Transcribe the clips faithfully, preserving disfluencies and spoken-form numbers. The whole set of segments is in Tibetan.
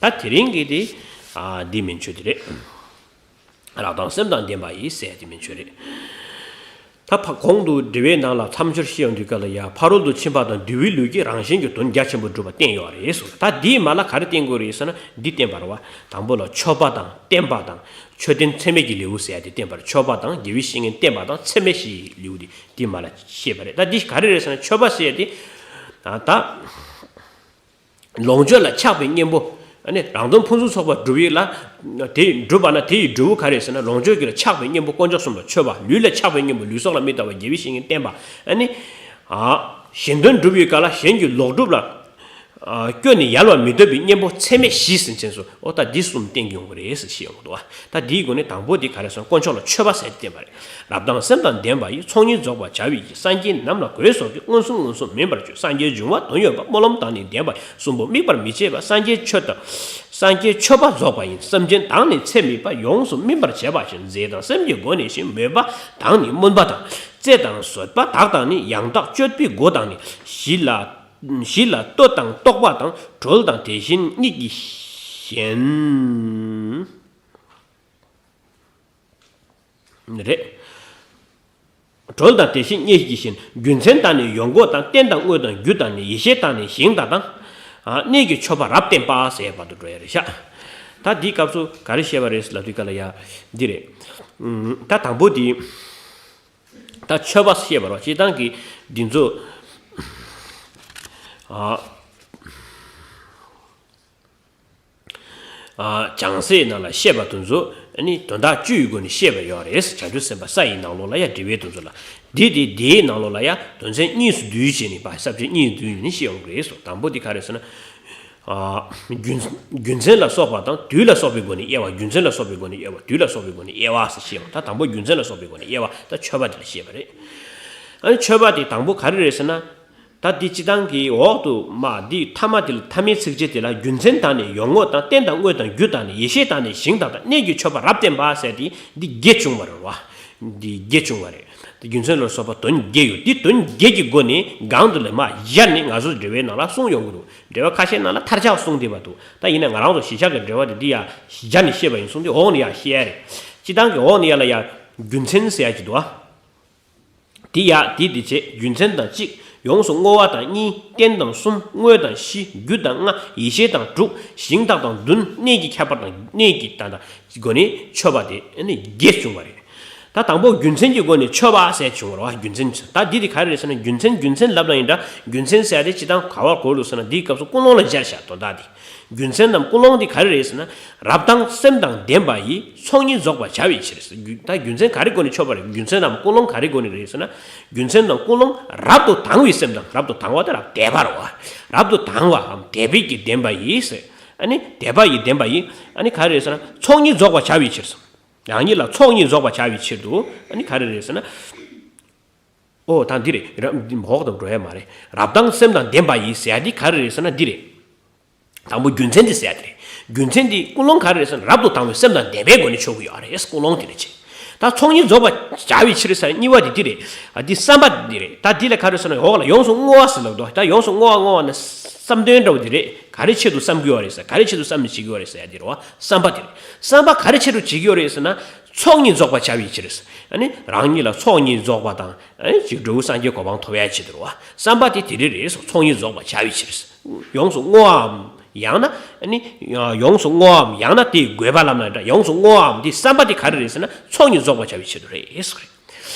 ད་དེ་རིང་གི་དེ་ཨ་འདི་མན་ཆོད་དེ་རེད། རབ་དང་སེམས་དང་ལྡན་པ་ཡིས་ཟེར་དེ་མན་ཆོད་རེད། ད་ཕ་གོང་དུ་འགྲེལ་པའི་ནང་ལ་མཚམས་སྦྱོར་ཤེས་ཡོང་དུས་སྐབས་ལ་ཡ་ཕ་རོལ་ཏུ་ཕྱིན་པ་དང་འདུལ་བའི་ལུགས་ཀྱིས་རང་གཞན་གྱི་དོན་རྒྱ་ཆེན་པོ་སྒྲུབ་པ་བསྟན་ཡོད་རེད་ཟེར། ད་འདིའི་མ་ལ་ག་རེ་བསྟན་དགོས་རེད་ཟེར་ན། འདི་བསྟན་པ་རེད་བ། དང་པོ་ལ་མཆོད་པ་དང་བརྟེན་པ་དང་མཆོད་རྟེན་ཚད་མེད་ཀྱི་ལེའུ་ཟེར་དེ་བསྟན་པ་རེད། མཆོད་པ་དང་དགེ་བའི་བཤེས་གཉེན་བསྟེན་པ་དང་ཚད་མེད་བཞིའི་ལེའུ་དེ་འདི་མ་ལ་བཤད་པ་རེད། ད་འདི་ག་རེ་རེད་ཟེར་ན། མཆོད་པ་ཟེར་དེ་ད། ལོངས་སྤྱོད་ལ་ཆགས་པའི་གཉེན་པོ། ཨ་ནི་རང་དོན་ཕུན་སུམ་ཚོགས་པ་སྒྲུབ་ཡིག་ལ། དེ་སྒྲུབ་པ་ན་དེ་ཡི་འབྲས་བུ་ག་རེ་ཟེར་ན། ལོངས་སྤྱོད་ཀྱི་ལ་ཆགས་པའི་གཉེན་པོ་དཀོན་མཆོག་གསུམ་ལ་མཆོད་པ། ལུས་ལ་ཆགས་པའི་གཉེན་པོ་ལུས་སྲོག་ལ་མི་ལྟ་བ་དགེ་བའི་བཤེས་གཉེན་བསྟེན་པ། ཨ་ནི། ཨ། གཞན་དོན་སྒྲུབ་ཡིག་ག་ལ་གཞན་གྱི་ལོག་སྒྲུབ་ལ། ཨ། སྐྱོ་ནས་ཡལ་བར་མི་འདོད་པའི་གཉེན་པོ་ཚད་མེད་བཞི་ཟེར་མཁན་སོ། འོ་ད་འདི་གསུམ་བསྟན་གྱི་ཡོང་གི་རེད་ཟེར་ཞེས་ཡོང་གི་འདུག་ད་འདིའི་སྒོ་ནས་དང་པོ་འདི་ག་རེ་ཟེར་ན། དཀོན་མཆོག་ལ་མཆོད་པ་ཟེར་ཏེ་བསྟན་པ་རེད། རབ་དང་སེམས་དང་ལྡན་པ་ཡིས། ཚོགས་གཉིས་རྫོགས་པར་བྱ་བའི་ཕྱིར། སངས་རྒྱས་རྣམས་ལ་གོས་སོགས་ཀྱིས། མངོན་སུམ་མངོན་སུམ་མིན་པར་བསྐྱོད། སངས་རྒྱས་འབྱུང་བ་དོན་ཡོད་པ། སྨོན་ལམ་དང་ནི་ལྡན་པ་ཡིས། གསུམ་པོ་དམིགས་པར་མི་བྱེད་པ། སངས་རྒྱས་ཆོས་དང་། སངས་རྒྱས་མཆོད་པ་རྫོགས་པ་ཡིན། སེམས་ཅན་དང་ནི་ཚད་མེད་པ། ཡོངས་སུ་སྨིན་པར་བྱེད་པ་ཞིག། རྫས་དང་སེམས་ཀྱི་སྒོ་ནས་ཤིང་། མོས་པ་དང་ནི་སྨོན་པ་དང་། བརྩེ་དང་བཟོད་པ་དག་དང་ནི། ཡང་དག་སྤྱོད་པའི་སྒོ་དང་ནི། གཞི་ལ། གཞི་ལ་ལྟོ་དང་རྟོགས་པ་དང་། གྲོལ་དང་དེ་བཞིན་གཉིས་ཀྱིས་གཞན། རེད། གྲོལ་དང་དེ་བཞིན་གཉིས་ཀྱིས་གཞན། རྒྱུ་མཚན་དང་ནི་ཡོངས་གོ་དང་། རྟེན་དང་དངོས་དང་རྒྱུ་དང་ནི། ཡེ་ཤེས་དང་ནི་ཞིང་དག་དང་། ཨ། གནས་ཀྱི་མཆོད་པ་རབ་བརྟན་པ་ཟེར་བར་དུ་འགྲོ་ཡ་རེད་ཤག་ད་འདི་སྐབས་སུ་ག་རེ་བཤད་པ་རེད་ལབ་དུས་སྐབས་ལ་ཡ། འདི་རེད། ཨུམ། ད་དང་པོ་འདི། ད་མཆོད་པ་བཤད་པ་རེད་བ། སྤྱིར་བཏང་གི་འདི་ཚོ། ཨ། ཨ། བྱང་སའི་ནང་ལ་བཤད་པ་དེ་ཚོ་ནི་དོན་དག་བཅུ་ཡི་སྒོ་ནས་བཤད་པ་ཡོད་རེད། བྱང་ཆུབ་སེམས་དཔའ་ས་ཡི་ནང་ལོགས་ལ་ཡ་འགྲེལ་པའི་དེ་ཚོ་ལ། འདི་དེ་དེའི་ནང་ལོགས་ལ་ཡ་དོན་ཚན་གཉིས་སུ་བསྡུས་བྱས་ནས་པ། ས་བཅད་གཉིས་སུ་བསྡུས་ནས་བཤད་ཡོང་གི་རེད་སོ། དང་པོ་འདི་ག་རེ་ཟེར་ན། ཨ། རྒྱུ། རྒྱུ་མཚན་ལ་སོགས་པ་དང་དུས་ལ་སོགས་པའི་སྒོ་ནས་དབྱེ་བ། རྒྱུ་མཚན་ལ་སོགས་པའི་སྒོ་ནས་དབྱེ་བ། དུས་ལ་སོགས་པའི་སྒོ་ནས་དབྱེ་བ་ཟེར་བཤད་ཡོང་། ད་དང་པོ་རྒྱུ་མཚན་ལ་སོགས་པའི་སྒོ་ནས་དབྱེ་བ། ད་མཆོད་པ་དེ་ལ་བཤད་པ་རེད། ཨ་ནི་མཆོད་པ་དེ་དང་པོ་ག་རེ་རེད་ཟེར་ན། ད་འདི་སྤྱིར་བཏང་གི་འོག་ཏུ་མ་འདི་མཐའ་མ་དེ་ལ་མཐའ་མའི་ཚིགས་བཅད་དེ་ལ། རྒྱུ་མཚན་དང་ནི་ཡོངས་གོ་དང་། རྟེན་དང་དངོས་དང་རྒྱུ་དང་ནི། ཡེ་ཤེས་དང་ནི་ཞིང་དག་དང་། གནས་ཀྱི་མཆོད་པ་རབ་བརྟན་པ་ཟེར་ཏེ་འདི་བརྒྱད་བྱུང་བ་རེད་བ། འདི་བརྒྱད་བྱུང་བ་རེད། རྒྱུ་མཚན་ལ་སོགས་པ་དོན་བརྒྱད་ཡོད། འདི་དོན་བརྒྱད་ཀྱི་སྒོ་ནས་སྒང་དུ་ལ་མ་བཞག་ནས་ང་ཚོ་འགྲེལ་པའི་ནང་ལ་གསུངས་ཡོང་གི་འདུག་འགྲེལ་པ་ཁ་ཤས་ནང་ལ་མཐར་ཆགས་གསུངས་བསྡད་པ་འདུག་ད་ཡིན་ན་ང་རང་ཚོ་གཞིས་ཆགས་ཀྱི་འགྲེལ་པ་དེ་འདི་ཡ་བཞག་ནས་བཤད་པ་ཡིན་གསུངས་ཏེ། འོག་ནས་ཡ་བཤད་ཡ་རེད། སྤྱིར་བཏང་གི་འོག་ནས་ཡ་ལ་ཡ་རྒྱུ་མཚན་ཟེར་ཡ་ཅིག་འདུག་ཨ། དེ་ཡ་དེ་དེ་བྱས། རྒྱུ་མཚན་དང་གཅིག་ཡོངས་སུ་བསྔོ་བ་དང་། གཉིས་རྟེན་དང་། གསུམ་དངོས་དང་། བཞི་རྒྱུ་དང་། ལྔ་ཡེ་ཤེས་དང་། དྲུག་ཞིང་དག་དང་། བདུན་གནས་ཀྱི་ཁྱད་པར་དང་། གནས་ཀྱི་ད་ལྟ་སྒོ་ནས་མཆོད་པ་དེ་ནི་བརྒྱད་བྱུང་བ་རེད། ད་དང་པོ་རྒྱུ་མཚན་གྱི་སྒོ་ནས་མཆོད་པ་ཟེར་བྱུང་བ་རེད་བ། རྒྱུ་མཚན་ད་འདི་དེ་ག་རེ་རེད་ཟེར་ན། རྒྱུ་མཚན་རྒྱུ་མཚན་ལབ་ན་ཡིན་འདྲ། རྒྱུ་མཚན་ཟེར་ཡ་དེ་སྤྱིར་བཏང་ག་བར་གོ་དགོས་ཟེར་ན། འདིའི་སྐབས་སུ་ཀུན་སློང་ལ་སྦྱར་བཞག་དོན་དག་དེ། རྒྱུ་མཚན་ནམ་ཀུན་སློང་དེ་ག་རེ་རེད་ཟེར་ན། རབ་དང་སེམས་དང་ལྡན་པ་ཡིས། ཚོགས་གཉིས་རྫོགས་པར་བྱ་བའི་ཕྱིར། ད་རྒྱུ་མཚན་ག་རེ་སྒོ་ནས་མཆོད་པ་རེད། རྒྱུ་མཚན་ནམ་ཀུན་སློང་ག་རེ་སྒོ་ནས་རེད་ཟེར་ན། རྒྱུ་མཚན་དང་ཀུན་སློང་། རབ་ཏུ་དང་བའི་སེམས་དང་། རབ་ཏུ་དང་བ་དེ་རབ་དད་པ་རེད་བ། རབ་ཏུ་དང་བའམ་དད་པའི་གི་ལྡན་པ་ཡིས། ཨ་ནི་དད་པ་ཡིས་ལྡན་པ་ཡིས། ཨ་ནི་ག་རེ་རེད་ཟེར་ན། ཚོགས་གཉིས་རྫོགས་པར་བྱ་བའི་ཕྱིར། རང་ཉིད་ལ་ཚོགས་གཉིས་རྫོགས་པར་བྱ་བའི་ཕྱིར་དུ། ཨ་ནི་ག་རེ་རེད་ཟེར་ན། ཨོ་ད་འདི་རེད། རབ་འོག་ཏུ་འགྲོ་ཡ་མ་རེད། རབ་དང་སེམས་དང་ལྡན་པ་ཡིས་ཟེར་ཡ་འདི་ག་རེ་རེད་ཟེར་ན་འདི་རེད། དང་པོ་རྒྱུ་མཚན་འདི་ཟེར་ཡ་འདི་རེད། རྒྱུ་མཚན་འདི་ཀུན་སློང་ག་རེ་རེད་ཟེར་ན། རབ་ཏུ་དང་བའི་སེམས་དང་ལྡན་པའི་སྒོ་ནས་མཆོད་ཀྱི་ཡོད་རེད། ཀུན་སློང་འདི་རེད་ཅེ། ད་ཚོགས་གཉིས་རྫོགས་པར་བྱ་བའི་ཕྱིར་ཟེར་གཉིས་པ་འདི་འདི་རེད། ཨ་འདི་བསམ་པ་འདི་རེད། ད་འདི་ལ་ག་རེ་ཟེར་ན། འོག་ལ་ཡོངས་སུ་བསྔོ་བ་ཟེར་ལབ་འདུག་ད་ཡོངས་སུ་བསྔོ་བ་བསྔོ་བ་ན་བསམ་དོན་འདྲ་བོ་འདི་རེད། ག་རེ་ཆེད་དུ་བསམ་གྱི་ཡོད་རེད་ཟེར། ག་རེ་ཆེད་དུ་བསམ་ནས་བྱེད་ཀྱི་ཡོད་རེད་ཟེར་ཡ་འདི་རེད་བ། བསམ་པ་འདི་རེད། བསམ་པ་ག་རེ་ཆེད་དུ་བྱེད་ཀྱི་ཡོད་རེད་ཟེར་ན། ཚོགས་གཉིས་རྫོགས་པར་བྱ་བའི་ཕྱིར། ཨ་ནི་རང་ཉིད་ལ་ཚོགས་གཉིས་རྫོགས་པ་དང་། ཨ་ནི་ཅིག་འབྲས་བུ་སངས་རྒྱས་གོ་འཕང་ཐོབ་ཡ་ཆེད་དུ་རེད་བ། བསམ་པ་དེ་དེ་རེ་རེད་སོ། ཚོགས་གཉིས་རྫོགས་པར་བྱ་བའི་ཕྱིར། ཡོངས་སུ་བསྔོ་བའམ་ཡང་ན། ཨ་ནི་ཡོངས་སུ་བསྔོ་བའམ་ཡང་ན་དེའི་དགོས་པ་ལབ་ན་འདྲ། ཡོངས་སུ་བསྔོ་བའམ་དེའི་བསམ་པ་དེ་ག་རེ་རེད་ཟེར་ན། ཚོགས་གཉིས་རྫོགས་པར་བྱ་བའི་ཆེད་དུ་རེད་ཟེར་གི་རེད།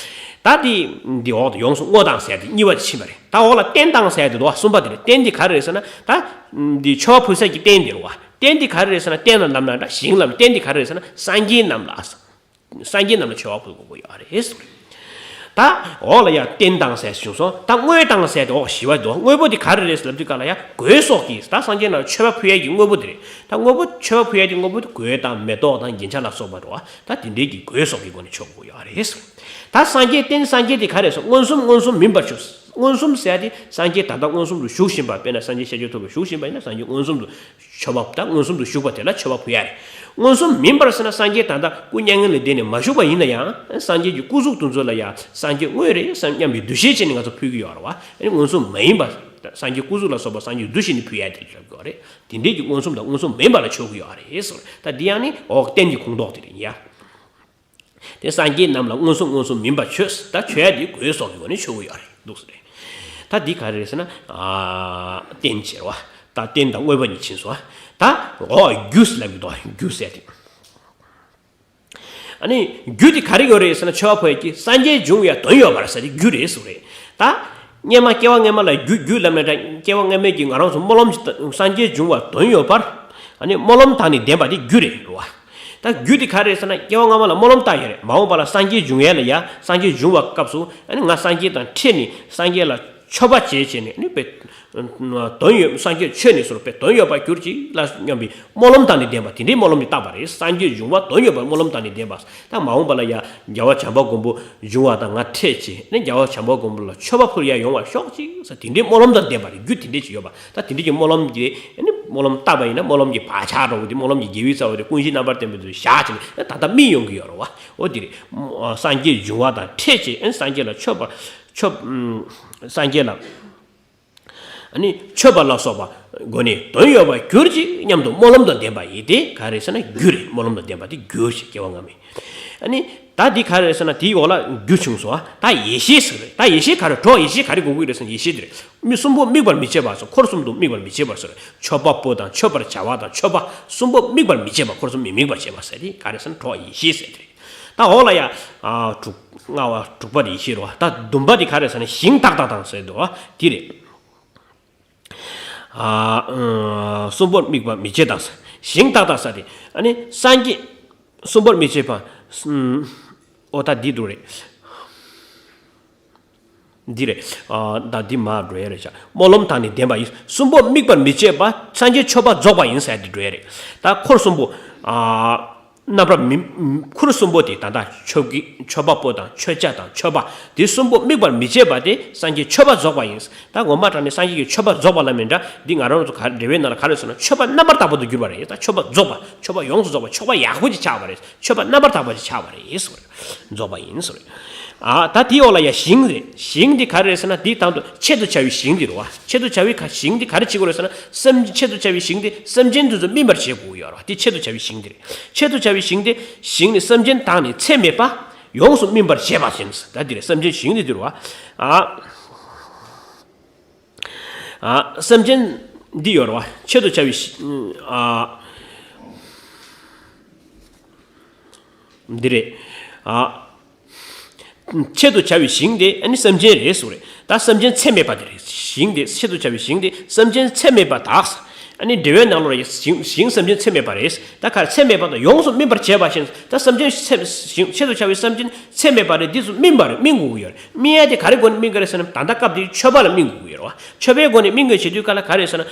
ད་དེ་འདི་འོག་ཏུ་ཡོངས་སུ་བསྔོ་དང་ཟེར་དེ་གཉིས་པ་དེ་ཕྱིན་པ་རེད། ད་འོག་ལ་རྟེན་དང་ཟེར་དེ་འདུག་བ། གསུམ་པ་དེ་རེད། རྟེན་དེ་ག་རེ་རེད་ཟེར་ན། ད་འདི་མཆོད་པ་ཕུལ་ས་ཀྱི་རྟེན་དེ་རེད་བ། རྟེན་དེ་ག་རེ་རེད་ཟེར་ན། རྟེན་ལ་ལབ་ན་འདྲ། ཞིང་ལབ། རྟེན་དེ་ག་རེ་རེད་ཟེར་ན། སངས་རྒྱས་རྣམས་ལ། སངས་རྒྱས་རྣམས་ལ་མཆོད་པ་ཕུལ་དགོས་ཀྱི་ཡོད་རེད། ད་འོག་ལ་ཡང་རྟེན་དང་ཟེར་བྱུང་སོང་། ད་དངོས་དང་ཟེར་དེ་འོག་བཞི་པ་འདུག་དངོས་པོ་དེ་ག་རེ་རེད་ཟེར་ལབ་དུས་སྐབས་ལ་ཡང་གོས་སོགས་ཀྱིས། ད་སངས་རྒྱས་རྣམས་ལ་མཆོད་པ་ཕུལ་ཡས་ཀྱི་དངོས་པོ་དེ་རེད། ད་དངོས་པོ་མཆོད་པ་ཕུལ་ཡས་ཀྱི་དངོས་པོ་དེ་གོས་དང་མེ་ཏོག་དང་རྒྱན་ཆ་ལ་སོགས་པ་འདུག་ད་དེ་འདྲའི་གི་གོས་སོགས་ཀྱི་སྒོ་ནས་མཆོད་དགོས་ཀྱི་ཡོད་རེད། ད་སངས་རྒྱས་རྟེན་སངས་རྒྱས་དེ་ག་རེ་ཟེར། མངོན་སུམ་མངོན་སུམ་མིན་པར་ཞུ། མངོན་སུམ་ཟེར་དེ་སངས་རྒྱས་ད་ལྟ་མངོན་སུམ་དུ་བཞུགས་བཞིན་པ། དཔེར་ན་སངས་རྒྱས་ཤཱཀྱ་ཐུབ་པ་བཞུགས་བཞིན་པ་ཡིན་ན་སངས་རྒྱས་མངོན་སུམ་དུ་མཆོད་པ། ད་མངོན་སུམ་དུ་བཞུགས་པ་དེ་ལ་མཆོད་པ་ཕུལ་ཡ་རེད། མངོན་སུམ་མིན་པར་ཟེར་ན། སངས་རྒྱས་ད་ལྟ་སྐུ་མྱ་ངན་ལས་འདས་ནས་མ་བཞུགས་པ་ཡིན་ན་ཡང་། སངས་རྒྱས་ཀྱི་སྐུ་གཟུགས་དེ་ཚོ་ལ་ཡང་སངས་རྒྱས་དངོས་རེད་བསམ་སྙམ་པའི་འདུ་ཤེས་བྱས་ནས་ང་ཚོ་ཕུལ་གྱི་ཡོད་རེད་བ། ཨ་ནི་མངོན་སུམ་མ་ཡིན་པ། སངས་རྒྱས་སྐུ་གཟུགས་ལ་སོགས་པ་སངས་རྒྱས་འདུ་ཤེས་ནི་ཕུལ་ཡ་དེ་ལབ་དགོས་རེད། དེ་འདྲས་ཀྱི་མངོན་སུམ་དང་མངོན་སུམ་མིན་པ་ལ་ཆོག་གི་ཡོད་རེད་ཟེར། ད་འདི་ཡང་ནི་འོག་རྟེན་གྱི་ཁུངས་གཏོགས་དེ་རེད་ཡ། དེ་སངས་རྒྱས་རྣམས་ལ་མངོན་སུམ་མངོན་སུམ་མིན་པ་ཆོས་ད་ཆོས་ཡ་དེ་གོས་སོགས་ཀྱི་སྒོ་ནས་ཆོག་གི་ཡོད་རེད་འདུག་ཟེར། ད་འདི་ག་རེ་རེད་ཟེར་ན། ཨ། རྟེན་བྱེད་བ། ད་རྟེན་དང་དངོས་པོ་གཉིས་ཕྱིན་སོང་། ད་འོག་རྒྱུ་ལབ་ཀྱི་འདུག་རྒྱུ་ཟེར་དེ། ཨ་ནི་རྒྱུ་དེ་ག་རེ་ཡོད་རེད་ཟེར་ན། མཆོད་པ་ཕུལ་ཡ་གི་སངས་རྒྱས་འབྱུང་བའི་དོན་ཡོད་པར་ཟེར་དེ་རྒྱུ་རེད་ཟེར་རེད། ད་སྔོན་མ་སྐྱེ་བ་སྔོན་མ་ལ་རྒྱུ་རྒྱུ་ལབ་མེད་དྲ། སྐྱེ་བ་སྔོན་མའི་གི་ང་རང་ཚོ་སྨོན་ལམ་གྱི་སངས་རྒྱས་འབྱུང་བ་དོན་ཡོད་པར། ཨ་ནི་སྨོན་ལམ་དང་ནི་ལྡན་པ་དེ་རྒྱུ་རེད་རེད་བ། ད་རྒྱུ་དེ་ག་རེད་ཟེར་ན། སྐྱེ་བ་སྔ་མ་ལ་སྨོན་ལམ་བཏབ་ཡོད་རེད། མ་འོངས་པ་ལ་སངས་རྒྱས་འབྱུང་ཡས་ལ་ཡ། སངས་རྒྱས་འབྱུང་བ་སྐབས་སུ་ཨ་ནི་ང་སངས་རྒྱས་དང་འཕྲད་ནས་སངས་རྒྱས་ལ་མཆོད་པ་བྱས་བྱས་ནས་ཨ་ནི་དཔེ་དོན་ཡོད། སངས་རྒྱས་མཆོད་ནས་སོར་དཔེ་དོན་ཡོད་པར་གྱུར་ཅིག་ལ་སྙམ་པའི་སྨོན་ལམ་དང་ནི་ལྡན་པ་དེ་འདྲའི་སྨོན་ལམ་དེ་བཏབ་པ་རེད། སངས་རྒྱས་འབྱུང་བ་དོན་ཡོད་པར་སྨོན་ལམ་དང་ནི་ལྡན་པ། ད་མ་འོངས་པ་ལ་ཡ་རྒྱལ་བ་བྱམས་པ་མགོན་པོ་འབྱུང་བ་དང་ང་འཕྲད་ཅིག་ནས་རྒྱལ་བ་བྱམས་པ་མགོན་པོ་ལ་མཆོད་པ་ཕུལ་ཡ་ཡོང་བར་ཤོག་ཅིག་ཟེར་དེ་འདྲའི་སྨོན་ལམ་དང་ལྡན་པ་རེད། རྒྱུ་དེ་འདྲའི་ཅིག་ཡོད་པ། ད་དེ་འདྲའི་གི་སྨོན་ལམ་གྱི་ཨ་ནི་སྨོན་ལམ་བཏབ་པ་ཡིན་ན། སྨོན་ལམ་གྱི་བག་ཆགས་འདྲ་བོ་དེ། སྨོན་ལམ་གྱི་དགེ་བའི་རྩ་བ་དེ་ཀུན་གཞི་རྣམ་པར་བསྟན་པའི་དུས་བཞག་བྱས་ནས་ད་ལྟ་སྨིན་ཡོང་གི་ཡོད་རེད་བ། འོ་དེ་རེད། སངས་རྒྱས་འབྱུང་བ་དང་འཕྲད་ཅིག་ཨ་ནི་སངས་རྒྱས་ལ་མཆོད་པ་མཆོད། སངས་རྒྱས་ལ་ཨ་ནི་མཆོད་པ་ལ་སོགས་པ་སྒོ་ནས་དོན་ཡོད་པར་གྱུར་ཅིག་སྙམ་དུ་སྨོན་ལམ་དང་ལྡན་པ་ཡིན་ཏེ་ག་རེ་ཟེར་ན་རྒྱུ་རེད། སྨོན་ལམ་དང་ལྡན་པ་དེ་རྒྱུ་ཞིག་སྐྱེ་བ་སྔ་མའི། ཨ་ནི་ད་འདི་ག་རེ་ཟེར་ན། དེའི་འོག་ལ་རྒྱུ་བྱུང་སོང་། ད་ཡེ་ཤེས་ཟེར་རེད། ད་ཡེ་ཤེས་ག་རེ། གྲོགས་ཡེ་ཤེས་ག་རེ་དགོས་ཀྱི་རེད་ཟེར་ན། ཡེ་ཤེས་དེ་རེད། མི་གསུམ་པོ་དམིགས་པར་མི་བྱེད་པ་སོགས། འཁོར་གསུམ་དུ་དམིགས་པར་མི་བྱེད་པར་ཟེར། མཆོད་པ་པོ་དང་མཆོད་པར་བྱ་བ་དང་མཆོད་པ་གསུམ་པོ་དམིགས་པར་མི་བྱེད་པ། འཁོར་གསུམ་མི་དམིགས་པར་བྱེད་པ་ཟེར་དེ་ག་རེ་ཟེར་ན། གྲོགས་ཡེ་ཤེས་ཟེར་དེ་རེད། ད་འོག་ལ་ཡ། ཨ། དྲུག་ལྔ་བ་དྲུག་པ་དེ་ཡེ་ཤེས་རེད་བ། ད་བདུན་པ་དེ་ག་རེ་ཟེར་ན། ཞིང་དག་དག་དང་ཟེར་འདུག་བ། དེ་རེད། ཨ། གསུམ་པོར་དམིགས་པ་མི་བྱེད་དང་། ཞིང་དག་དག་ཟེར་དེ་ཨ་ནི་སངས་རྒྱས། གསུམ་པོར་མི་བྱེད་པ། ཨོ་ད་འདི་འདུག་རེད། འདི་རེད། ཨ། ད་འདི་མར་འགྲོ་ཡ་རེད་ཤག་སྨོན་ལམ་དང་ནི་ལྡན་པ་ཡིན། གསུམ་པོ་དམིགས་པར་མི་བྱེད་པ། སངས་རྒྱས་མཆོད་པ་རྫོགས་པ་ཡིན་ཟེར་དེ་འགྲོ་ཡ་རེད། ད་འཁོར་གསུམ་པོ། ཨ། རྣམ་པར་མི། འཁོར་གསུམ་པོ་དེ་ད་ལྟ་མཆོད་ཀྱི་མཆོད་པ་པོ་དང་མཆོད་བྱ་དང་མཆོད་པ་དེ་གསུམ་པོ་དམིགས་པར་མི་བྱེད་པ་དེ་སངས་རྒྱས་མཆོད་པ་རྫོགས་པ་ཡིན། ད་ངོ་མ་དྲང་ནས་སངས་རྒྱས་ཀྱི་མཆོད་པ་རྫོགས་པ་ལ་མི་འདྲ། འདི་ང་རང་ཚོ་ག་རེ་འགྲེལ་པའི་ནང་ལ་ག་རེ་ཟེར་ན། མཆོད་པ་རྣམ་པར་དག་པ་དུ་གྱུར་པ་རེད། ད་མཆོད་པ་རྫོགས་པ། མཆོད་པ་ཡོངས་སུ་རྫོགས་པ། མཆོད་པ་ཡག་པོ་ཅིག་ཆགས་པ་རེད། མཆོད་པ་རྣམ་པར་དག་པ་ཅིག་ཆགས་པ་རེད་ཟེར། རྫོགས་པ་ཡིན་ཟེར། ཨ། ད་དེའི་འོག་ལ་ཡ་ཞིང་རེད། ཞིང་འདི་ག་རེ་རེད་ཟེར་ན། འདི་དང་དུ་ཆེད་དུ་བྱ་བའི་ཞིང་འདི་རེད་བ། ཆེད་དུ་བྱ་བའི་ག་ཞིང་འདི་ག་རེ་བྱེད་དགོས་རེད་ཟེར་ན། སེམས། ཆེད་དུ་བྱ་བའི་ཞིང་འདི་སེམས་ཅན་དེ་ཚོ་སྨིན་པར་བྱེད་དགོས་ཡོད་རེད་བ། འདི་ཆེད་དུ་བྱ་བའི་ཞིང་འདི་རེད། ཆེད་དུ་བྱ་བའི་ཞིང་འདི། ཞིང་ནི་སེམས་ཅན་དག་ནི་ཚད་མེད་པ། ཡོངས་སུ་སྨིན་པར་བྱེད་པ་ཞིག་ཡིན། ད་འདི་རེད། སེམས་ཅན་ཞིང་འདི་འདི་རེད་བ། ཨ། ཨ། སེམས་ཅན་འདི་ཡོད་རེད་བ། ཆེད་དུ་བྱ་བའི་ཞིང་། ཨ། འདི་རེད། ཨ། ཆེད་དུ་བྱ་བའི་ཞིང་དེ་ཨ་ནི་སེམས་ཅན་རེད་ཟེར་རེད། ད་སེམས་ཅན་ཚད་མེད་པ་དེ་རེད། ཞིང་དེ། ཆེད་དུ་བྱ་བའི་ཞིང་དེ་སེམས་ཅན་ཚད་མེད་པ་དག་ཨ་ནི་འགྲེལ་པའི་ནང་ལོགས་ལ་ཞིང་། ཞིང་སེམས་ཅན་ཚད་མེད་པ་རེད། ད་ག་རེ་ཚད་མེད་པ་དང་ཡོངས་སུ་སྨིན་པར་བྱེད་པ་ཞིག་ད་སེམས་ཅན་ཚད། ཞིང་། ཆེད་དུ་བྱ་བའི་སེམས་ཅན་ཚད་མེད་པ་རེད། དེ་ཚོ་སྨིན་པ་རེད། སྨིན་དགོས་ཀྱི་ཡོད་རེད། སྨིན་ཡ་དེ་ག་རེ་སྒོ་ནས་སྨིན་གྱི་རེད་ཟེར་ན། ད་ལྟ་སྐབས་དེའི་མཆོད་པ་ལ་སྨིན་དགོས་ཀྱི་ཡོད་རེད་བ། མཆོད་པའི་སྒོ་ནས་སྨིན་དགོས་བྱེད་དུས་ག་ལ་ག་རེ་ཟེར་ན།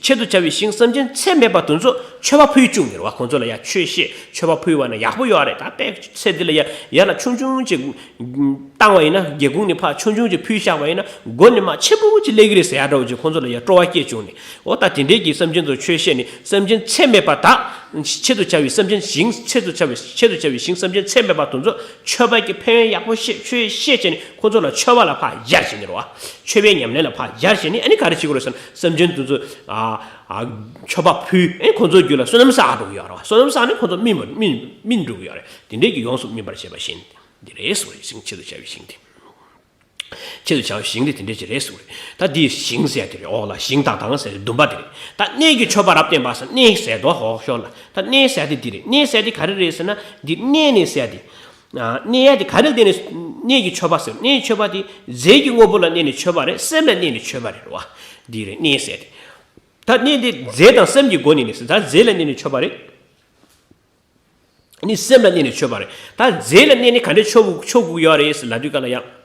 ཆེད་དུ་བྱ་བའི་ཞིང་སེམས་ཅན་ཚད་མེད་པ་དེ་ཚོ་མཆོད་པ་ཕུལ་བཅུག་ནི་རེད་བ། ཁོང་ཚོ་ལ་ཡ་ཆོས་བཤད། མཆོད་པ་ཕུལ་བ་ན་ཡག་པོ་ཡོད་རེད། ད་དཔེ་ཚེ་འདི་ལ་ཡ་ཡར་ལ་ཆུང་ཆུང་ཅིག་བཏང་བ་ཡིན་ན། སྒེའུ་ཁུང་ནས་ཕར་ཆུང་ཆུང་ཅིག་ཕུལ་བཞག་པ་ཡིན་ན། མགོ་ནས་མར་ཆེན་པོ་ཅིག་སླེབས་ཀྱི་རེད་ཟེར་ཡ་འདྲ་བོ་ཅིག་ཁོང་ཚོ་ལ་ཡ་སྤྲོ་བ་སྐྱེས་བཅུག་ནས། འོ་ད་དེ་འདྲའི་གི་སེམས་ཅན་ཚོ་ཆོས་བཤད་ནས། སེམས་ཅན་ཚད་མེད་པ་དག་ཆེད་དུ་བྱ་བའི་སེམས་ཅན་ཞིང་། ཆེད་དུ་བྱ་བའི། ཆེད་དུ་བྱ་བའི་ཞིང་སེམས་ཅན་ཚད་མེད་པ་དེ་ཚོ་མཆོད་པ་གི་ཕན་ཡོན་ཡག་པོ་བཤད། ཆོས་བཤད་བྱས་ནས་ཁོང་ཚོ་ལ་མཆོད་པ་ལ་ཕར་སྦྱར་བྱས་ནས་རེད་བ། མཆོད་པའི་ཉམས་ལེན་ལ་ཕར་སྦྱར་བྱས་ནས། ཨ་ནི་ག་རེ་བྱེད་དགོས་རེད་ཟེར་ན། སེམས་ཅན་དེ་ཚོ། ཨ། ཨ། མཆོད་པ་ཕུལ། ཨ་ནི་ཁོང་ཚོའི་རྒྱུད་ལ་བསོད་ནམས་བསགས་འགྲོ་གི་ཡོད་རེད་བ། བསོད་ནམས་བསགས་ནས་ཁོང་ཚོ་སྨིན་པ། སྨིན། སྨིན་འགྲོ་གི་ཡོད་རེད། དེ་འདྲའི་གི་ཡོངས་སུ་སྨིན་པར་བྱེད་པ་ཞིག་འདི་རེད་ཟེར་བ་རེད། ཞིང་། ཆེད་དུ་བྱ་བའི་ཞིང་དེ། ཆེད་དུ་བྱ་བའི་ཞིང་དེ་དེ་འདྲའི་ཅིག་རེད་ཟེར་བ་རེད། ད་འདིའི་ཞིང་ཟེར་དེ་རེད། འོག་ལ་ཞིང་དག་དང་ཟེར་བདུན་པ་དེ་རེད། ད་གནས་ཀྱི་མཆོད་པ་རབ་བརྟན་པ་ཟེར། གནས་ཟེར་དོ། འོག་ཞོར་ལ། ད་གནས་ཟེར་དེ་འདི་རེད། གནས་ཟེར་དེ་ག་རེ་རེད་ཟེར་ན། འདི་གནས་ནས་ཟེར་དེ། ཨ། གནས་ཡ་དེ་ག་རེ་ལ་བརྟེན་ནས་གནས་ཀྱི་མཆོད་པ་ཟེར། གནས་ཀྱི་མཆོད་པ་དེ་རྫས་ཀྱི་དངོས་པོ་ལ་བརྟེན་ནས་མཆོད་པ་རེད། སེམས་ལ་བརྟེན་ནས་མཆོད་པ་རེད་བ། འདི་རེད། གནས་ཟེར་དེ། ད་གནས་དེ་རྫས་དང་སེམས་ཀྱི་སྒོ་ནས་ནི་ཟེར། ད་རྫས་ལ་བརྟེན་ནས་མཆོད་པ་རེད། ནི་སེམས་ལ་བརྟེན་ནས་མཆོད་པ་རེད། ད་རྫས་ལ་བརྟེན་ནས་ག་འདྲ་མཆོད་དགོས། མཆོད་དགོས་ཡོད་རེད་ཟེར་ལབ་དུས་ག་ལ་ཡང་།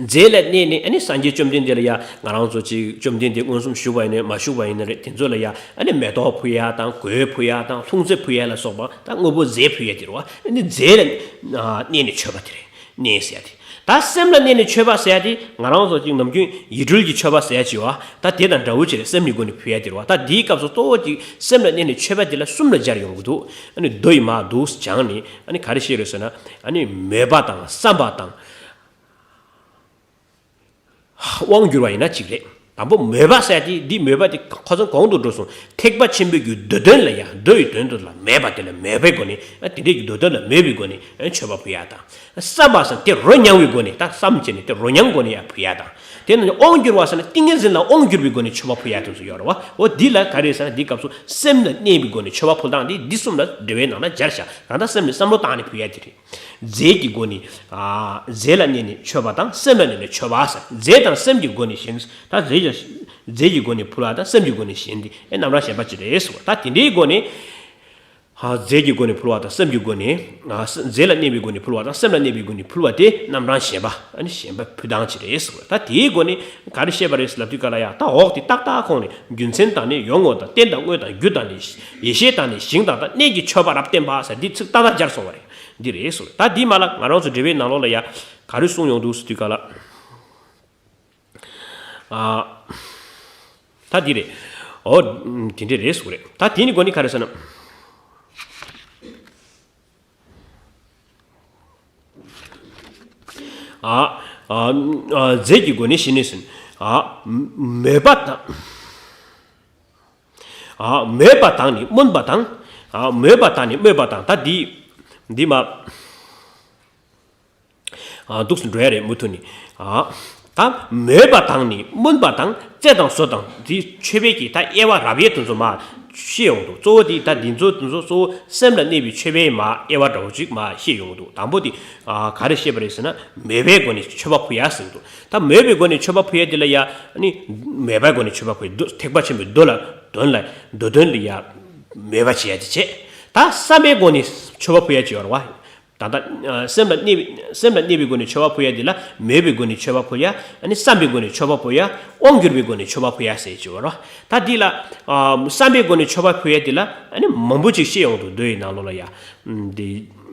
རྫས་ལ་བརྟེན་ནས་ཨ་ནི་སངས་རྒྱས་བཅོམ་ལྡན་འདས་ལ་ཡ་ང་རང་ཚོ་ཅིག་བཅོམ་ལྡན་འདས་མངོན་སུམ་བཞུགས་པ་ཡིན་ནའི་མ་བཞུགས་པ་ཡིན་ནའི་རེད། དེ་ཚོ་ལ་ཡ་ཨ་ནི་མེ་ཏོག་ཕུལ་ཡ་དང་། གོས་ཕུལ་ཡ་དང་། ལྷུང་བཟེད་ཕུལ་ཡ་ལ་སོགས་པ། ད་དངོས་པོ་རྫས་ཕུལ་ཡ་དེ་རེད་བ། ཨ་ནི་རྫས་ལ་བརྟེན་ནས་མཆོད་པ་དེ་རེད། གནས་ཟེར་ཡ་དེ། ད་སེམས་ལ་བརྟེན་ནས་མཆོད་པ་ཟེར་ཡ་དེ་ང་རང་ཚོ་ཅིག་ནམ་རྒྱུན་ཡིད་སྤྲུལ་གྱི་མཆོད་པ་ཟེར་ཡ་ཅིག་ཡོད་བ། ད་དེ་དང་འདྲ་བོ་ཅིག་རེད། སེམས་ཀྱི་སྒོ་ནས་ཕུལ་ཡ་དེ་རེད་བ། ད་དེའི་སྐབས་སུ་གཙོ་བོ་ཅིག་སེམས་ལ་བརྟེན་ནས་མཆོད་པ་དེ་ལ་གསུམ་ལ་སྦྱར་ཡོང་གི་འདུག་ཨ་ནི་མདོ་ཡི་མར་འདུག་སྦྱངས་ནས། ཨ་ནི་ག་རེ་བཤད་རེད་ཟེར་ན། ཨ་ནི་མོས་པ་དང་བསམ་པ་དང་། དབང་བསྒྱུར་བ་ཡིན་ན་གཅིག་རེད། དང་པོ་མོས་པ་ཟེར་དེ་འདི་མོས་པ་དེ་ཁོ་ཚོ་གོང་དུ་འགྲོ་སོང་། ཐེག་པ་ཆེན་པོའི་གི་མདོ་དོན་ལ་ཡང་མདོ་ཡི་དོན་དུ་ལ་མོས་པ་དེ་ལ་མོས་པའི་སྒོ་ནས་དེ་འདྲའི་གི་མདོ་དོན་ལ་མོས་པའི་སྒོ་ནས་མཆོད་པ་ཕུལ་ཡ་དང་། བསམ་པ་ཟེར་དེ་རོ་མྱང་བའི་སྒོ་ནས་ད་བསམ་བྱས་ནས་དེ་རོ་མྱང་སྒོ་ནས་ཡང་ཕུལ་ཡ་དང་། དེ་ནས་དབང་བསྒྱུར་བ་ཟེར་ན་ཏིང་ངེ་འཛིན་ལ་དབང་བསྒྱུར་བའི་སྒོ་ནས་མཆོད་པ་ཕུལ་ཡ་དེ་ཚོ་ཡོད་རེད་བ། འོ་འདི་ལ་ག་རེ་ཟེར་ན་འདི་སྐབས་སུ་སེམས་ལ་གནས་པའི་སྒོ་ནས་མཆོད་པ་ཕུལ་སྟངས་འདི་འདི་གསུམ་ལ་འགྲེལ་པའི་ནང་ན་སྦྱར་བཞག་གང་ལྟར་སེམས་ནས་བསམ་བློ་བཏང་ནས་ཕུལ་ཡ་དེ་རེད། རྫས་ཀྱི་སྒོ་ནས། ཨ། རྫས་ལ་གནས་ནས་མཆོད་པ་དང་སེམས་ལ་གནས་ནས་མཆོད་པ་ཟེར། རྫས་དང་སེམས་ཀྱི་སྒོ་ནས་ཞེས། ད་རྫས་ཀྱི་རྫས་ཀྱི་སྒོ་ནས་ཕུལ་བ་དང་སེམས་ཀྱི་སྒོ་ནས་ཞེས་འདི་ཨེ་རྣམ་གྲངས་གཞན་པ་ཅིག་རེད་ཟེར་བ། ད་དེ་འདྲའི་སྒོ་ནས། ཨ། རྫས་ཀྱི་སྒོ་ནས་ཕུལ་བ་དང་སེམས་ཀྱི་སྒོ་ནས། ཨ། རྫས་ལ་གནས་པའི་སྒོ་ནས་ཕུལ་བ་དང་སེམས་ལ་གནས་པའི་སྒོ་ནས་ཕུལ་བ་དེ་རྣམ་གྲངས་གཞན་པ། ཨ་ནི་གཞན་པ་ཕུལ་སྟངས་ཅིག་རེད་ཟེར་བ། ད་དེའི་སྒོ་ནས་ག་རེ་བཤད་པ་རེད་ཟེར་ལབ་དུས་ག་ལ་ཡ་ད་འོག་དེ་ཏག་ཏག་ཁོང་ནས་རྒྱུ་མཚན་དང་ནི་ཡོད་ངོ་དང་རྟེན་དང་དངོས་དང་རྒྱུ་དང་ནི་ཡེ་ཤེས་དང་ནི་ཞིང་དང་ད་གནས་ཀྱི་མཆོད་པ་རབ་བསྟན་པ་ཟེར་འདི་ཚིག་ཏག་ཏག་སྦྱར་སོང་བ་རེད། འདི་རེད་ཟེར། ད་འདི་མ་ལ་ང་རང་ཚོ་འགྲེལ་པའི་ནང་ལོགས་ལ་ཡ་ག་རེ་གསུངས་ཡོང་འདུག་ཟེར་དུས་ག་ལ། ཨ། ད་འདི་རེད། ཨོ། དེ་འདྲས་རེད་ཟེར་རེད། ད་དེ་ནི་སྒོ་ནི་ག་རེ་ཟེར་ན། ཨ། ཨ། ཨ། རྫས་ཀྱི་སྒོ་ནས་ཞེས་ནས་ཟིན། ཨ། མོས་པ་དང་། ཨ། མོས་པ་དང་ནི་སྨོན་པ་དང་། ཨ། མོས་པ་དང་ནི་སྨོས་པ་དང་ད་འདི། འདི་མ། ཨ། འདུག་སེ་འགྲོ་ཡ་རེད་མུ་མཐུད་ནས། ཨ། ད་མོས་པ་དང་ནི་སྨོན་པ་དང་བརྩེ་དང་བཟོད་དང་འདི་མཆོད་པའི་གི་ད་དབྱེ་བ་རབ་དབྱེ་དེ་ཚོ་མ་ཤེས་ཡོང་འདུག་གཙོ་བོ་འདི་ད་འདི་ཚོ་དེ་ཚོ་གཙོ་བོ་སེམས་ལ་གནས་པའི་མཆོད་པའི་མ་དབྱེ་བ་འདྲ་བོ་ཅིག་མ་ཤེས་ཡོང་འདུག་དང་པོ་འདི། ཨ། ག་རེ་བཤད་པ་རེད་ཟེར་ན་མོས་པའི་སྒོ་ནས་མཆོད་པ་ཕུལ་ཡ་ཟེར་འདུག་ད་མོས་པའི་སྒོ་ནས་མཆོད་པ་ཕུལ་ཡ་འདི་ལ་ཡ་ནི་མོས་པའི་སྒོ་ནས་མཆོད་པ་ཕུལ་ཡ་འདུག་ཐེག་པ་ཆེན་པོའི་མདོ་ལ་དོན་ལ་མདོ་དོན་ལ་ཡ་མོས་པ་བྱེད་ཡ་དེ་བྱེད། ད་བསམ་པའི་སྒོ་ནས་མཆོད་པ་ཕུལ་ཡ་ཅིག་ཡོད་རེད་བ། ད་ལྟ་སེམས་ལ་གནས་པའི་སེམས་ལ་གནས་པའི་སྒོ་ནས་མཆོད་པ་ཕུལ་ཡ་འདི་ལ་མོས་པའི་སྒོ་ནས་མཆོད་པ་ཕུལ་ཡ། ཨ་ནི་བསམ་པའི་སྒོ་ནས་མཆོད་པ་ཕུལ་ཡ། དབང་བསྒྱུར་བའི་སྒོ་ནས་མཆོད་པ་ཕུལ་ཡ་ཟེར་གྱི་ཡོད་རེད། ད་འདི་ལ་ཨ་བསམ་པའི་སྒོ་ནས་མཆོད་པ་ཕུལ་ཡ་འདི་ལ་ཨ་ནི་མང་པོ་ཅིག་བཤད་ཡོང་འདུག་མདོ་ཡི་ནང་ལོགས་ལ་ཡ། འདི་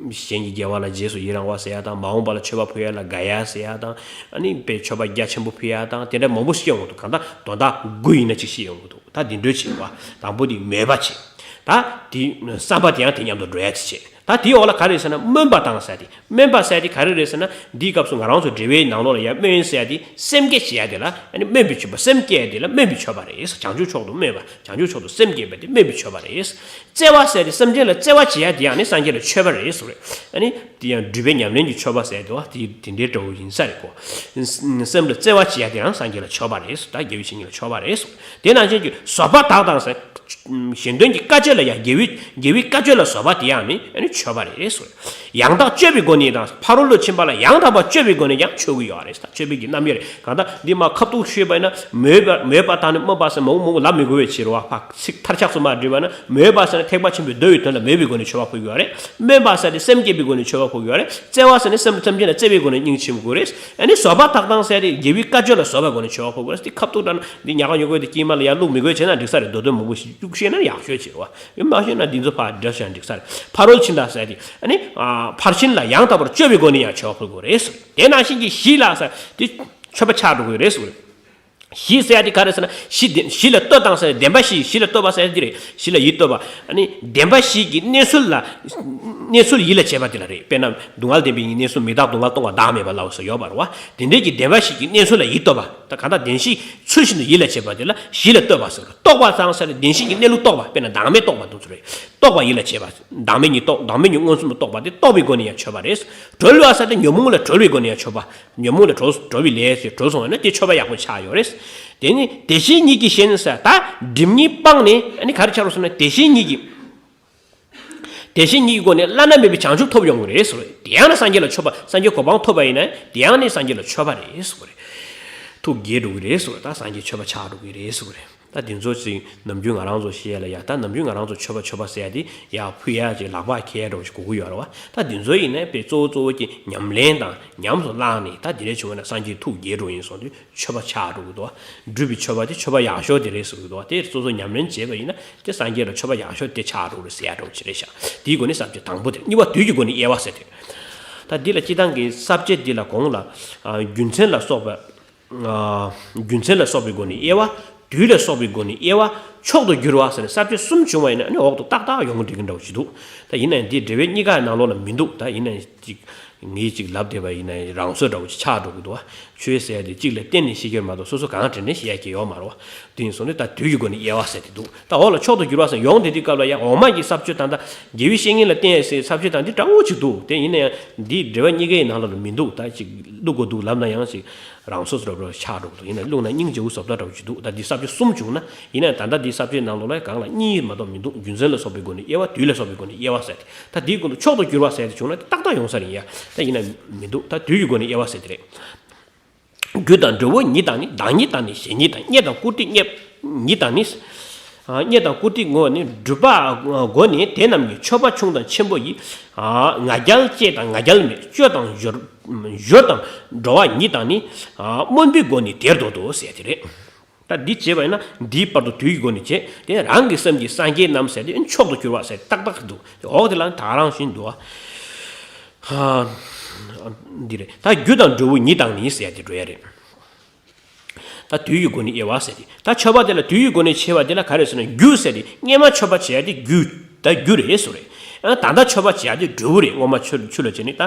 གཞན་གྱི་དགེ་བ་ལ་རྗེས་སུ་ཡི་རང་བ་ཟེར་ཡ་དང་མ་འོངས་པ་ལ་མཆོད་པ་ཕུལ་ཡ་ལ་དགའ་ཡ་ཟེར་ཡ་དང་ཨ་ནི་དཔེ་མཆོད་པ་རྒྱ་ཆེན་པོ་ཕུལ་ཡ་དང་དེ་འདྲ་མང་པོ་བཤད་ཡོང་འདུག་གང་ལྟར་དོན་དག་དགུ་ཡིན་ན་ཅིག་བཤད་ཡོང་འདུག་ད་འདི་འདྲ་བྱེད་པ། དང་པོ་འདི་མོས་པ་བྱེད། ད་འདི་བསམ་པ་དེ་ཡང་དེ་མཉམ་དུ་འགྲོ་ཡ་དེ་བྱེད། ད་དེའི་འོག་ལ་ག་རེ་ཟེར་ན་སྨོན་པ་དང་ཟེར་ཏེ། སྨོན་པ་ཟེར་ཏེ་ག་རེ་རེད་ཟེར་ན་འདིའི་སྐབས་སུ་ང་རང་ཚོ་འགྲེལ་པའི་ནང་ལོགས་ལ་ཡ་སྨོན་ཟེར་ཏེ་སེམས་བསྐྱེད་བྱེད་ཡ་དེ་ལ་ཨ་ནི་སྨོན་པའི་མཆོད་པ་སེམས་བསྐྱེད་ཡ་དེ་ལ་སྨོན་པའི་མཆོད་པ་རེད། བྱང་ཆུབ་མཆོག་ཏུ་སྨོན་པ་བྱང་ཆུབ་མཆོག་ཏུ་སེམས་བསྐྱེད་པ་དེ་སྨོན་པའི་མཆོད་པ་རེད། བརྩེ་བ་ཟེར་ཏེ་སེམས་ཅན་ལ་བརྩེ་བ་བྱེད་ཡ་དེ་ཡང་ནི་སངས་རྒྱས་ལ་མཆོད་པ་རེད་ཟེར་རེད། ཨ་ནི་དེ་ཡང་སྒྲུབ་པའི་ཉམས་ལེན་གྱི་མཆོད་པ་ཟེར་དེ་བ་དེ་དེ་འདྲའི་འདྲ་བོ་ཡིན་ས་རེད་གོ། སེམས་ལ་བརྩེ་བ་བྱེད་ཡ་དེ་ཡང་སངས་རྒྱས་ལ་མཆོད་པ་རེད་ཟེར། ད་དགེ་བའི་བཤེས་གཉེན་ལ་མཆོད་པ་རེད་ཟེར། དེ་ནང་བཞིན་གྱི་བཟོད་པ་དག་དང་ཟེར། གཞན་དོན་གྱི་དཀའ་སྤྱད་ལ་ཡང་དགེ་བའི་དགེ་བའི་དཀའ་སྤྱད་ལ་བཟོད་པ་དེ་ཡང་ནི་ཨ་ནི་མཆོད་པ་རེད་ཟེར། ཡང་དག་སྤྱོད་པའི་སྒོ་ནས་དང་ཕ་རོལ་ཏུ་ཕྱིན་པ་ལ་ཡང་དག་པར་སྤྱོད་པའི་སྒོ་ནས་ཀྱང་མཆོད་ཀྱི་ཡོད་རེད། ད་སྤྱོད་པའི་གི་རྣམ་དབྱེ་རེད། གང་ལྟར་འདི་མ་ཁ་ཐུག་ཤོད་པ་ཡིན་ན་མོས་པ་མོས་པ་དང་ནི་སྨོན་པ་ཟེར་མང་པོ་མང་པོ་ལབ་མི་དགོས་པའི་ཕྱིར་རོ། ཕ་ཚིག་མཐར་ཆགས་སུ་མ་བྲིས་པ་ན་མོས་པ་ཟེར་ན་ཐེག་པ་ཆེན་པོའི་མདོ་ཡི་དོན་ལ་མོས་པའི་སྒོ་ནས་མཆོད་པ་ཕུལ་གྱི་ཡོད་རེད། སྨོན་པ་ཟེར་ཏེ་སེམས་བསྐྱེད་པའི་སྒོ་ནས་མཆོད་པ་ཕུལ་གྱི་ཡོད་རེད། བརྩེ་བ་ཟེར་ནས་སེམས་ཐམས་ཅད་ལ་བརྩེ་བའི་སྒོ་ནས་སྙིང་རྗེ་ཆེན་པོའི་སྒོ་རེད། ཨ་ནི་བཟོད་པ་དག་དང་ཟེར་ཏེ་དགེ་བའི་དཀའ་སྤྱད་ལ་བཟོད་པའི་སྒོ་ནས་མཆོད་པ་ཕུལ་དགོས་རེད། དེ་ཁ་ཐུག་དྲགས་ན་འདི་ཉག་ག་ཉོག་གོ་དེ་དཀྱིལ་མ་ལ་ཡར་བླུགས་མི་དགོས་བྱས་ན་འགྲིག་ས་རེད། མདོ་དོན་མང་པོ་ཞིག་བཤད་ན་ཡག་ཤོས་བྱེད་རོགས། ཡང་མ་ཤེས་ན་འདི་ཚོ་ཕར་འདྲ་ཤོད་ཡང་འགྲིག་ས་རེད། ཕ་རོལ་ཕྱིན་དང་ཟེར་ཏེ་ཨ་ནི་ཕར་ཕྱིན་ལ་ཡང་དག་པར་སྤྱོད་པའི་སྒོ་ནས་ཡང་མཆོད་པ་ཕུལ་དགོས་རེད། དེ་ནང་བཞིན་གྱི་གཞི་ལ་ཟེར་དེ་མཆོད་པ་ཆགས་འགྲོ་གི་རེད་ཟེར། གཞི་ཟེར་ཡ་དེ་ག་རེ་ཟེར་ན་གཞི་བདེ་གཞི་ལ་ལྟོས་དང་ཟེར་ན་བདེན་པ་བཞི་གཞི་ལ་ལྟོས་པ་ཟེར་ཡ་དེ་རེད། གཞི་ལ་ཡིད་ལྟོས་པ། ཨ་ནི་བདེན་པ་བཞི་གི་གནས་ཚུལ་ལ་གནས་ཚུལ་ཡིད་ལ་བྱེད་པ་དེ་ལ་རེད། དཔེར་ན་སྡུག་བསྔལ་བདེན་པའི་གནས་ཚུལ་མི་རྟག་སྡུག་བསྔལ་སྟོང་པ་བདག་མེད་པ་ལ་སོགས་ཡོད་པ་རེད་བ། དེ་འདྲའི་གི་བདེན་པ་བཞི་གི་གནས་ཚུལ་ལ་ཡིད་ལྟོས་པ། ད་གང་ལྟར་བདེན་བཞི་ཚུལ་བཞིན་དུ་ཡིད་ལ་བྱེད་པ་དེ་ལ་གཞི་ལ་ལྟོས་པ་ཟེར། རྟོགས་པ་དང་ཟེར་ན་བདེན་བཞི་གི་གནས་ལུགས་རྟོགས་པ། དཔེར་ན་བདག་མེད་རྟོགས་པ་དེ་ཚོ་རེད། རྟོགས་པ་ཡིད་ལ་བྱེད་པ། བདག་མེད་གཉིས་རྟོགས་བདག་མེད་གཉིས་མངོན་སུམ་དུ་རྟོགས་པ་དེ་རྟོགས་པའི་སྒོ་ནས་ཡང་མཆོད་པ་རེད། གྲོལ་བ་ཟེར་ཏེ་ཉོན་མོངས་ལས་གྲོལ་བའི་སྒོ་ནས་ཡང་མཆོད་པ། ཉོན་མོངས་ལས་གྲོལ་གྲོལ་བའི་ལས་ཞེས་གྲོལ་སོང་བ་ན་དེ་མཆོད་པ་ཡག་པོ་ཆགས་ཡོད་རེད། དེ་ནི་དེ་བཞིན་ཉིད་ཀྱིས་ཞེས་ཟེར་ད་སྒྲིབ་གཉིས་སྤངས་ནས་ཨ་ནི་ག་རེ་ཆགས་རུང་ཟེར་ན་དེ་བཞིན་ཉིད་ཀྱིས། དེ་བཞིན་ཉིད་ཀྱི་སྒོ་ནས་བླ་ན་མེད་པའི་བྱང་ཆུབ་ཐོབ་ཡོང་གི་རེད་ཟེར་བས། དེ་ཡང་ན་སངས་རྒྱས་ལ་མཆོད་པ་སངས་རྒྱས་གོ་འཕང་ཐོབ་པ་ཡིན་ན་དེ་ཡང་ནི་སངས་རྒྱས་ལ་མཆོད་པ་རེད་ཟེར་བ་རེད། ཐུགས་དགྱེས་འགྲོ་གི་རེད་ཟེར་བ་ད་སངས་རྒྱས་མཆོད་པ་ཆགས་འགྲོ་གི་རེད་ཟེར་བ་རེད། ད་དེ་ཚོ་ཅིག་ནམ་རྒྱུན་ང་རང་ཚོ་བཤད་ཡ་ལ་ཡ་ད་ནམ་རྒྱུན་ང་རང་ཚོ་མཆོད་པ་མཆོད་པ་ཟེར་ཡ་དེ་ཡ་ཕུལ་ཡ་ཅིག་ལག་པ་འཁྱེར་ཡ་འདྲ་བོ་ཞིག་དགོས་ཀྱི་ཡོད་རེད་བ། ད་དེ་ཚོ་ཡིན་ན་དཔེ་གཙོ་བོ་གཙོ་བོ་ཅིག་ཉམས་ལེན་དང་ཉམས་སུ་བླངས་ནས་ད་དེ་འདྲ་བྱུང་བ་ན་སངས་རྒྱས་ཐུགས་དགྱེས་འགྲོ་ཡིན་གསུངས་དུས། མཆོད་པ་ཆགས་འགྲོ་གི་འདུག་སྒྲུབ་པའི་མཆོད་པ་དེ་མཆོད་པ་ཡག་ཤོས་དེ་རེད་ཟེར་གི་འདུག་དེ་སོ་སོ་ཉམས་ལེན་བྱས་པ་ཡིན་ན་དེ་སངས་རྒྱས་ལ་མཆོད་པ་ཡག་ཤོས་དེ་ཆགས་འགྲོ་རེད་ཟེར་ཡ་འདྲ་བོ་ཅིག་རེད་ཤག་དེའི་སྒོ་ནས་ས་བཅད་དང་པོ་དེ་གཉིས་པ་དུས་ཀྱི་སྒོ་ནས་དབྱེ་བ་ཟེར་དེ། ད་འདི་ལ་སྤྱི་བཏང་གི་ས་བཅད་འདི་ལ་གོང་ལ་ཨ་རྒྱུ་མཚན་ལ་སོགས་པ་ཨ་རྒྱུ་མཚན་ལ་སོགས་པའི་སྒོ་ནས་དབྱེ་བ། དུས་ལ་སོགས་པའི་སྒོ་ནས་དབྱེ་བ། མཆོག་ཏུ་གྱུར་པ་ཟེར་ནས་ས་བཅད་གསུམ་བྱུང་བ་ཡིན་ན་ཨ་ནི་འོག་ཏུ་ཏག་ཏག་ཡོང་གི་འགྲིག་གི་འདྲ་བོ་ཅིག་འདུག་ད་ཡིན་ན་ཡང་འདི་འགྲེལ་པའི་གཉིས་ཀ་ནང་ལོགས་ལ་མི་འདུག་ད་ཡིན་ན་ཡང་ཅིག་ངས་ཅིག་ལབ་བསྡད་པ་ཡིན་ན་རང་བཟོ་འདྲ་བོ་ཅིག་ཆགས་འགྲོ་གི་འདུག་བ། ཆོས་ཟེར་ཡ་དེ་གཅིག་ལ་བརྟེན་ནས་ཤེས་ཀྱི་ཡོད་མ་གཏོགས་སོ་སོ་གང་དྲན་དྲན་ཤེས་ཡ་གི་ཡོད་མ་རེད་བ། དེ་ཡིན་སོང་ནས་ད་དུས་ཀྱི་སྒོ་ནས་དབྱེ་བ་ཟེར་དེ་འདུག་ད་འོག་ལ་མཆོག་ཏུ་གྱུར་པ་ཟེར་ཡོང་དེ་དུས་སྐབས་ལ་ཡ་འོག་མ་གི་ས་བཅད་དང་ད་དགེ་བའི་བཤེས་གཉེན་ལ་བརྟེན་ཡ་ཟེར་ས་བཅད་དང་འདི་འདྲ་བོ་ཅིག་འདུག་དེ་ཡིན་ན་ཡང་འདི་འགྲེལ་པ་གཉིས་ཀའི་ནང་ལ་མི་འདུག་ད་ཅིག་བླུག་དགོས་འདུག་ལབ་ན་ཡང་ཅིག་རང་སོ་སོ་རབ་རོ་ཆགས་འགྲོ་གི་འདུག་ཡིན་ན་བླུག་ན་སྙིང་རྗེ་བོ་བཟོ་ལྟ་འདྲ་བོ་ཅིག་འདུག་ད་འདི་ས་བཅད་གསུམ་བྱུང་ན་ཡིན་ན་ད་ལྟ་འདི་ས་བཅད་ནང་ལོགས་ལ་གང་ལ་གཉིས་མ་གཏོགས་མི་འདུག་རྒྱུ་མཚན་ལ་སོགས་པའི་སྒོ་ནས་དབྱེ་བ། དུས་ལ་སོགས་པའི་སྒོ་ནས་དབྱེ་བ་ཟེར་ཏེ། ད་འདིའི་སྒོ་ནས་མཆོག་ཏུ་གྱུར་པ་ཟེར་ཏེ་བྱུང་ན་ཏག་ཏག་ཡོང་ས་རེད་ཡ། ད་ཡིན་ན་མི་འདུག་ད་དུས་ཀྱི་སྒོ་ནས་དབྱེ་བ་ཟེར་ཏེ་རེད། རྒྱུ་དང་འབྲས་བུ་ཉིད་དང་ནི། བདག་ཉིད་དང་ནི། གཞན་ཉིད་དང་། རྙེད་དང་བཀུར་སྟི་རྙེད་ཉིད་དང་ནི། ཨ། རྙེད་དང་བཀུར་སྟི་ངོ་ནི། སྒྲུབ་པ་སྒོ་ནི་དེ་རྣམས་ཉིད། མཆོད་པ་ཆུང་དང་ཆེན་པོ་ཡི། ཨ། ང་རྒྱལ་བཅས་དང་ང་རྒྱལ་མེད། སྤྱོད་དང་སྦྱོར་སྦྱོར་དང་འགྲོ་བ་ཉིད་དང་ནི། ཨ། སྨོན་པའི་སྒོ་ནི་དེར་འདོད་དོ་ཟེར་ཏེ་རེད། ད་འདི་བྱས་པ་ཡིན་ན་འདིའི་བར་དུ་དུས་ཀྱི་སྒོ་ནས་བྱས་ཏེ་རང་གི་སེམས་ཀྱི་སངས་རྒྱས་རྣམས་ཟེར་ཏེ་མཆོག་ཏུ་གྱུར་པ་ཟེར་ཏག་ཏག་འདུག་འོག་དེ་ལ་ད་རང་བཞིན་འདུག་ཨ། འདི་རེད། ད་རྒྱུ་དང་འབྲས་བུ་ཉིད་དང་ནི་ཟེར་ཏེ་འགྲོ་ཡ་རེད། ད་དུས་ཀྱི་སྒོ་ནས་དབྱེ་བ་ཟེར་ཏེ་ད་མཆོད་པ་དེ་ལ་དུས་ཀྱི་སྒོ་ནས་ཕྱེ་བ་དེ་ལ་ག་རེ་ཟེར་ན་རྒྱུ་ཟེར་ཏེ་སྔོན་མ་མཆོད་པ་བྱས་ཏེ་རྒྱུ། ད་རྒྱུ་རེད་ཟེར་རེད། ཨ། ད་ལྟ་མཆོད་པ་བྱེད་ཡ་དེ་འབྲས་བུ་རེད། སྔོན་མ་ཆུ་ཆུ་ལ་བྱས་ནས་ད་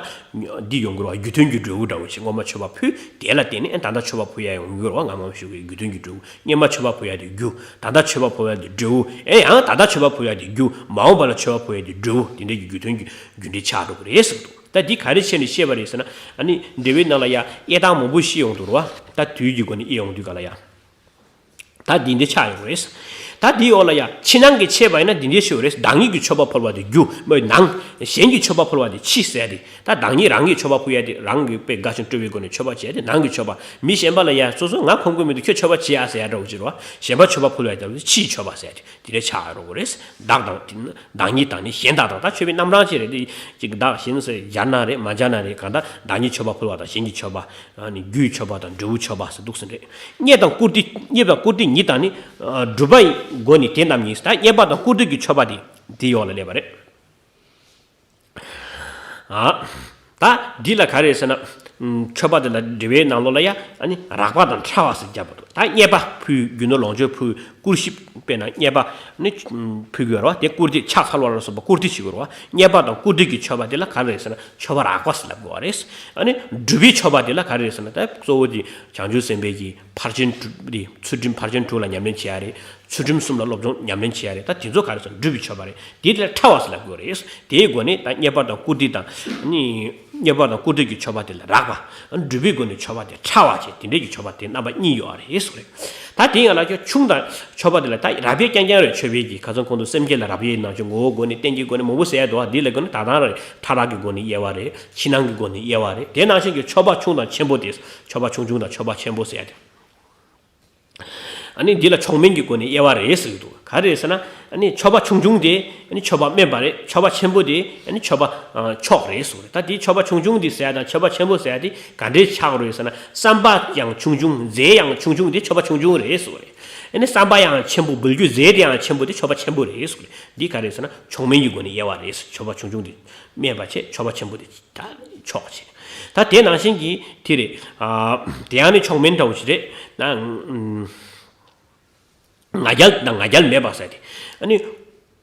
འདི་ཡོང་གི་རེད་བ། རྒྱུ་མཐུན་གྱི་འབྲས་བུ་འདྲ་བོ་ཞིག་སྔོན་མ་མཆོད་པ་ཕུལ་དེ་ལ་བརྟེན་ནས་ཨ་ད་ལྟ་མཆོད་པ་ཕུལ་ཡ་ཡོང་གི་རེད་བ། སྔ་མ་ཞུ་བའི་རྒྱུ་མཐུན་གྱི་འབྲས་བུ། སྔོན་མ་མཆོད་པ་ཕུལ་ཡ་དེ་རྒྱུ། ད་ལྟ་མཆོད་པ་ཕུལ་ཡ་དེ་འབྲས་བུ། ཨེ་ཡང་ད་ལྟ་མཆོད་པ་ཕུལ་ཡ་དེ་རྒྱུ། མ་འོངས་པ་ལ་མཆོད་པ་ཕུལ་ཡ་དེ་འབྲས་བུ། དེ་འདྲ་གི་རྒྱུ་མཐུན་གྱི་རྒྱུ་འབྲས་ཆགས་འགྲོ་གི་རེད་ཟེར་གི་འདུག་ད་འདི་ག་རེ་བྱས་ནས་བཤད་པ་རེད་ཟེར་ན། ཨ་ནི་འགྲེལ་པའི་ནང་ལ་ཡ་དབྱེ་སྟངས་མང་པོ་ཤེས་ཡོང་འདུག་རེད་བ། ད་དུས་ཀྱི་སྒོ་ནས་དབྱེ་ཡོང་དུས་ག་ལ་ཡ། ད་འདི་འདྲ་ཆགས་ཡོང་གི་རེད། ད་འདིའི་འོག་ལ་ཡ་ཕྱི་ནང་གི་ཕྱེ་བ་ཡིན་ན་འདི་འདྲ་ཞུ་རེད། བདག་ཉིད་ཀྱི་མཆོད་པ་ཕུལ་བ་དེ་རྒྱུ། མི་ནང་། གཞན་གྱི་མཆོད་པ་ཕུལ་བ་དེ་ཕྱི་ཟེར་ཏེ། ད་བདག་ཉིད་རང་གི་མཆོད་པ་ཕུལ་ཡ་དེ་རང་གི་དཔེ་དགའ་ཞིང་སྤྲོ་བའི་སྒོ་ནས་མཆོད་པ་བྱས་ཏེ་ནང་གི་མཆོད་པ། མི་གཞན་པ་ལ་ཡ་སོ་སོ་ང་ཁོམ་གྱི་མི་འདུག་ཁྱོད་མཆོད་པ་བྱེད་ཨ་ཟེར་ཡ་འདྲ་བོ་ཅིག་རེད་བ། གཞན་པ་མཆོད་པ་ཕུལ་བ་དེ་ཕྱིའི་མཆོད་པ་ཟེར་ཏེ་དེ་འདྲ་ཆགས་ཡོང་གི་རེད། བདག་དང་བདག་ཉིད་དང་ནི་གཞན་དག་དང་། ད་མཆོད་པའི་རྣམ་གྲངས་ཅིག་རེད་དེ། ཅིག་བདག་གཞན་ཟེར་སྦྱར་ན་རེད། མ་སྦྱར་ན་རེད། གང་ལྟར་བདག་ཉིད་མཆོད་པ་ཕུལ་བ་དང་གཞན་གྱི་མཆོད་པ། ཨ་ནི་རྒྱུའི་མཆོད་པ་དང་འབྲས་བུའི་མཆོད་པ་ཟེར་འདུག་ཟེར་རེད། རྙེད་དང་བཀུར་སྟི། རྙེད་དང་བཀུར་སྟི་ཉིད་དང་ནི། ཨ། སྒྲུབ་པའི་སྒོ་ནི་དེ་རྣམས་ཉིད། ད་རྙེད་པ་དང་བཀུར་སྟི་གི་མཆོད་པ་དེ་དེ་ཡོག་ལ་སླེབས་པ་རེད། ཨ། ད་འདི་ལ་ག་རེ་ཟེར་ན། ཨམ། མཆོད་པ་དེ་ལ་འགྲེལ་པའི་ནང་ལོགས་ལ་ཡ་ཨ་ནི་རགས་པ་དང་ཕྲ་བ་ཟེར་བརྒྱབ་པ་འདུག་ད་རྙེད་པ་ཕུལ། རྒྱུ་ནོར་ལོངས་སྤྱོད་ཕུལ། བཀུར་ཞིབ། དཔེར་ན་རྙེད་པ་ནི་ཕུལ་དགོས་རེད་བ། དེ་བཀུར་སྟི། ཕྱག་འཚལ་བ་ལ་སོགས་པ་བཀུར་སྟི་བྱེད་དགོས་རེད་བ། རྙེད་པ་དང་བཀུར་སྟི་གི་མཆོད་པ་དེ་ལ་ག་རེ་ཟེར་ན་མཆོད་པ་རགས་པ་ཟེར་ལབ་དགོས་པ་རེད། ཨ་ནི་སྒྲུབ་པའི་མཆོད་པ་དེ་ལ་ག་རེ་ཟེར་ན། ད་གཙོ་བོ་དེ་བྱང་ཆུབ་སེམས་དཔའི་གི་ཕར་ཕྱིན་དྲུག་དེ། ཚུལ་ཁྲིམས་ཕར་ཕྱིན་དྲུག་ལ་ཉམས་ལེན་བྱེད་ཡ་རེད། ཚུལ་ཁྲིམས་གསུམ་ལ་སློབ་སྦྱོང་ཉམས་ལེན་བྱེད་ཡ་རེད། ད་དེ་ཚོ་ག་རེ་ཟེར་ན་སྒྲུབ་པའི་མཆོད་པ་རེད། དེ་དེ་ལ་ཕྲ་བ་ཟེར་ལབ་དགོས་རེད། དེའི་སྒོ་ནས་ད་རྙེད་པ་དང་བཀུར་སྟི་དང་ནི། རྙེད་པ་དང་བཀུར་སྟི་གི་མཆོད་པ་དེ་ལ་རགས་པ། སྒྲུབ་པའི་སྒོ་ནས་མཆོད་པ་དེ་ཕྲ་བ་བྱས། དེ་འདྲའི་གི་མཆོད་པ་དེ་རྣམ་པ་གཉིས་ཡོད་རེད་ཟེར་རེད། ད་དེ་ཡང་ལ་ཁྱོད་ཆུང་དང་མཆོད་པ་དེ་ལ་ད་རབ་དབྱེ་རྐྱང་རྐྱང་རེད། མཆོད་པའི་གི་ཁ་སང་གོང་དུ་སེམས་བསྐྱེད་ལ་རབ་དབྱེ་ནང་བཞིན་ངོ་བོའི་སྒོ་ནས་རྟེན་གྱི་སྒོ་ནས་མང་པོ་ཟེར་ཡ་འདུག་བ། འདི་ལ་དགོས་ན་ད་དང་རེད། ཕྲ་རགས་ཀྱི་སྒོ་ནས་དབྱེ་བ་རེད། ཕྱི་ནང་གི་སྒོ་ནས་དབྱེ་བ་རེད། དེ་ནང་བཞིན་གྱི་མཆོད་པ་ཆུང་དང་ཆེན་པོ་དེ། མཆོད་པ་ཆུང་ཆུང་དང་མཆོད་པ་ཆེན་པོ་ཟེར་ཡ་དེ། ཨ་ནི་འདི་ལ་མཆོག་དམན་གྱི་སྒོ་ནས་དབྱེ་བ་རེད་ཟེར་གྱི་འདུག་ག་རེ་རེད་ཟེར་ན། ཨ་ནི་མཆོད་པ་ཆུང་ཆུང་དེ་ཨ་ནི་མཆོད་པ་དམན་པ་རེད། མཆོད་པ་ཆེན་པོ་དེ་ཨ་ནི་མཆོད་པ་ཨ་མཆོག་རེད་ཟེར་གྱི་རེད། ད་དེའི་མཆོད་པ་ཆུང་ཆུང་དེ་ཟེར་ཡ་དང་མཆོད་པ་ཆེན་པོ་ཟེར་ཡ་དེ་ག་འདྲའི་ཆགས་རེད་ཟེར་ན། བསམ་པ་ཡང་ཆུང་ཆུང་། རྫས་ཡང་ཆུང་ཆུང་དེ་མཆོད་པ་ཆུང་ཆུང་རེད་ཟེར་གྱི་རེད། ཨ་ནི་བསམ་པ་ཡང་ཆེན་པོ། འབུལ་རྒྱུ་རྫས་དེ་ཡང་ཆེན་པོ་དེ་མཆོད་པ་ཆེན་པོ་རེད་ཟེར་གྱི་རེད། འདི་ག་རེ་རེད་ཟེར་ན་མཆོག་དམན་གྱི་སྒོ་ནས་དབྱེ་བ་རེད། མཆོད་པ་ཆུང་ཆུང་དེ་དམན་པ་བྱས། མཆོད་པ་ཆེན་པོ་དེ། ད་མཆོག་བྱས། ད་དེ་ནང་བཞིན་གྱི་དེ་རེད། ཨ། དེ་ཡང་ནི་མཆོག་དམན་འདྲ་བོ་ཞིག་རེད། ད་ང་རྒྱལ་དང་ང་རྒྱལ་མེད་པ་ཟེར་ཏེ། ཨ་ནི་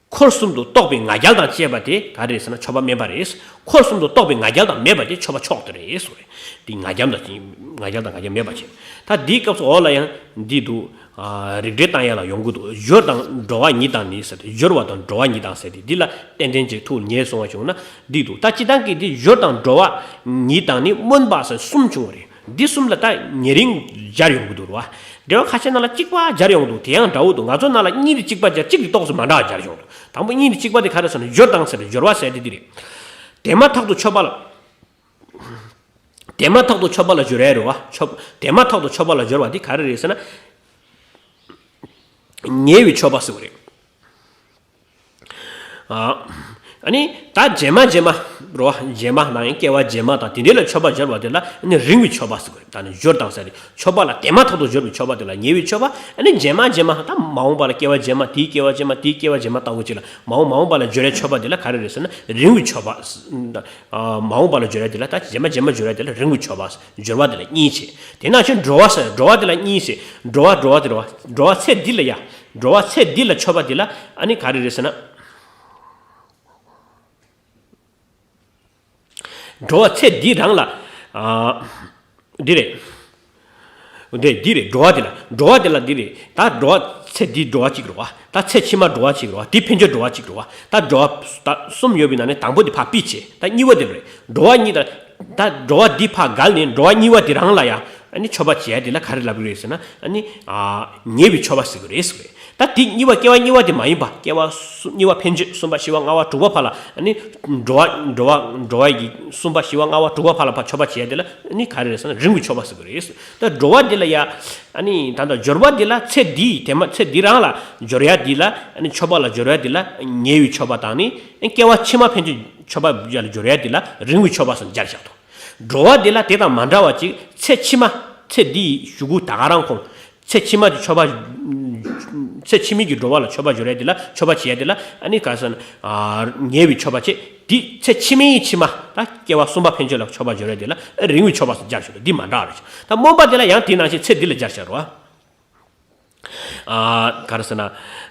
འཁོར་གསུམ་དུ་གཏོགས་པའི་ང་རྒྱལ་དང་བཅས་པ་དེ་ག་རེ་རེད་ཟེར་ན་མཆོད་པ་དམན་པ་རེད། འཁོར་གསུམ་དུ་གཏོགས་པའི་ང་རྒྱལ་དང་མེད་པ་དེ་མཆོད་པ་མཆོག་ཏུ་རེད་ཟེར་རེད། དེ་ང་རྒྱལ་དང་ང་རྒྱལ་དང་ང་རྒྱལ་མེད་པ་བྱས། ད་འདིའི་སྐབས་སུ་འོག་ལ་ཡང་འདི་འདུག་ཨ། རིགས་འགྲེ་བཏང་ཡ་ལ་ཡོང་གི་འདུག་སྦྱོར་དང་འགྲོ་བ་ཉིད་དང་ནི་ཟེར་ཏེ། སྦྱོར་བ་དང་འགྲོ་བ་ཉིད་དང་ཟེར་ཏེ། འདི་ལ་ཏན་ཏན་ཅིག་ཐུགས་ཉེ་སོང་བ་བྱུང་ན་འདི་འདུག་ད་སྤྱིར་བཏང་གི་འདི་སྦྱོར་དང་འགྲོ་བ་ཉིད་དང་ནི་སྨོན་པ་ཟེར་གསུམ་བྱུང་བ་རེད། འདི་གསུམ་ལ་ད་ཉེ་རིང་སྦྱར་ཡོང་གི་འདུག་རེད་བ། འགྲེལ་པ་ཁ་ཤས་ནང་ལ་གཅིག་པ་སྦྱར་ཡོང་གི་འདུག་དེ་ཡང་འདྲ་བོ་འདུག་ང་ཚོ་ནང་ལ་གཉིས་དེ་གཅིག་པ་སྦྱར། གཅིག་དེ་ཏོག་ཙམ་མ་འདྲ་བ་སྦྱར་ཡོང་འདུག་དང་པོ་གཉིས་དེ་གཅིག་པ་དེ་ག་རེ་ཟེར་ན་སྦྱོར་དང་ཟེར་ཏེ། སྦྱོར་བ་ཟེར་དེ་འདི་རེད། དེ་མ་ཐག་ཏུ་མཆོད་པ་ལ། དེ་མ་ཐག་ཏུ་མཆོད་པ་ལ་སྦྱོར་ཡ་རེད་བ། མཆོད། དེ་མ་ཐག་ཏུ་མཆོད་པ་ལ་སྦྱོར་བ་འདི་ག་རེ་རེད་ཟེར་ན། ཉེ་བའི་མཆོད་པ་ཟེར་བ་རེད། ཨ། ཨ་ནི་ད་རྗེས་མ་རྗེས་མ་རེད་བ། རྗེས་མ་ནང་ཡང་སྐྱེ་བ་རྗེས་མ་དང་དེ་འདྲ་ལ་མཆོད་པ་སྦྱོར་བ་དེ་ལ་ཨ་ནི་རིང་བའི་མཆོད་པ་ཟེར་བ་རེད། ད་ནི་སྦྱོར་དང་ཟེར་ཏེ། མཆོད་པ་ལ་དེ་མ་ཐག་ཏུ་སྦྱོར་བའི་མཆོད་པ་དེ་ལ་ཉེ་བའི་མཆོད་པ། ཨ་ནི་རྗེས་མ་རྗེས་མ། ད་མ་འོངས་པ་ལ་སྐྱེ་བ་རྗེས་མ། དེའི་སྐྱེ་བ་རྗེས་མ། དེའི་སྐྱེ་བ་རྗེས་མ་ལྟ་བུ་ཅིག་ལ། མ་འོངས་མ་འོངས་པ་ལ་སྦྱོར་བའི་མཆོད་པ་དེ་ལ་ག་རེ་རེད་ཟེར་ན་རིང་བའི་མཆོད་པ། ཨ། མ་འོངས་པ་ལ་སྦྱོར་ཡ་དེ་ལ། ད་རྗེས་མ་རྗེས་མ་སྦྱོར་ཡ་དེ་ལ་རིང་བའི་མཆོད་པ། སྦྱོར་བ་དེ་ལ་གཉིས་བྱས། དེ་ནང་བཞིན་འགྲོ་བ་ཟེར། འགྲོ་བ་དེ་ལ་གཉིས་བྱས། འགྲོ་བ། འགྲོ་བ་དེ་རེད་བ། འགྲོ་བ་ཚེ་འདི་ལ་ཡ། འགྲོ་བ་ཚེ་འདི་ལ་མཆོད་པ་དེ་ལ་ཨ་ནི་ག་རེ་རེད་ཟེར་ན། འགྲོ་བ་ཚེ་འདི་རང་ལ། ཨ། འདི་རེད། འདི་འདི་རེད། འགྲོ་བ་འདི་ལ། འགྲོ་བ་འདི་ལ་འདི་རེད། ད་འགྲོ་བ་ཚེ་འདི་འགྲོ་བ་གཅིག་རེད་བ། ད་ཚེ་ཕྱི་མ་འགྲོ་བ་གཅིག་རེད་བ། འདི་ཕན་ཆད་འགྲོ་བ་གཅིག་རེད་བ། ད་འགྲོ་བ་ད་གསུམ་ཡོད་པའི་ནང་ནས་དང་པོ་འདི་ཕར་ཕུད་བྱས། ད་གཉིས་པ་འདི་རེད། འགྲོ་བ་གཉིས་དང་། ད་འགྲོ་བ་འདི་ཕར་བརྒལ་ནས་འགྲོ་བ་གཉིས་པ་འདི་རང་ལ་ཡང་ཨ་ནི་མཆོད་པ་བྱས་འདི་ལ་ག་རེ་ལབ་ཀྱི་རེད་ཟེར་ན། ཨ་ནི། ཨ། ཉེ་བའི་མཆོད་པ་ཟེར་གྱི་རེད་ཟེར་གྱི་རེད། ད་དེ་གཉིས་པ། སྐྱེ་བ་གཉིས་པ་དེ་མ་ཡིན་པ། སྐྱེ་བ་གསུམ། གཉིས་པ་ཕན་ཆད། གསུམ་པ་བཞི་པ་ལྔ་པ་དྲུག་པ་བར་ལ། ཨ་ནི་འགྲོ་བ། འགྲོ་བ། འགྲོ་བ་གི་གསུམ་པ་བཞི་པ་ལྔ་པ་དྲུག་པ་བར་ལ་ཕར་མཆོད་པ་བྱས་དེ་ལ་ཨ་ནི་ག་རེ་རེད་ཟེར་ན། རིང་བའི་མཆོད་པ་ཟེར་གྱི་རེད། ད་འགྲོ་བ་འདི་ལ་ཡ། ཨ་ནི་ད་ལྟ་སྦྱོར་བ་འདི་ལ། ཚེ་འདིའི་དེ་མ། ཚེ་འདི་རང་ལ་སྦྱོར་ཡ་འདི་ལ། ཨ་ནི་མཆོད་པ་ལ་སྦྱོར་ཡ་འདི་ལ་ཉེ་བའི་མཆོད་པ་དང་ནི། སྐྱེ་བ་ཕྱི་མ་ཕན་ཆད་མཆོད་པ་ལ་སྦྱོར་ཡ་འདི་ལ་རིང་བའི་མཆོད་པ་ཟེར་སྦྱར་བཞག་འདུག་འགྲོ་བ་འདི་ལ་དེ་དང་མ་འདྲ་བ་ཅིག་ཚེ་ཕྱི་མ། ཚེ་འདིའི་གཞུག་གུ་ད་ག་རང་ཁོང་། ཚེ་ཕྱི་མ་གི་མཆོད་པ། ཚེ་ཕྱི་མའི་གི་འགྲོ་བ་ལ་མཆོད་པ་སྦྱོར་ཡ་དེ་ལ། མཆོད་པ་བྱེད་ཡ་དེ་ལ་ཨ་ནི་ག་ཟེར་ན། ཨ། ཉེ་བའི་མཆོད་པ་བྱེད། དེ་ཚེ་ཕྱི་མའི་ཕྱི་མ། ད་སྐྱེ་བ་གསུམ་པ་ཕན་ཆད་ལ་མཆོད་པ་སྦྱོར་ཡ་དེ་ལ་རིང་བའི་མཆོད་པ་ཟེར་སྦྱར་ཆོག་འདི་མ་འདྲ་བ་རེད། ད་སྨོན་པ་དེ་ལ་ཡང་དེ་ནང་བཞིན་ཚེ་འདི་ལ་སྦྱར་བྱ་རོ། ཨ། ག་རེ་ཟེར་ན།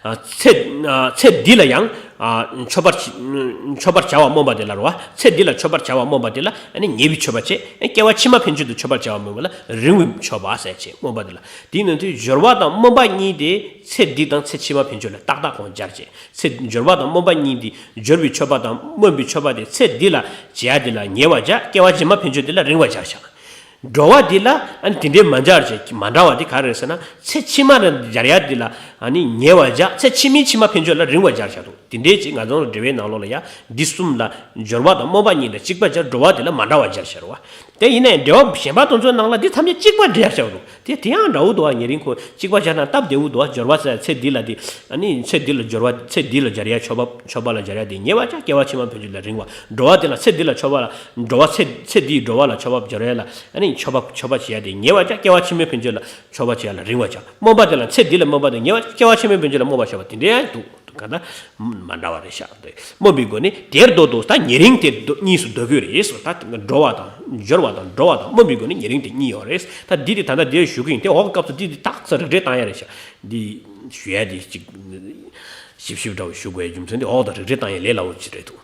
ཨ། ཚེ། ཨ། ཚེ་འདི་ལ་ཡང་། ཨ། མཆོད་པར་བྱ། མཆོད་པར་བྱ་བ་སྨོན་པ་དེ་ལ་རོ། ཚེ་འདི་ལ་མཆོད་པར་བྱ་བ་སྨོན་པ་དེ་ལ་ཨ་ནི་ཉེ་བའི་མཆོད་པ་བྱེད། སྐྱེ་བ་ཕྱི་མ་ཕན་ཆད་དུ་མཆོད་པར་བྱ་བ་སྨོན་པ་ལ་རིང་བའི་མཆོད་པ་ཟེར་བྱེད། སྨོན་པ་དེ་ལ། དེའི་ནང་དུ་སྦྱོར་བ་དང་སྨོན་པ་གཉིས་དེ་ཚེ་འདི་དང་ཚེ་ཕྱི་མ་ཕན་ཆད་ལ་ཏག་ཏག་ཁོང་སྦྱར་བྱེད། ཚེ། སྦྱོར་བ་དང་སྨོན་པ་གཉིས་དེ། སྦྱོར་བའི་མཆོད་པ་དང་སྨོན་པའི་མཆོད་པ་དེ་ཚེ་འདི་ལ་བྱེད་ཡ་དེ་ལ་ཉེ་བ་སྦྱར། སྐྱེ་བ་རྗེས་མ་ཕན་ཆད་དེ་ལ་རིང་བ་སྦྱར་བྱ། འགྲོ་བ་འདི་ལ་ཨ་ནི་དེ་འདྲའི་མ་སྦྱར་བྱས། མ་འདྲ་བ་འདི་ག་རེ་རེད་ཟེར་ན། ཚེ་ཕྱི་མ་ལ་སྦྱར་ཡ་འདི་ལ་ཨ་ནི་ཉེ་བ་སྦྱར། ཚེ་ཕྱི་མའི་ཕྱི་མ་ཕན་ཆད་ལ་རིང་བ་སྦྱར་བྱ་འདུག་དེ་འདྲའི་ཅིག་ང་ཚོ་འགྲེལ་པའི་ནང་ལོགས་ལ་ཡ་འདི་གསུམ་ལ། སྦྱོར་བ་དང་སྨོན་པ་གཉིས་ལ་གཅིག་པ་སྦྱར། འགྲོ་བ་འདི་ལ་མ་འདྲ་བ་སྦྱར་བྱ་རོ། དེ་ཡིན་ནའི་འགྲེལ་པ་གཞན་པ་དེ་ཚོའི་ནང་ལ་འདི་ཐམས་ཅད་གཅིག་པ་འགྲེལ་བྱ་འདུག་དེ་དེ་ཡང་འདྲ་བོ་འདུག་བ། ཉེ་རིང་ཁོ་གཅིག་པ་སྦྱར་ན་སྟབས་བདེ་བོ་འདུག་བ། སྦྱོར་བ་ཟེར་ཚེ་འདི་ལ་དེ། ཨ་ནི་ཚེ་འདི་ལ་སྦྱོར་བ། ཚེ་འདི་ལ་སྦྱར་ཡ་མཆོད་པ། མཆོད་པ་ལ་སྦྱར་ཡ་དེ་ཉེ་བ་སྦྱར། སྐྱེ་བ་ཕྱི་མ་ཕན་ཆད་ལ་རིང་བ། འགྲོ་བ་དེ་ལ་ཚེ་འདི་ལ་མཆོད་པ་ལ། འགྲོ་བ་ཚེ། ཚེ་འདིའི་འགྲོ་བ་ལ་མཆོད་པ་སྦྱར་ཡ་ལ་ཨ་ནི་མཆོད་པ། མཆོད་པ་བྱེད་ཡ་དེ་ཉེ་བ་སྦྱར། སྐྱེ་བ་ཕྱི་མའི་ཕན་ཆད་ལ་མཆོད་པ་བྱེད་ཡ་ལ་རིང་བ་སྦྱར། སྨོན་པ་དེ་ལ་ཚེ་འདི་ལ་སྨོན་པ་དེ་ཉེ་བ། སྐྱེ་བ་ཕྱི་མའི་ཕན་ཆད་ལ་སྨོན་པ་བྱེད་པ་དེ་འདྲའི་འདུག་འདུག་ག་ད་མ་འདྲ་བ་རེད་ཤག་དེ་སྨོན་པའི་སྒོ་ནས་དེར་འདོད་དོ། ད་ཉེ་རིང་དེ་འདོད། གཉིས་སུ་འདོད་དགོས་རེད་ཟེར། ད་འགྲོ་བ་དང་། སྦྱོར་བ་དང་འགྲོ་བ་དང་སྨོན་པའི་སྒོ་ནས་ཉེ་རིང་དེ་གཉིས་ཡོད་རེད། ད་འདི་དེ་ད་ལྟ་འདིར་ཞུ་གི་ཡིན། དེ་འོག་གི་སྐབས་སུ་འདི་དེ་ཏག་ཙམ་རིགས་འགྲེ་བཏང་ཡ་རེད་ཤག་འདི་ཞུ་ཡ་དེ་ཅིག་ཞིབ་ཞིབ་འདྲ་བོ་ཞུ་དགོས་ཡ་རྒྱུ་མཚན་དེ་འོག་ཏུ་རིགས་འགྲེ་བཏང་ཡ་ལས་སླ་བོ་ཅིག་རེད་འདུག་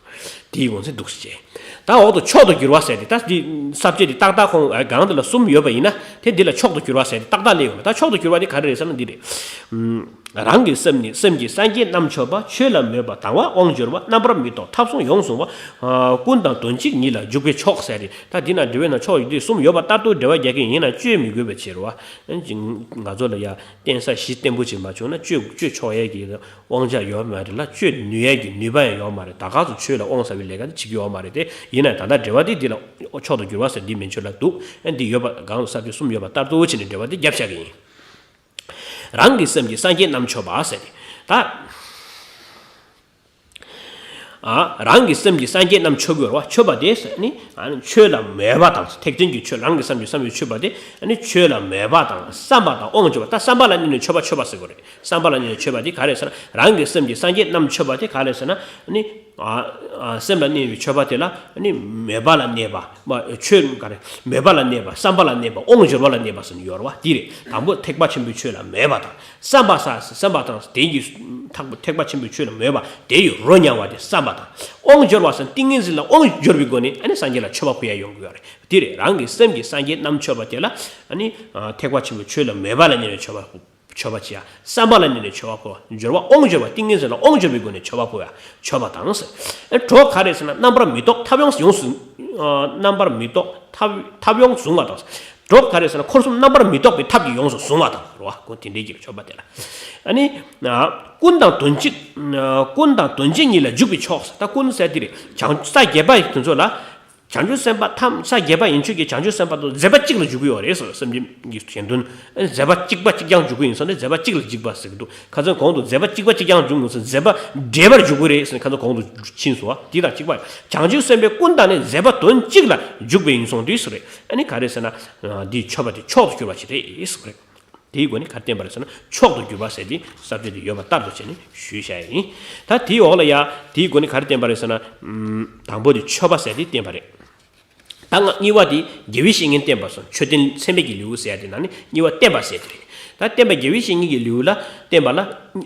དེའི་ངོས་ཟིན་འདུག་སེ་བྱས། ད་འོག་ཏུ་མཆོག་ཏུ་གྱུར་པ་ཟེར་ཏེ། ད་འདི་ས་བཅད་འདི་ཏག་ཏག་ཁོང་སྒང་འདི་ལ་གསུམ་ཡོད་པ་ཡིན་ན། དེ་འདི་ལ་མཆོག་ཏུ་གྱུར་པ་ཟེར་ཏེ་ཏག་ཏག་སླེབས་ཡོང་། ད་མཆོག་ཏུ་གྱུར་པ་འདི་ག་རེ་རེད་ཟེར་ན་འདི་རེད། རང་གི་སེམས་ནི་སེམས་ཀྱིས་སངས་རྒྱས་རྣམས་མཆོད་པ། ཆོས་ལ་མོས་པ་དང་བ་དབང་འབྱོར་བ། རྣམ་པར་མི་རྟོག་ཐབས་གསུམ་ཡོངས་བཟུང་བ། ཀུན་དང་དོན་གཅིག་ཉིད་ལ་འཇུག་པའི་མཆོག་ཟེར་ཏེ། ད་འདི་ན་འགྲེལ་པའི་ནང་མཆོག་འདི་གསུམ་ཡོད་པ་ལྟར་དུ་འགྲེལ་པ་རྒྱག་གི་ཡིན་ན་བཅོས་མི་དགོས་པའི་ཕྱིར་རོ། ང་ཚོ་ལ་ཡ་བསྟེན་ས་གཞི་བརྟན་པོ་ཅིག་མ་བྱུང་ན་བཅོས་བཅོས་ཆོག་ཡས་ཀྱི་དབང་ཆ་ཡོད་མ་རེད་ལ། བཅོས་ནུས་ཡས་ཀྱི་ནུས་པ་ཡང་ཡོད་མ་རེད། ད་ག་ཚོད་ཆོས་ལ་དབང་ཟ་བའི་ལས་ཀ་དེ་བྱེད་ཀྱི་ཡོད་མ་རེད་དེ། ཡིན་ན་ད་ལྟ་འགྲེལ་པ་དེ་འདི་ལ་མཆོག་ཏུ་གྱུར་པ་ཟེར་འདི་མན་ཆད་ལ་འདུག་ཨ་འདི་ཡོད་པ་གང་དུ་ས་བཅད་གསུམ་ཡོད་པ་ལྟར་དུ་བྱས་ནས་འགྲེལ་པ་དེ་རྒྱབ་བཞག་གི་ཡིན། རང་གི་སེམས་ཀྱིས་སངས་རྒྱས་རྣམས་མཆོད་པ་ཟེར་ཏེ། ད། ཨ། རང་གི་སེམས་ཀྱིས་སངས་རྒྱས་རྣམས་མཆོད་དགོས་རེད་བ། མཆོད་པ་དེ་ནི་ཨ་ནི་ཆོས་ལ་མོས་པ་དང་། ཐེག་ཆེན་གྱི་ཆོས། རང་གི་སེམས་ཀྱིས་བསམ་པའི་མཆོད་པ་དེ་ནི་ཆོས་ལ་མོས་པ་དང་བསམ་པ་དང་དབང་འབྱོར་བ། ད་བསམ་པ་ལ་གནས་ནས་མཆོད་པ་མཆོད་པ་ཟེར་དགོས་རེད། བསམ་པ་ལ་གནས་ནས་མཆོད་པ་དེ་ག་རེ་ཟེར་ན། རང་གི་སེམས་ཀྱིས་སངས་རྒྱས་རྣམས་མཆོད་པ་དེ་ག་རེ་ཟེར་ན་ནི། ཨ། ཨ། སེམས་ལ་གནས་པའི་མཆོད་པ་དེ་ལ་ནི་མོས་པ་ལ་གནས་པ། མ། ཆོས་ག་རེ། མོས་པ་ལ་གནས་པ། བསམ་པ་ལ་གནས་པ། དབང་འབྱོར་བ་ལ་གནས་པ་ཟེར་ནས་ཡོད་རེད་བ། དེ་རེད། དང་པོ་ཐེག་པ་ཆེན་པོའི་ཆོས་ལ་མོས་པ་དང་། བསམ་པ་ཟ། བསམ་པ་དང་། དེ་ཡི་ཐག་པ་ཐེག་པ་ཆེན་པོའི་ཆོས་ལ་མོས་པ། དེ་ཡི་རོ་མྱང་བ་དེ་བསམ་པ་དང་། དབང་འབྱོར་བ་ཟེར་ཏིང་ངེ་འཛིན་ལ་དབང་འབྱོར་བའི་སྒོ་ནས་ཨ་ནི་སངས་རྒྱས་ལ་མཆོད་པ་ཕུལ་ཡ་ཡོང་གི་ཡོད་རེད། དེ་རེད། རང་གི་སེམས་ཀྱིས་སངས་རྒྱས་རྣམས་མཆོད་པ་དེ་ལ་ཨ་ནི་ཐེག་པ་ཆེན་པོའི་ཆོས་ལ་མོས་པ་ལ་གནས་ནས་མཆོད་པ་ཕུལ། མཆོད་པ་བྱེད་ཡ། བསམ་པ་ལ་གནས་ནས་མཆོད་པ་ཕུལ་བ། འབྱོར་བ་དབང་འབྱོར་བ་ཏིང་ངེ་འཛིན་ལ་དབང་འབྱོར་བའི་སྒོ་ནས་མཆོད་པ་ཕུལ་ཡ། མཆོད་པ་དང་ཟེར། ཨེ་གྲོགས་ག་རེ་ཟེར་ན་རྣམ་པར་མི་རྟོག་ཐབས་ཡོངས་ཡོངས་སུ། ཨ། རྣམ་པར་མི་རྟོག་ཐབས་ཐབས་ཡོངས་བཟུང་བ་དང་། གྲོགས་ག་རེ་ཟེར་ན་འཁོར་གསུམ་རྣམ་པར་མི་རྟོག་པའི་ཐབས་ཀྱིས་ཡོངས་སུ་བཟུང་བ་དང་རོ། ཨ་ཁོ་དེ་འདྲའི་གི་མཆོད་པ་དེ་ལ། ཨ་ནི། ཨ། ཀུན་དང་དོན་གཅིག་ཨ། ཀུན་དང་དོན་གཅིག་ཉིད་ལ་འཇུག་པའི་མཆོག་ཟེར། ད་ཀུན་ཟེར་དེ་རེད། བྱང་ས་བརྒྱད་པ་ཡི་དེ་ཚོ་ལ། བྱང་ཆུབ་སེམས་དཔའ་ཐམས་ས་བརྒྱད་པ་ཡན་ཆོད་ཀྱི་བྱང་ཆུབ་སེམས་དཔའ་དང་མཛད་པ་གཅིག་ལ་འཇུག་གི་ཡོད་རེད་ཟེར། སེམས་ཅན་གྱི་གཞན་དོན། མཛད་པ་གཅིག་པ་གཅིག་རྐྱང་འཇུག་གི་ཡིན་ཟེར་ནས་མཛད་པ་གཅིག་ལ་འཇུག་པ་ཟེར་གྱི་འདུག་ཁ་སང་གོང་དུ་མཛད་པ་གཅིག་པ་གཅིག་རྐྱང་འཇུག་ངོ་ཟེར། མཛད་པ་འབྲེལ་བར་འཇུག་གི་རེད་ཟེར་ནས་ཁ་སང་གོང་དུ་ཕྱིན་སོང་བ་དེ་དང་གཅིག་པ། བྱང་ཆུབ་སེམས་དཔའི་ཀུན་བཏགས་ནས་མཛད་པ་དོན་གཅིག་ལ་འཇུག་པའི་ཡིན་སོང་དུས་སུ་རེད། ཨ་ནི་ག་རེ་ཟེར་ན། འདིའི་མཆོད་པ་དེ་མཆོག་ཏུ་གྱུར་པ་ཞིག་རེད་ཟེར་གྱི་རེད། དེའི་སྒོ་ནས་ག་རེ་བསྟན་པ་རེད་ཟེར་ན། མཆོག་ཏུ་གྱུར་པ་ཟེར་དེ་ས་བཅད་དེ་ཡོད་པ་ལྟར་དུ་བྱས་ནས་ཞུས་བཞག་ཡིན། ད་དེའི་འོག་ལ་ཡ་དེའི་སྒོ་ནས་ག་རེ་བསྟན་པ་རེད་ཟེར་ན། ཨམ། དང་པོ་དེ་མཆོད་པ་ཟེར་དེ་བསྟན་པ་རེད། ད་ང་གཉིས་པ་དེ་དགེ་བའི་བཤེས་གཉེན་བསྟེན་པ་སོགས་མཆོད་རྟེན་ཚད་མེད་ཀྱི་ལེའུ་ཟེར་དེ་ནང་ནས་གཉིས་པ་བསྟེན་པ་ཟེར་དེ་རེད། ད་ ད་བསྟན་པ་དགེ་བའི་བཤེས་གཉེན་གྱི་ལེའུ་ལ་བསྟན་པ་ལ་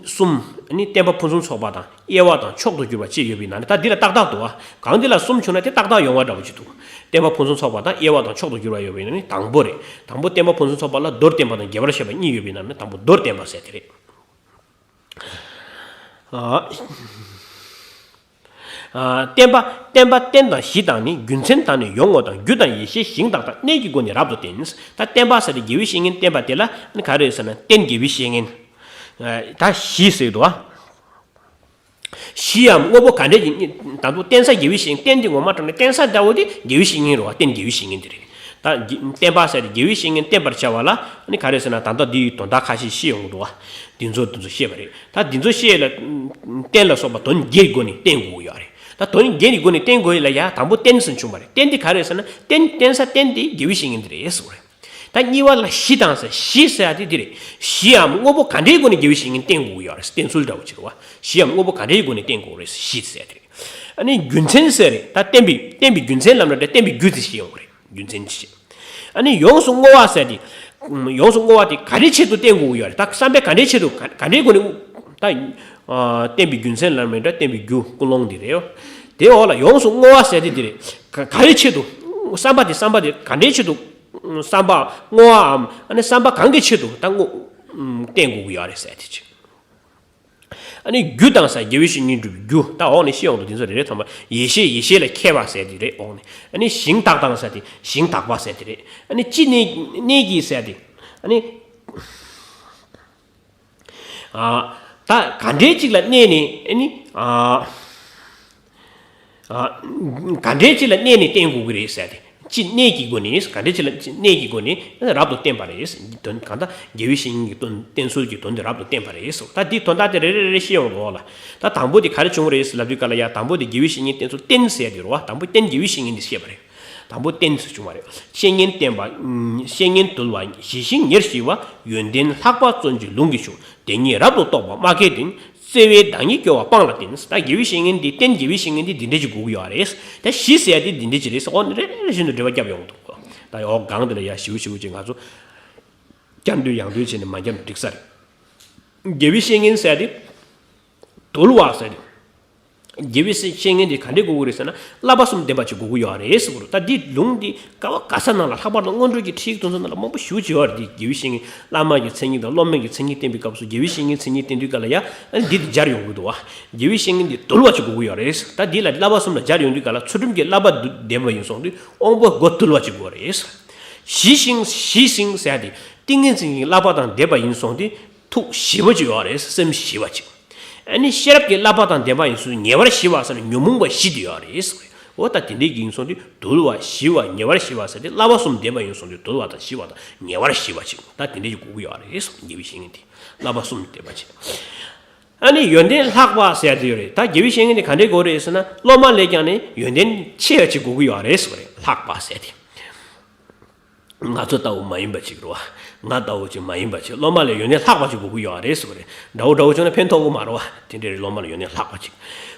གསུམ། ཨ་ནི་བསྟན་པ་ཕུན་སུམ་ཚོགས་པ་དང་། དབྱེ་བ་དང་མཆོག་ཏུ་གྱུར་པ་བཅས་ཡོད་པའི་ནང་ནས། ད་འདི་ལ་ཏག་ཏག་འདུག་བ། གང་འདི་ལ་གསུམ་བྱུང་ན་དེ་ཏག་ཏག་ཡོང་བ་འདྲ་བོ་ཅིག་འདུག། བསྟན་པ་ཕུན་སུམ་ཚོགས་པ་དང་། དབྱེ་བ་དང་མཆོག་ཏུ་གྱུར་པ་ཡོད་པའི་ནང་ནས་དང་པོ་རེད། དང་པོ་བསྟན་པ་ཕུན་སུམ་ཚོགས་པ་ལ་མདོར་བསྟན་པ་དང་རྒྱས་པར་བཤད་པ་གཉིས་ཡོད་པའི་ནང་ནས་དང་པོ་མདོར་བསྟན་པ་ཟེར་དེ་རེད། ཨ། ཨ། བསྟན་པ། བསྟན་པ་རྟེན་དང་གཞི་དང་ནི། རྒྱུ་མཚན་དང་ནི་ཡོང་ངོ་དང་། རྒྱུ་དང་ཡེ་ཤེས་ཞིང་དག་དང་། གནད་ཀྱི་སྒོ་ནས་རབ་ཏུ་བསྟན། ད་བསྟན་པ་ཟེར་ཏེ་དགེ་བའི་བཤེས་གཉེན་བསྟན་པ་དེ་ལ་ནི་ག་རེ་ཟེར་ན། རྟེན་དགེ་བའི་བཤེས་གཉེན། ཨ། ད་གཞི་ཟེར་འདུག་བ། གཞིའམ་དངོས་པོ་ག་འདྲས་ཀྱི་དང་པོ་རྟེན་ས་དགེ་བའི་བཤེས་གཉེན། རྟེན་དེ་ངོ་མ་དྲངས་ནས་རྟེན་ས་འདྲ་བོ་དེ་དགེ་བའི་བཤེས་གཉེན་རེད་བ། རྟེན་དགེ་བའི་བཤེས་གཉེན་དེ་རེད། ད་བསྟན་པ་ཟེར་ཏེ་དགེ་བའི་བཤེས་གཉེན་བསྟན་པར་བྱ་བ་ལ་ནི་ག་རེ་ཟེར་ན། ད་ལྟ་འདིའི་དོན་དག་ཁ་ཤས་བཤད་ཡོང་གི་འདུག་བ། འདི་ཚོ་འདི་ཚོ་བཤད་པ་རེད། ད་འདི་ཚོ་བཤད་ལ་རྟེན་ལ་སོགས་པ་དོན་བརྒྱད་ཀྱི་སྒོ་ནས་བསྟན་དགོས་ཀྱི་ཡོད་རེད། ད་དོན་བརྒྱད་ཀྱི་སྒོ་ནས་བསྟན་དགོས་ཡ་ལ་ཡ་དང་པོ་རྟེན་ཟེར་བྱུང་བ་རེད། རྟེན་འདི་ག་རེ་ཟེར་ན། རྟེན་རྟེན་ས་རྟེན་འདི་དགེ་བའི་བཤེས་གཉེན་འདི་རེད་ཟེར་བ་རེད། ད་གཉིས་པ་ལ་གཞི་དང་ཟེར། གཞི་ཟེར་ཡ་དེ་འདི་རེད། གཞིའམ་དངོས་པོ་ག་འདྲའི་སྒོ་ནས་དགེ་བའི་བཤེས་གཉེན་བསྟེན་དགོས་ཀྱི་ཡོད་རེད། བསྟེན་ཚུལ་འདྲ་བོ་ཅིག་རེད་བ། གཞིའམ་དངོས་པོ་ག་འདྲའི་སྒོ་ནས་བསྟེན་དགོས་རེད། གཞི་ཟེར་ཡ་དེ་རེད། ཨ་ནི་རྒྱུ་མཚན་ཟེར་རེད། ད་བསྟན་པའི་བསྟན་པའི་རྒྱུ་མཚན་ལབ་ན་འདྲ། བསྟན་པའི་རྒྱུ་དེ་ཤེས་ཡོང་གི་རེད། རྒྱུ་མཚན་ཅི་ཞེས། ཨ་ནི་ཡོངས་སུ་བསྔོ་བ་ཟེར་ཏེ། ཡོངས་སུ་བསྔོ་བ་དེ་ག་རེའི་ཆེད་དུ་བསྟེན་དགོས་ཀྱི་ཡོད་རེད། ད་བསམ་པས་ག་འདྲའི་ཆེད་དུ། ག་ག་འདྲའི་སྒོ་ནས། ད་ཨ་བསྟན་པའི་རྒྱུ་མཚན་ལབ་ན་འདྲ། བསྟན་པའི་རྒྱུ་ཀུན་སློང་འདི་རེད་ཡོ། དེའི་འོག་ལ་ཡོངས་སུ་བསྔོ་བ་ཟེར་ཏེ་འདི་རེད། ག་ག་རེའི་ཆེད་དུ། བསམ་པ་དེ་བསམ་པ་དེ་ག་འདྲའི་ཆེད་དུ། བསམ་པ་བསྔོ་བའམ། ཨ་ནི་བསམ་པ་གང་གི་ཆེད་དུ་ད་བསྔོ་བསྟེན་དགོས་ཀྱི་ཡོད་རེད་ཟེར་ཏེ་ཅིག། ཨ་ནི་རྒྱུ་དང་ཟེར། དགེ་བའི་བཤེས་གཉེན་སྒྲུབ་པའི་རྒྱུ། ད་འོག་ནས་ཤེས་ཡོང་དུས་དེ་ཚོ་རེ་རེ་ཐམས་ཅད་ཡེ་ཤེས། ཡེ་ཤེས་ལ་མཁས་པ་ཟེར་དེ་རེད། འོག་ནས། ཨ་ནི་ཞིང་དག་དང་ཟེར་དེ། ཞིང་དག་པ་ཟེར་དེ་རེད། ཨ་ནི་ཅི་གནས་གནས་ཀྱི་ཟེར་དེ། ཨ་ནི། ཨ། ད་ག་འདྲའི་ཅིག་ལ་གནས་ནས། ཨ་ནི། ཨ། ཨ། ག་འདྲའི་ཅིག་ལ་གནས་ནས་བསྟེན་དགོས་ཀྱི་རེད་ཟེར་ཏེ། ཅི་གནས་ཀྱི་སྒོ་ནས། ག་འདྲའི་ཅིག་ལ་གནས་ཀྱི་སྒོ་ནས་རབ་ཏུ་བསྟེན་པ་རེད། དོན་གང་ལྟར་དགེ་བའི་བཤེས་གཉེན་གྱི་དོན། བསྟེན་ཚུལ་གྱི་དོན་དེ་རབ་ཏུ་བསྟེན་པ་རེད་ཟེར། ད་འདིའི་དོན་དག་དེ་རེ་རེ་རེ་རེ་ཤེས་ཡོང་རོགས་ལ། ད་དང་པོ་དེ་ག་རེ་བྱུང་རེད་ལབ་དུས་ག་ལ་ཡ། དང་པོ་དེ་དགེ་བའི་བཤེས་གཉེན་བསྟེན་ཚུལ་རྟེན་ཟེར་དེ་རེད་བ། དང་པོ་རྟེན་དགེ་བའི་བཤེས་གཉེན་དེ་བཤད་པ་རེད། དང་པོ་རྟེན་ཟེར་བྱུང་བ་རེད། བཤེས་གཉེན་བསྟེན་པ། བཤེས་གཉེན་དུལ་བ་ཞི་ཞིང་ཉེར་ཞི་བ། ཡོན་ཏན་ལྷག་པ་བརྩོན་འགྲུས་ལུང་གིས་ཕྱུག། དེ་ཉིད་རབ་ཏུ་རྟོགས་པ་སྨྲ་མཁས་ལྡན། བརྩེ་བའི་བདག་ཉིད་སྐྱོ་བ་སྤངས་ལ་བསྟེན། ད་དགེ་བའི་བཤེས་གཉེན་འདི། རྟེན་དགེ་བའི་བཤེས་གཉེན་འདི་འདི་འདྲ་ཅིག་དགོས་ཀྱི་ཡོད་རེད། ད་ཞི་ཟེར་ཡ་འདི་འདི་འདྲ་ཅིག་རེད་ཟེར། འོ་ནི་རེ་རེ་བཞིན་དུ་འགྲེལ་པ་བརྒྱབ་ཡོང་འདུག། ད་འོ་སྒང་འདི་ལ་ཡ་ཞིབ་ཞིབ་ཅིག་ང་ཚོ་བསྐྱར་ཟློས་ཡང་ཟློས་བྱས་ནས་མ་བརྒྱབ་ན་འགྲིག་ས་རེད། དགེ་བའི་བཤེས་གཉེན་ཟེར་ཡ་འདི། དུལ་བ་ཟེར་ཡ་འདི། དགེ་བའི་བཤེས་གཉེན་འདི་ག་འདྲས་དགོས་ཀྱི་རེད་ཟེར་ན། བསླབ་པ་གསུམ་ལྡན་པ་ཅིག་དགོས་ཀྱི་ཡོད་རེད་ཟེར་གྱི་རེད། ད་འདི་ལུང་འདི་ག་བ་ག་ས་ནང་ལ། ལྷག་པར་དུ་སྔོན་འགྲོ་གི་ཁྲིད་ཡིག་དེ་ཚོ་ནང་ལ་མང་པོ་ཞེ་པོ་ཅིག་ཡོད་རེད། འདི་དགེ་བའི་བཤེས་གཉེན། བླ་མ་གི་མཚན་ཉིད་དང་སློབ་མ་གི་མཚན་ཉིད་བསྟན་པའི་སྐབས་སུ། དགེ་བའི་བཤེས་གཉེན་མཚན་ཉིད་བསྟན་དུས་ག་ལ་ཡ། ཨ་ནི་འདི་འདི་སྦྱར་ཡོང་གི་འདུག་བ། དགེ་བའི་བཤེས་གཉེན་འདི་དུལ་བ་ཅིག་དགོས་ཀྱི་ཡོད་རེད། ད་འདི་ལ་བསླབ་པ་གསུམ་ལ་སྦྱར་ཡོང་དུས་ག་ལ། ཚུལ་ཁྲིམས་ཀྱི་བསླབ་པ་ལྡན་པ་ཡིན་སོང་དུས་དབང་པོ་སྒོ་དུལ་བ་ཅིག་དགོས་རེད། ཞི་ཞིང་། ཞི་ཞིང་ཟེར་ཡ་དེ། ཏིང་ངེ་འཛིན་གྱི་བསླབ་པ་དང་ལྡན་པ་ཡིན་སོང་དུས་ཐུགས་ཞི་བ་ཅིག་ཡོད་རེད། སེམས་ཞི་བ་ཅིག། ཨ་ནི་ཤེས་རབ་ཀྱི་བསླབ་པ་དང་ལྡན་པ་ཡིན་སོང་དུས་ཉེ་བར་ཞི་བ་ཟེར་ན་ཉོན་མོངས་པ་ཞི་དེ་ཡོད་རེད། འོ་ད་དེ་འདྲའི་གི་ཡིན་སོང་དུས་དུལ་བ། ཞི་བ། ཉེ་བར་ཞི་བ་ཟེར་ཏེ། བསླབ་པ་གསུམ་ལྡན་པ་ཡིན་སོང་དུས་དུལ་བ་དང་ཞི་བ་དང་ཉེ་བར་ཞི་བ་ཅིག། ད་དེ་འདྲའི་གི་དགོས་ཀྱི་ཡོད་རེད། དགེ་བའི་བཤེས་གཉེན་དེ་བསླབ་པ་གསུམ་ལྡན་པ་ཅིག། ཨ་ནི་ཡོན་ཏན་ལྷག་པ་ཟེར་ཡ་དེ་ཡོད་རེད། ད་དགེ་བའི་བཤེས་གཉེན་དེ་ག་འདྲའི་དགོས་རེད་ཟེར་ན། སློབ་མ་ལས་ཀྱང་ནི་ཡོན་ཏན་ཆེ་བ་ཅིག་དགོས་ཀྱི་ཡོད་རེད་ཟེར་བ་རེད། ལྷག་པ་ཟེར་དེ། ང་ཚོ་ལྟ་བུ་མ་ཡིན་པ་ཅིག་རེད་བ། ང་ལྟ་བུ་ཅིག་མ་ཡིན་པ་ཅིག། སློབ་མ་ལས་ཡོན་ཏན་ལྷག་པ་ཅིག་དགོས་ཀྱི་ཡོད་རེད་ཟེར་བ་རེད། འདྲ་བོ་འདྲ་བོ་བྱུང་ན་ཕན་ཐོགས་ཀྱི་མ་རེད་བ། དེ་འདྲའི་སློབ་མ་ལ་ཡོན་ཏན་ལྷག་པ་ཅིག།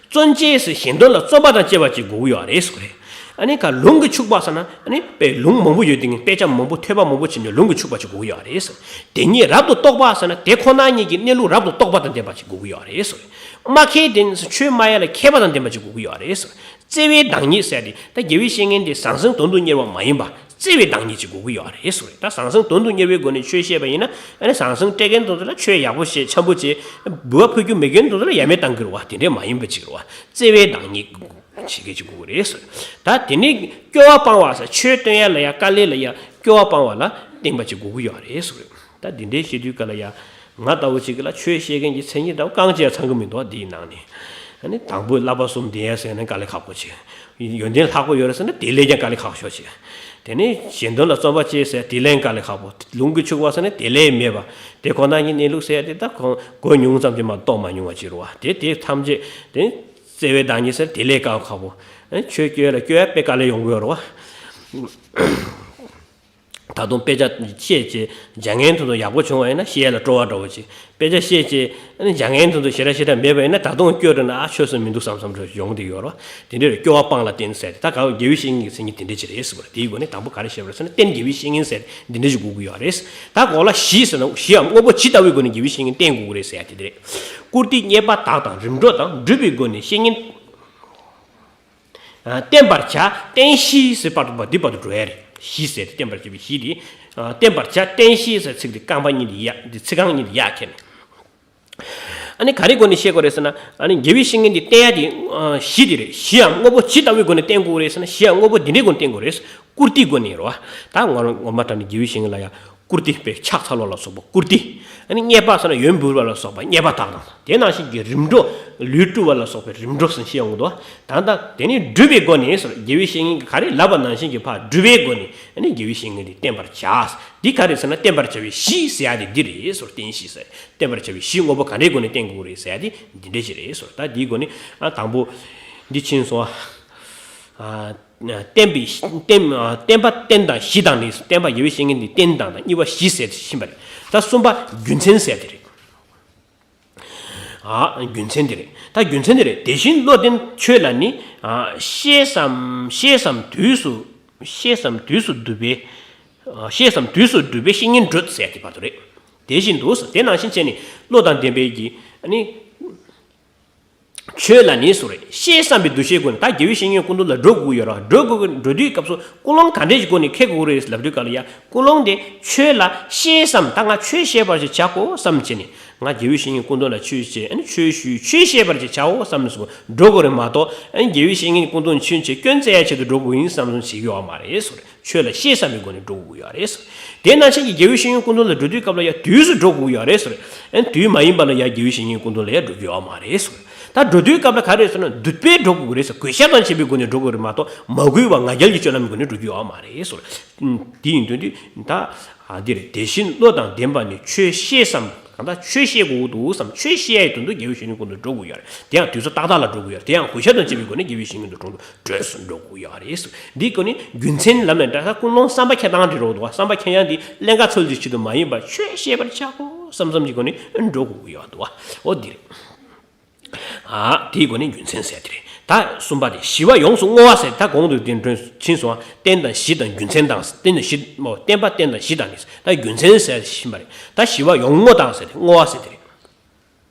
བརྩོན་བཅས་ཟེར། གཞན་དོན་ལ་བརྩོན་པ་དང་བཅས་པ་ཅིག་དགོས་ཀྱི་ཡོད་རེད་ཟེར་བ་རེད། ཨ་ནི་ག་ལུང་གིས་ཕྱུག་པ་ཟེར་ན། ཨ་ནི་དཔེ་ལུང་མང་པོ་ཡོད་དེ། དཔེ་ཆ་མང་པོ། ཐོས་པ་མང་པོ་བྱས་ནས་ལུང་གིས་ཕྱུག་པ་ཅིག་དགོས་ཀྱི་ཡོད་རེད་ཟེར། དེ་ཉིད་རབ་ཏུ་རྟོགས་པ་ཟེར་ན། དེ་ཁོ་ན་ཉིད་ཀྱི་གནས་ལུགས་རབ་ཏུ་རྟོགས་པ་དང་ལྡན་པ་ཅིག་དགོས་ཀྱི་ཡོད་རེད་ཟེར་བ་རེད། སྨྲ་མཁས་ལྡན་ཟེར། ཆོས་སྨྲ་ཡ་ལ་མཁས་པ་དང་ལྡན་པ་ཅིག་དགོས་ཀྱི་ཡོད་རེད་ཟེར། བརྩེ་བའི་བདག་ཉིད་ཟེར་ཏེ། ད་དགེ་བའི་བཤེས་གཉེན་དེ་ཟང་ཟིང་དོན་དུ་གཉེར་བ་མ་ཡིན་པ། བརྩེ་བའི་བདག་ཉིད་ཅིག་དགོས་ཀྱི་ཡོད་རེད་ཟེར་བ་རེད། ད་ཟང་ཟིང་དོན་དུ་གཉེར་བའི་སྒོ་ནས་ཆོས་བཤད་པ་ཡིན་ན། ཨ་ནི་ཟང་ཟིང་སྤྲད་མཁན་དེ་ཚོ་ལ་ཆོས་ཡག་པོ་བཤད། འཆམ་པོ་བྱེད། འབུལ་བ་ཕུལ་རྒྱུ་མེད་མཁན་དེ་ཚོ་ལ་ཡ་མེད་བཏང་གི་རེད་བ། དེ་འདྲས་མ་ཡིན་པ་ཅིག་རེད་བ། བརྩེ་བའི་བདག་ཉིད་བྱེད་མཁན་ཅིག་དགོས་ཀྱི་རེད་ཟེར། ད་དེ་ནས་སྐྱོ་བ་སྤང་བ་ཟེར། ཆོས་སྟོན་ཡ་ལ་ཡ། དཀའ་ལས་ལ་ཡ། སྐྱོ་བ་སྤང་བ་ལ་བརྟེན་པ་ཅིག་དགོས་ཀྱི་ཡོད་རེད་ཟེར་བ་རེད། ད་འདི་འདྲའི་བཤད་དུས་ག་ལ་ཡ། ང་ལྟ་བུ་ཅིག་ལ་ཆོས་བཤད་མཁན་གྱི་མཚན་ཉིད་འདྲ་བོ་རྐང་གཅིག་ཡང་ཚང་གི་མི་འདུག། འདིའི་ནང་ནས། ཨ་ནི་དང་པོ་བསླབ་པ་གསུམ་ལྡན་ཡ་ཟེར་ན་དཀའ་ལས་ཁག་པོ་ཅིག། ཡོན་ཏན་ལྷག་པོ་ཡོད་རེད་ཟེར་ན་དེ་ལས་ཀྱང་དཀའ་ལས་ཁག་ཤོས་ཅིག། དེ་ནས་གཞན་དོན་ལ་བརྩོན་པ་བཅས་ཟེར། དེ་ལས་དཀའ་ལས་ཁག་པོ། ལུང་གིས་ཕྱུག་པ་ཟེར་ན་དེ་ལས་མེད་པ། དེ་ཁོ་ན་ཉིད་གནས་ལུགས་ཟེར་ཡ་དེ་ད་གོ་གོ་ཉུང་ཙམ་གྱིས་མ་རྟོགས་མ་མྱོང་བ་ཅིག་རེད་བ། དེ་དེ་ཐམས་ཅད་དེ་བརྩེ་བའི་བདག་ཉིད་ཟེར། དེ་ལས་དཀའ་ཁག་པོ། ཨ་ནི་ཆོས་སྐྱོ་ཡ་ལ་སྐྱོ་ཡ་དཔེ་དཀའ་ལས་ཡོང་གི་ཡོད་རེད་བ། ད་དུང་དཔེ་ཆ་བཤད་བྱས་སྦྱང་མཁན་དེ་ཚོ་ཡག་པོ་བྱུང་བ་ཡིན་ན་བཤད་ཡ་ལ་སྤྲོ་བ་འདྲ་བོ་ཅིག་དཔེ་ཆ་བཤད་བྱས་ཨ་ནི་སྦྱང་མཁན་དེ་ཚོ་ཞེ་དྲག་ཞེ་དྲག་མེད་པ་ཡིན་ན་ད་དུང་སྐྱོ་དྲགས་ན་ཨ་ཆོས་སུ་མི་འདུག་བསམ་བསམ་འདྲ་ཡོང་གི་ཡོད་རེད་བ། དེ་འདྲ་རེད། སྐྱོ་བ་སྤང་ལ་བརྟེན་ཟེར་ཏེ། ད་ག་དགེ་བའི་བཤེས་གཉེན་གྱི་མཚན་ཉིད་དེ་འདྲ་ཅིག་རེད་ཟེར་བ་རེད། དེའི་སྒོ་ནས་དང་པོ་ག་རེ་བཤད་པ་རེད་ཟེར་ན་རྟེན་དགེ་བའི་བཤེས་གཉེན་ཟེར་དེ་འདྲ་ཞིག་དགོས་ཀྱི་ཡོད་རེད། ད་གོ་ལ་བཞི་ཟེར་ན་བཞིའམ་དངོས་པོ་ཇི་ལྟ་བུའི་སྒོ་ནས་དགེ་བའི་བཤེས་གཉེན་བསྟེན་དགོས་ཀྱི་རེད་ཟེར་ཡ་དེ་འདྲ་རེད། བཀུར་སྟི་རྙེད་པ་དག་དང་རིམ་གྲོ་དང་སྒྲུབ་པའི་སྒོ་ནས་བཤེས་གཉེན། ཨ། བསྟེན་པར་བྱ། རྟེན་བཞི་ཟེར་བར་དུ་བ་འདི་བར་དུ་འགྲོ་ཡ་རེད། བཞི་ཟེར་ཏེ་བསྟེན་པར་བྱ་བའི་བཞི་དེ། ཨ། བསྟེན་པར་བྱ། རྟེན་བཞི་ཟེར་ཚིག་དེ་རྐང་པ་གཉིས་དེ་ཡ་དེ་ཚིག་རྐང་གཉིས་དེ་ཡ་ཁྱེར་ནས། ཨ་ནི་ག་རེ་སྒོ་ནས་བཤད་དགོས་རེད་ཟེར་ན། ཨ་ནི་དགེ་བའི་བཤེས་གཉེན་དེ་བསྟེན་ཡ་དེ་ཨ་བཞི་དེ་རེད། བཞིའམ་དངོས་པོ་ཇི་ལྟ་བུའི་སྒོ་ནས་བསྟེན་དགོས་རེད་ཟེར་ན། བཞིའམ་དངོས་པོ་འདི་འདྲའི་སྒོ་ནས་བསྟེན་དགོས་རེད། བཀུར་སྟིའི་སྒོ་ནས་རེད་བ། ད་ངོ་ངོ་མ་དྲང་ནས་དགེ་བའི་བཤེས་གཉེན་ལ་ཡ། བཀུར་སྟི་དཔེ་ཕྱག་འཚལ་ལོ་ལ་སོགས་པ་བཀུར་སྟི། ཨ་ནི་རྙེད་པ་ཟེར་ན་ཡོན་འབུལ་བ་ལ་སོགས་པ་རྙེད་པ་དག་དང་། དེ་ནང་བཞིན་གྱི་རིམ་གྲོ། ལུས་བཀྲུ་བ་ལ་སོགས་པའི་རིམ་གྲོ་ཟེར་བཤད་ཡོང་གི་འདུག་ད་ལྟ་དེ་ནི་སྒྲུབ་པའི་སྒོ་ནས་ཟེར། དགེ་བའི་བཤེས་གཉེན་གྱིས་ག་རེ་ལབ་པ་ནང་བཞིན་གྱི་ཕར་སྒྲུབ་པའི་སྒོ་ནས་ཨ་ནི་དགེ་བའི་བཤེས་གཉེན་དེ་བསྟེན་པར་བྱ། འདི་ག་རེ་ཟེར་ན་བསྟེན་པར་བྱ་བའི་གཞི་ཟེར་ཡ་དེ་འདི་རེད་ཟེར། རྟེན་གཞི་ཟེར། བསྟེན་པར་བྱ་བའི་གཞི་དངོས་པོ་ག་འདྲའི་སྒོ་ནས་བསྟེན་དགོས་རེད་ཟེར་ཡ་དེ་འདི་འདྲ་ཞིག་རེད་ཟེར། ད་འདིའི་སྒོ་ནས་ཨ་དང་པོ་འདི་ཕྱིན་སོང་ཨ། བསྟེན་པའི་བསྟེན་བསྟེན་པ་རྟེན་དང་གཞི་དང་ནི། བསྟེན་པ་དགེ་བའི་བཤེས་གཉེན་དེ་རྟེན་དང་དང་། གཉིས་པ་གཞི་ཟེར་ཕྱིན་པ་རེད། ད་གསུམ་པ་རྒྱུ་མཚན་ཟེར་དེ་རེད། ཨ། རྒྱུ་མཚན་དེ་རེད། ད་རྒྱུ་མཚན་དེ་རེད། དེ་བཞིན་བློ་ལྡན་ཁྱོད་ལ་ནི། ཨ། ཤེས་སམ་ཤེས་སམ་དུས་སུ་ཤེས་སམ་དུས་སུ་བསྡུ་བའི། ཨ། ཤེས་སམ་དུས་སུ་བསྡུ་བའི་བཤེས་གཉེན་སྒྲུབ་ཟེར་དེ་བར་དུ་རེད། དེ་བཞིན་དུ་དེ་ནང་བཞིན་བྱས་ནས་བློ་དང་ལྡན་པའི་གི་ཨ་ནི། ཁྱོད་ལ་ནི་སུ་རེད། ཤེས་བསམ་པའི་འདུ་ཤེས་སྒོ་ནས་ད་དགེ་བའི་བཤེས་གཉེན་སྐུ་མདུན་ལ་འགྲོ་དགོས་ཀྱི་ཡོད་རེད། འགྲོ་དགོས་ཀྱི་འགྲོ་དུས་སྐབས་སུ་ཀུན་སློང་ག་འདྲས་ཀྱི་སྒོ་ནས་འཁྱེར་དགོས་ཀྱི་རེད་ལབ་དུས་སྐབས་ལ་ཡ། ཀུན་སློང་དེ་ཁྱོད་ལ་ཤེས་སམ། ད་ང་ཆོས་བཤད་པར་ཞིག་བྱ་དགོས་བསམ་བྱས་ནས། ང་དགེ་བའི་བཤེས་གཉེན་སྐུ་མདུན་ལ་ཆོས་བཤད། ཨ་ནི་ཆོས་ཞུས། ཆོས་བཤད་པར་ཞིག་བྱའོ་བསམ་ནས་སུ་འགྲོ་དགོས་རེད་མ་གཏོགས། ཨ་ནི་དགེ་བའི་བཤེས་གཉེན་སྐུ་མདུན་ཆོས་བྱེད་སྐྱོན་བཙལ་ཡ་ཆེད་དུ་འགྲོ་དགོས་ཡིན་བསམ་བསམ་བྱེད་ཀྱི་ཡོད་མ་རེད་སུ་རེད། ཆོས་ལ་ཤེས་བསམ་པའི་སྒོ་ནས་འགྲོ་དགོས་ཡོད་རེད་ཟེར། དེ་ནང་བཞིན་གྱི་དགེ་བའི་བཤེས་གཉེན་སྐུ་མདུན་ལ་འགྲོ་དུས་སྐབས་ལ་ཡང་དུས་སུ་འགྲོ་དགོས་ཡོད་རེད་ཟེར། ཨན་དུས་མ་ཡིན་པ་ལ་ཡང་དགེ་བའི་བཤེས་གཉེན་སྐུ་མདུན་ལ་ཡང་འགྲོ་རྒྱུ་ཡོད་མ་རེད་ཟེར། ད་འགྲོ་དུས་སྐབས་ལ་ག་རེ་ཟེར་ན་འདུད་པས་འགྲོ་དགོས་རེད་ཟེར། གུས་ཞབས་དང་བཅས་པའི་སྒོ་ནས་འགྲོ་དགོས་རེད་མ་གཏོགས་མ་གུས་པ་ང་རྒྱལ་གྱི་སྤྱོད་ལམ་གྱི་སྒོ་ནས་འགྲོ་རྒྱུ་ཡོད་མ་རེད་ཟེར། ཨུམ། དེ་ཡིན་དོན་དུ་ད་ཨ་འདི་རེད། དེ་བཞིན་བློ་དང་ལྡན་པ་ནི་ཆོས་ཤེས་སམ། གང་ལྟར་ཆོས་བཤད་དགོས་འདུག་བསམ། ཆོས་བཤད་ཡའི་དོན་དུ་དགེ་བའི་བཤེས་གཉེན་སྐུ་མདུན་འགྲོ་དགོས་ཡོད་རེད། དེ་ཡང་དུས་ཚོད་ཏག་ཏག་ལ་འགྲོ་དགོས་ཡོད་རེད། དེ་ཡང་གུས་ཞབས་དང་བཅས་པའི་སྒོ་ནས་དགེ་བའི་བཤེས་གཉེན་དུ་འགྲོ་འགྲོས་སུ་འགྲོ་དགོས་ཡོད་རེད། འདིའི་སྒོ་ནས་རྒྱུ་མཚན་ལབ་ནས་འདྲ་ས་ཀུན་སློང་བསམ་པ་འཁྱེར་སྟངས་འདི་རོགས་འདུག་བ། བསམ་པ་འཁྱེར་ཡང་འདི་ཀླན་ཀ་འཚོལ་གྱི་ཆེད་དུ་མ་ཡིན་པར་ཆོས་བཤད་པར་བྱ་དགོས་བསམ་བསམ་གྱི་སྒོ་ནས་འགྲོ་དགོས་ཀྱི་ཡོད་འདུག་བ། འོ་འདི་རེད། ཨ་དེའི་སྒོ་ནས་རྒྱུ་མཚན་ཟེར་དེ་རེད། ད་གསུམ་པ་དེ་ཞི་བ་ཡོངས་སུ་བསྔོ་བ་ཟེར། ད་གོང་དུ་དེ་འདྲ་ཕྱིན་སོང་བ། རྟེན་དང་གཞི་དང་རྒྱུ་མཚན་དང་། རྟེན་དང་གཞི་མོ་བསྟེན་པ་རྟེན་དང་གཞི་དང་ནི་ད་རྒྱུ་མཚན་ཟེར་བཞིན་པ་རེད། ད་ཞི་བ་ཡོངས་བསྔོ་དང་ཟེར་ཏེ་བསྔོ་བ་ཟེར་དེ་རེད།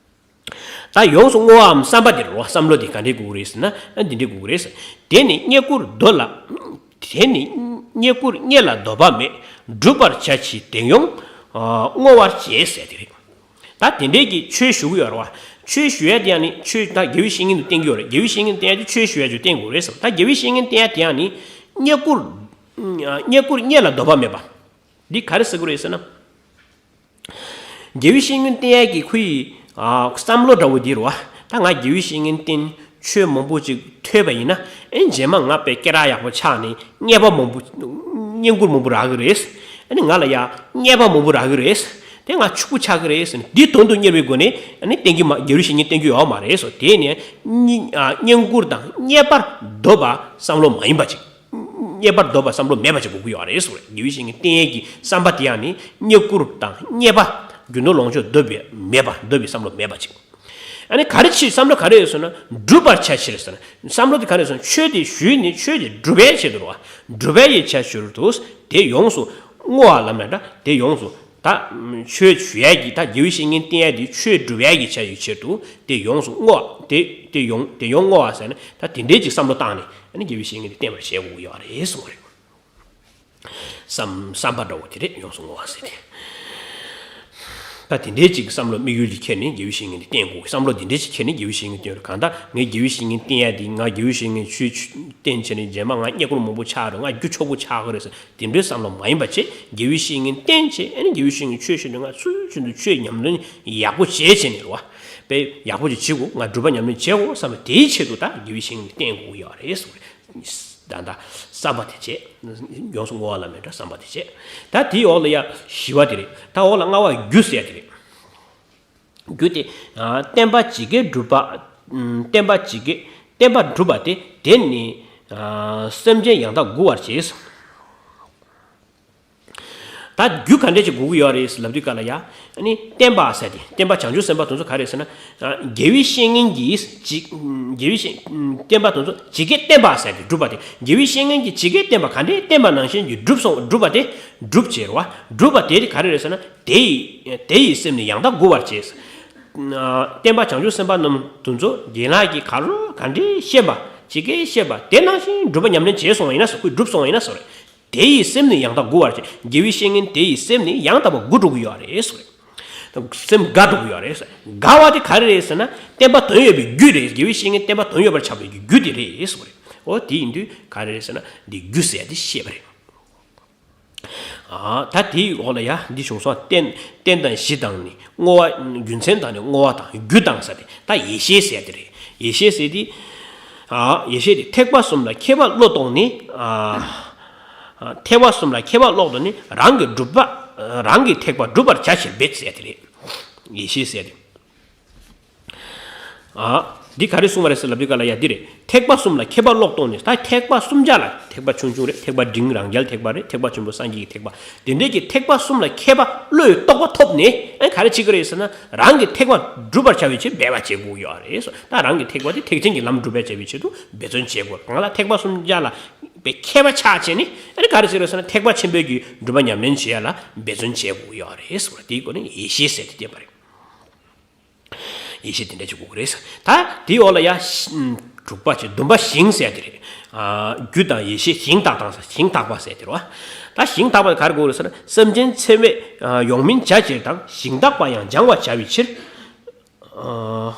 ད་ཡོངས་སུ་བསྔོ་བའམ་བསམ་པ་དེ་རེད་བ། བསམ་བློ་དེ་ག་འདྲའི་དགོས་རེད་ཟེར་ན་ཨ་འདི་འདྲའི་དགོས་རེད་ཟེར། དེ་ནི་རྙེད་བཀུར་འདོད་ལ། དེ་ནི་རྙེད་བཀུར་རྙེད་ལ་འདོད་པ་མེད། བསྒྲུབ་པར་བྱ་ཕྱིར་དེ་ཡོངས་བསྔོ་བར་བྱེད་ཟེར་དེ་རེད། ད་དེ་འདྲའི་གི་ཆོས་ཞུ་གི་ཡོད་རེད་བ། ཆོས་ཞུ་ཡ་དེ་ཡང་ནི་ཆོས་ད་དགེ་བའི་བཤེས་གཉེན་དུ་བསྟེན་གྱི་ཡོད་རེད། དགེ་བའི་བཤེས་གཉེན་དུ་བསྟེན་ཡ་དེ་ཆོས་ཞུ་ཡ་ཆོས་བསྟེན་དགོས་རེད་ཟེར། ད་དགེ་བའི་བཤེས་གཉེན་བསྟེན་ཡ་དེ་ཡང་ནི་རྙེད་བཀུར་རྙེད་བཀུར་རྙེད་ལ་འདོད་པ་མེད་པ། འདི་ག་རེ་ཟེར་དགོས་རེད་ཟེར་ན། དགེ་བའི་བཤེས་གཉེན་བསྟེན་ཡ་གི་ཁོ་ཡི་ཨ་བསམ་བློ་འདྲ་བོ་འདི་རེད་བ། ད་ང་དགེ་བའི་བཤེས་གཉེན་བསྟེན་ཆོས་མང་པོ་ཅིག་ཐོས་པ་ཡིན་ན་ཨེ་རྗེས་མ་ང་དཔེ་སྐད་གྲགས་ཡག་པོ་ཆགས་ནས་རྙེད་པ་མང་པོ་བསྙེན་བཀུར་མང་པོ་རག་གི་རེད། ཨ་ནི་ང་ལ་ཡ་རྙེད་པ་མང་པོ་རག་གི་རེད། དེ་ང་ཕྱུག་པོ་ཆགས་ཀྱི་རེད་ཟེར་ནས་འདི་དོན་དུ་གཉེར་བའི་སྒོ་ནས་ཨ་ནི་བསྟེན་གྱི་མ་དགེ་བའི་བཤེས་གཉེན་བསྟེན་རྒྱུ་ཡོད་མ་རེད་ཟེར། དེ་ནས་རྙེད་ཨ་བསྙེན་བཀུར་དང་རྙེད་པར་འདོད་པ་བསམ་བློ་མ་ཡིན་པ་ཅིག་རྙེད་པར་འདོད་པ་བསམ་བློ་མེད་པ་ཅིག་དགོས་ཀྱི་ཡོད་རེད་ཟེར། དགེ་བའི་བཤེས་གཉེན་བསྟེན་ཡས་ཀྱི་བསམ་པ་དེ་ཡང་ནི་རྙེད་བཀུར་དང་རྙེད་པ་རྒྱུ་ནོར་ལོངས་སྤྱོད་འདོད་པའི་མེད་པ་འདོད་པའི་བསམ་བློ་མེད་པ་ཅིག་ཨ་ནི་ག་རེ་ཕྱིར་བསམ་བློ་ག་རེ་ཡོད་ཟེར་ན་བསྒྲུབ་པར་བྱ་ཕྱིར་ཟེར་ན་བསམ་བློ་དེ་ག་རེ་ཟེར་ན་ཆོས་དེ་ཞུས་ནས་ཆོས་དེ་སྒྲུབ་པའི་ཆེད་དུ་རེད་བ། སྒྲུབ་པའི་ཆེད་དུ་དེ་ཡོངས་སུ་བསྔོ་བ་ལབ་ན་འདྲ་དེ་ཡོངས་སུ། ད་ཆོས་ཞུ་ཡས་ཀྱི་ད་དགེ་བའི་བཤེས་གཉེན་བསྟེན་ཡས་དེ་ཆོས་སྒྲུབ་ཡས་ཀྱི་ཆ་ཡི་ཆེད་དུ་དེ་ཡོངས་སུ་བསྔོ་བ་དེ་དེ་ཡོང་དེ་ཡོང་བསྔོ་བ་ཟེར་ན་ད་དེ་འདྲའི་ཅིག་བསམ་བློ་བཏང་ནས་ཨ་ནི་དགེ་བའི་བཤེས་གཉེན་དེ་བསྟེན་པར་བྱེད་དགོས་ཀྱི་ཡོད་རེད་གསུངས་པ་རེད། བསམ་བསམ་པ་འདྲ་བོ་དེ་རེད་ཡོངས་སུ་བསྔོ་བ་ཟེར་ཏེ། ད་དེ་འདྲའི་ཅིག་བསམ་བློ་དམིགས་ཡུལ་དེ་འཁྱེར་ནས་དགེ་བའི་བཤེས་གཉེན་དེ་བསྟེན་དགོས་བསམ་བློ་དེ་འདྲའི་ཅིག་འཁྱེར་ནས་དགེ་བའི་བཤེས་གཉེན་བསྟེན་དགོས། གང་ལྟར་ངས་དགེ་བའི་བཤེས་གཉེན་བསྟེན་ཡ་དེ་ང་དགེ་བའི་བཤེས་གཉེན་ཆོས་བསྟེན་བྱས་ནས་རྗེས་མ་ང་རྙེད་བཀུར་མང་པོ་ཆགས་རེད་ང་རྒྱུ་ཕྱུག་པོ་ཆགས་ཀྱི་རེད་ཟེར། དེ་འདྲའི་བསམ་བློ་མ་ཡིན་པ་བྱས་དགེ་བའི་བཤེས་གཉེན་བསྟེན་བྱས་ཨ་ནི་དགེ་བའི་བཤེས་གཉེན་ཆོས་བཤད་དུས་ང་ཚུལ་བཞིན་དུ་ཆོས་ཉམས་ལེན་ཡག་པོ་བྱས་བྱས་ནས་རེད་བ། དཔེ་ཡག་པོ་ཅིག་བྱེད་དགོས་ང་སྒྲུབ་པ་ཉམས་ལེན་བྱེད་དགོས་བསམ་པ་དེའི་ཆེད་དུ་ད་དགེ་བའི་བཤེས་གཉེན་བསྟེན་དགོས་ཡོད་རེད་གསུངས་རེད། ད་ད་བསམ་པ་དེ་བྱས། ཡོངས་སུ་བསྔོ་བ་ལ་མེད་འགྲོ་བསམ་པ་དེ་བྱས། ད་དེའི་འོག་ལ་ཡ་བཞི་བ་དེ་རེད། ད་འོག་ལ་ལྔ་བ་རྒྱུ་ཟེར་ཡ་དེ་རེད། རྒྱུ་དེ་བསྟན་པ་ཇི་སྐད་སྒྲུབ་པ། བསྟན་པ་ཇི་སྐད་བསྟན་པ་སྒྲུབ་པ་དེ་དེ་ནི་སེམས་ཅན་ཡང་དག་མགུ་བར་བྱེད། ད་རྒྱུ་ག་འདྲས་ཅིག་དགོས་ཀྱི་ཡོད་རེད་ལབ་དུས་ག་ལ་ཡ། ཨ་ནི་བརྟེན་པ་ཟེར་ཏེ། བརྟེན་པ་བྱང་ཆུབ་སེམས་དཔའ་དེ་ཚོ་ག་རེ་ཟེར་ན། དགེ་བའི་བཤེས་གཉེན་གྱིས་ཇི། དགེ་བའི་བཤེས། བརྟེན་པ་དེ་ཚོ་ཇི་སྐད་བསྟན་པ་ཟེར་ཏེ་སྒྲུབ་པ་དེ། དགེ་བའི་བཤེས་གཉེན་གྱིས་ཇི་སྐད་བསྟན་པ་ག་འདྲས་བསྟན་པ་ནང་བཞིན་གྱི་སྒྲུབ་སོང་སྒྲུབ་པ་དེ་སྒྲུབ་བྱེད་རོ། སྒྲུབ་པ་དེ་ག་རེ་རེད་ཟེར་ན། དེ་ཡི་དེ་ཡི་སེམས་ནི་ཡང་དག་མགུ་བར་བྱེད། བརྟེན་པ་བྱང་ཆུབ་སེམས་དཔའ་རྣམས་དེ་ཚོ་རྒན་ལགས་ཀྱིས་ག་རེ་ག་འདྲས་བཤད་པ་ཇི་སྐད་བཤད་པ་དེ་ནང་བཞིན་སྒྲུབ་པ་ཉམས་ལེན་བྱས་སོང་བ་ཡིན་ན་སོ། ཁོས་བསྒྲུབས་སོང་བ་ཡིན་ན་སོ་རེད། དེ་ཡི་སེམས་ནི་ཡང་དག་མགུ་བར་བྱེད། དགེ་བའི་བཤེས་གཉེན་དེ་ཡི་སེམས་ནི་ཡང་དག་པར་མགུ་འགྲོ་གི་ཡོད་རེད་ཟེར། སེམས་དགའ་འགྲོ་གི་ཡོད་རེད་ཟེར། དགའ་བ་དེ་ག་རེ་རེད་ཟེར་ན། བསྟན་པ་དོན་ཡོད་པའི་རྒྱུ་རེད། དགེ་བའི་བཤེས་གཉེན་བསྟན་པ་དོན་ཡོད་པར་ཆགས་པའི་རྒྱུ་དེ་རེད་ཟེར། འོ་དེ་ཡིན་དུས་ག་རེ་རེད་ཟེར་ན། འདི་རྒྱུ་ཟེར་དེ་ཤེས་པ་རེད། ཨ། ད་དེའི་འོག་ལ་ཡ་འདི་བྱུང་སོང་། རྟེན་རྟེན་དང་གཞི་དང་ནི་བསྔོ་བ། རྒྱུ་མཚན་དང་ནི་བསྔོ་བ་དང་རྒྱུ་དང་ཟེར་ཏེ། ད་ཡེ་ཤེས་ཟེར་དེ་རེད། ཡེ་ཤེས་ཟེར་དེ། ཨ། ཡེ་ཤེས་དེ་ཐེག་པ་གསུམ་ལ་མཁས་པ་བློ་རྟོགས་ནས། ཨ། ཐེག་པ་གསུམ་ལ་མཁས་པ་བློ་རྟོགས་ནས་རང་གི་སྒྲུབ་པ། རང་གི་ཐེག་པ་སྒྲུབ་པར་བྱ་ཕྱིར་འབད་ཟེར་དེ་རེད། ཡེ་ཤེས་ཟེར་དེ། ཨ། འདི་ག་རེ་གསུངས་པ་རེད་ཟེར་ལབ་དུས་ག་ལ་ཡ་འདི་རེད། ཐེག་པ་གསུམ་ལ་མཁས་པ་བློ་རྟོགས་ནས། ད་ཐེག་པ་གསུམ་ཆ་ལ། ཐེག་པ་ཆུང་ཆུང་རེད། ཐེག་པ་འབྲིང་རང་རྒྱལ་ཐེག་པ་རེད། ཐེག་པ་ཆེན་པོ་སངས་རྒྱས་ཀྱི་ཐེག་པ། དེ་འདྲས་ཀྱི་ཐེག་པ་གསུམ་ལ་མཁས་པ་བློས་རྟོགས་པ་ཐོབ་ནས། ཨ། ག་རེ་བྱེད་ཀྱི་རེད་ཟེར་ན། རང་གི་ཐེག་པ་སྒྲུབ་པར་བྱ་བའི་ཕྱིར་འབད་པ་བྱེད་དགོས་ཡོད་རེད་ཟེར། ད་རང་གི་ཐེག་པ་དེ་ཐེག་ཆེན་གྱི་ལམ་སྒྲུབ་པར་བྱ་བའི་ཆེད་དུ་འབད་བརྩོན་བྱེད་དགོས། གང་ལ་ཐེག་པ་གསུམ་ཆ་ལ་པའི་མཁས་པ་ཆགས་བྱས་ནས། ཨ་ནི་ག་རེ་བྱེད་ཀྱི་རེད་ཟེར་ན། ཐེག་པ་ཆེན་པོའི་གི་སྒྲུབ་པ་ཉམས་ལེན་བྱེད་ཡ་ལ་འབད་བརྩོན་བྱེད་དགོས་ཡོད་རེད་ཟེར། དེའི་སྒོ་ནས་ཡེ་ཤེས་ཟེར་དེ་བསྟན་པ་རེད། ཡེ་ཤེས་དེ་འདྲ་ཅིག་དགོས་ཀྱི་རེད། ད་དེའི་འོག་ལ་ཡ། དྲུག་པ་བྱས། བདུན་པ་ཞིང་ཟེར་དེ་རེད། ཨ། རྒྱུ་དང་ཡེ་ཤེས་ཞིང་དག་དང་ཟེར། ཞིང་དག་པ་ཟེར་དེ་རེད་བ། ད་ཞིང་དག་པ་ག་རེ་དགོས་རེད་ཟེར་ན། སེམས་ཅན་ཚད་མེད་ཡོངས་སྨིན་བྱ་ཕྱིར་དང་། ཞིང་དག་པ་ཡང་སྦྱང་བར་བྱ་བའི་ཕྱིར། ཨ།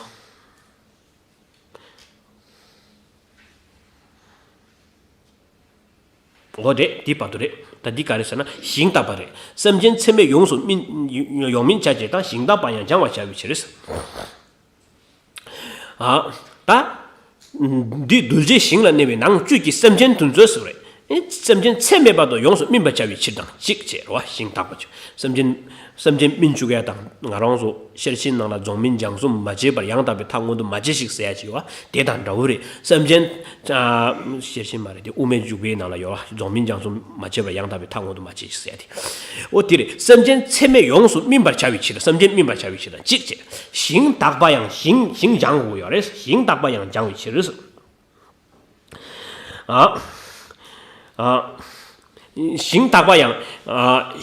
འོ་རེད། འདི་བར་དུ་རེད། ད་འདི་ག་རེ་ཟེར་ན། ཞིང་དག་པ་རེད། སེམས་ཅན་ཚད་མེད་ཡོངས་སུ་སྨིན། ཡོངས་སྨིན་བྱ་ཕྱིར་དང་། ཞིང་དག་པ་ཡང་སྦྱང་བར་བྱ་བའི་ཕྱིར། ཨ། ད་འདི་གདུལ་བྱའི་ཞིང་ལ་གནས་པའི་ནང་བཅུད་ཀྱི་སེམས་ཅན་དེ་ཚོ་ཟེར་བ་རེད། སེམས་ཅན་ཚད་མེད་པ་དང་ཡོངས་སུ་སྨིན་པར་བྱ་བའི་ཕྱིར་དང་གཅིག་བྱས་རེད་བ། ཞིང་དག་པ་བྱ། སེམས་ཅན། སེམས་ཅན་སྨིན་བཅུག་ཡ་དང་། ང་རང་ཚོ་ཤེར་ཕྱིན་ནང་ལ་རྫོགས་སྨིན་སྦྱང་གསུམ་མ་བྱས་པར་ཡང་དག་པའི་མཐའ་མངོན་དུ་མ་མཇལ་ཞིག་ཟེར་ཡ་ཅིག་ཡོད་བ། དེ་དང་འདྲ་བོ་རེད། སེམས་ཅན། ཤེར་ཕྱིན་མ་རེད་དེ། དབུ་མའི་འཇུག་པའི་ནང་ལ་ཡོད་བ། རྫོགས་སྨིན་སྦྱང་གསུམ་མ་བྱས་པར་ཡང་དག་པའི་མཐའ་མངོན་དུ་མ་མཇལ་ཞིག་ཟེར་ཡ་དེ། འོ་དེ་རེད། སེམས་ཅན་ཚད་མེད་ཡོངས་སུ་སྨིན་པར་བྱ་བའི་ཕྱིར། སེམས་ཅན་སྨིན་པར་བྱ་བའི་ཕྱིར་དང་གཅིག་བྱས། ཞིང་དག་པ་ཡང་། ཞིང་ཞིང་སྦྱང་དགོས་ཡོད་རེད། ཞིང་དག་པ་ཡང་སྦྱང་བའི་ཕྱིར། ཨ། ཨ། ཞིང་དག་པ་ཡང་། ཨ།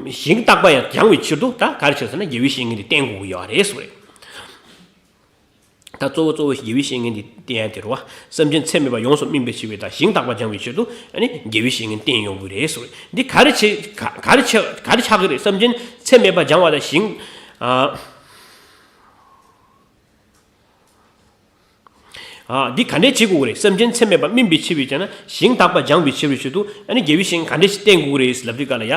ཞིང་དག་པ་ཡང་སྦྱང་བའི་ཕྱིར་དུ་ད་ག་རེ་བྱས་ཟེར་ན། དགེ་བའི་བཤེས་གཉེན་དེ་བསྟེན་དགོས་ཀྱི་ཡོད་རེད་ཟེར་བ་རེད། ད་གཙོ་བོ་གཙོ་བོ་དགེ་བའི་བཤེས་གཉེན་དེ་བསྟེན་ཡ་དེ་རེད་བ། སེམས་ཅན་ཚད་མེད་པ་ཡོངས་སུ་སྨིན་པའི་ཕྱིར་བའི་དང་། ཞིང་དག་པ་སྦྱང་བའི་ཕྱིར་དུ་ཨ་ནི་དགེ་བའི་བཤེས་གཉེན་བསྟེན་ཡོང་གི་རེད་ཟེར་བ་རེད། འདི་ག་རེ་བྱེད། ག་ག་རེ་བྱེད། ག་རེ་ཆགས་ཀྱི་རེད། སེམས་ཅན་ཚད་མེད་པ་སྦྱང་བ་དང་ཞིང་། ཨ། ཨ། འདི་ག་འདྲས་བྱེད་དགོས་ཀྱི་རེད། སེམས་ཅན་ཚད་མེད་པ་སྨིན་པའི་ཕྱིར་བའི་བྱས་ན། ཞིང་དག་པ་སྦྱང་བའི་ཕྱིར་བའི་ཕྱིར་དུ་ཨ་ནི་དགེ་བའི་བཤེས་གཉེན་ག་འདྲས་ཞིག་བསྟེན་དགོས་ཀྱི་རེད་ལབ་དུས་ག་ལ་ཡ།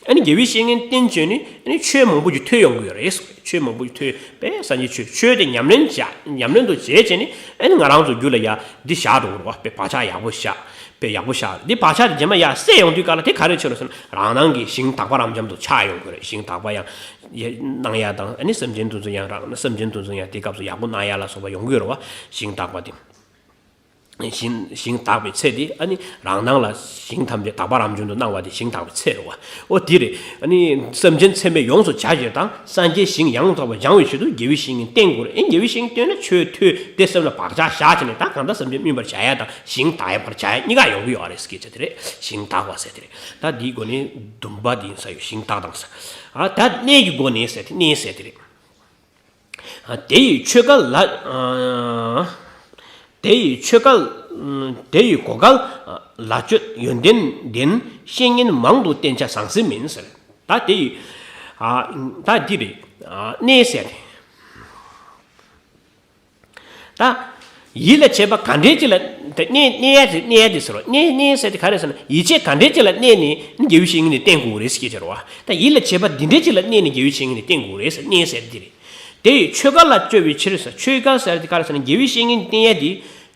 ཨ་ནི་དགེ་བའི་བཤེས་གཉེན་བསྟེན་བྱས་ནས་ཨ་ནི་ཆོས་མང་པོ་ཞིག་ཐོས་ཡོང་གི་ཡོད་རེད། ཆོས་མང་པོ་ཞིག་ཐོས་པས། སངས་རྒྱས་ཆོས། ཆོས་དེ་ཉམས་ལེན་བྱ། ཉམས་ལེན་དུ་བྱས་བྱས་ནས་ཨ་ནི་ང་རང་ཚོ་རྒྱུད་ལ་ཡ་འདི་བཞག་འགྲོ་གི་རེད་བ། དཔེ་བག་ཆགས་ཡག་པོ་བཞག་དཔེ་ཡག་པོ་བཞག་འདི་བག་ཆགས་དེ་རྗེས་མ་ཡ་སད་ཡོང་དུས་ག་ལ་དེ་ག་རེ་བྱེད་རོགས་ཟེར་ན། རང་སྣང་གི་ཞིང་དག་པ་རབ་འབྱམས་སུ་ཆགས་ཡོང་གི་རེད། ཞིང་དག་པ་ཡང་གནང་ཡ་དང་། ཨ་ནི་སེམས་ཅན་དེ་ཚོ་ཡང་རང་། སེམས་ཅན་དེ་ཚོ་ཡང་དེ་སྐབས་སུ་ཡག་པོ་གནང་ཡ་ལ་སོགས་པ་ཡོང་གི་ཡོད་རེད་བ། ཞིང་དག་པ་དེ། ཞིང་ཞིང་དག་པའི་ཚད་དེ་ཨ་ནི་རང་སྣང་ལ་ཞིང་ཐམས་ཅད་དག་པ་རབ་འབྱམས་སུ་སྣང་བ་དེ་ཞིང་དག་པའི་ཚད་རེད་བ། ཨོ་དེ་རེད། ཨ་ནི་སེམས་ཅན་ཚད་མེད་ཡོངས་སུ་བྱ་ཕྱིར་དང་། སངས་རྒྱས་ཞིང་ཡང་དག་པར་སྦྱང་བའི་ཕྱིར་དུ་དགེ་བའི་བཤེས་གཉེན་བསྟེན་དགོས་རེད། ཨེ་དགེ་བའི་བཤེས་གཉེན་བསྟེན་ན་ཆོས་ཐོས་དེ་སེམས་ལ་བག་ཆགས་བཞག་བྱས་ནས། ད་གང་ལྟར་སེམས་ཅན་སྨིན་པར་བྱ་ཡ་དང་ཞིང་དག་པར་བྱ་ཡ་གཉིས་ཀ་ཡོང་གི་ཡོད་རེད་ཟེར་གྱི་ཆ་དེ་རེད། ཞིང་དག་པ་ཟེར་དེ་རེད། ད་འདིའི་སྒོ་ནས་བདུན་པ་དེ་ཡིན་ས་ཡོད། ཞིང་དག་དང་ཟེར། ཨ། ད་གནས་ཀྱི་སྒོ་ནས་ཟེར་དེ། གནས་ཟེར་དེ་རེད། དེ་ཡི་ཆོས་སྐལ་ལ། དེ་ཡི་ཆོས་སྐལ། དེ་ཡི་གོ་སྐལ་ལ་སྤྱོད་ཡོན་ཏན་ལྡན། བཤེས་གཉེན་མང་དུ་བསྟེན་བྱ་ཟང་ཟིང་མིན་ཟེར། ད་དེ་ཡི། ད་འདི་རེད། གནས་ཟེར། ད་ཡིད་ལ་བྱེད་པ་ག་འདྲས་ཅིག་ལ། དེ་གནས། གནས་ཡ་དེ། གནས་ཡ་དེ་ཟེར་རོ། གནས། གནས་ཟེར་དེ་ག་རེ་ཟེར་ན། ཡིད་ཆེས་ག་འདྲས་ཅིག་ལ་གནས་ནས་དགེ་བའི་བཤེས་གཉེན་དེ་བསྟེན་དགོས་རེད་ཟེར་གྱི་ཡོད་རེད་བ། ད་ཡིད་ལ་བྱེད་པ་འདི་འདྲས་ཅིག་ལ་གནས་ནས་དགེ་བའི་བཤེས་གཉེན་དེ་བསྟེན་དགོས་རེད་ཟེར། གནས་ཟེར་དེ་རེད། དེ་ཡི་ཆོས་སྐལ་ལ་སྤྱོད་པའི་ཕྱིར་ཟེར། ཆོས་སྐལ་ཟེར་དེ་ག་རེ་ཟེར་ན། དགེ་བའི་བཤེས་གཉེན་བསྟེན་ཡ་དེ་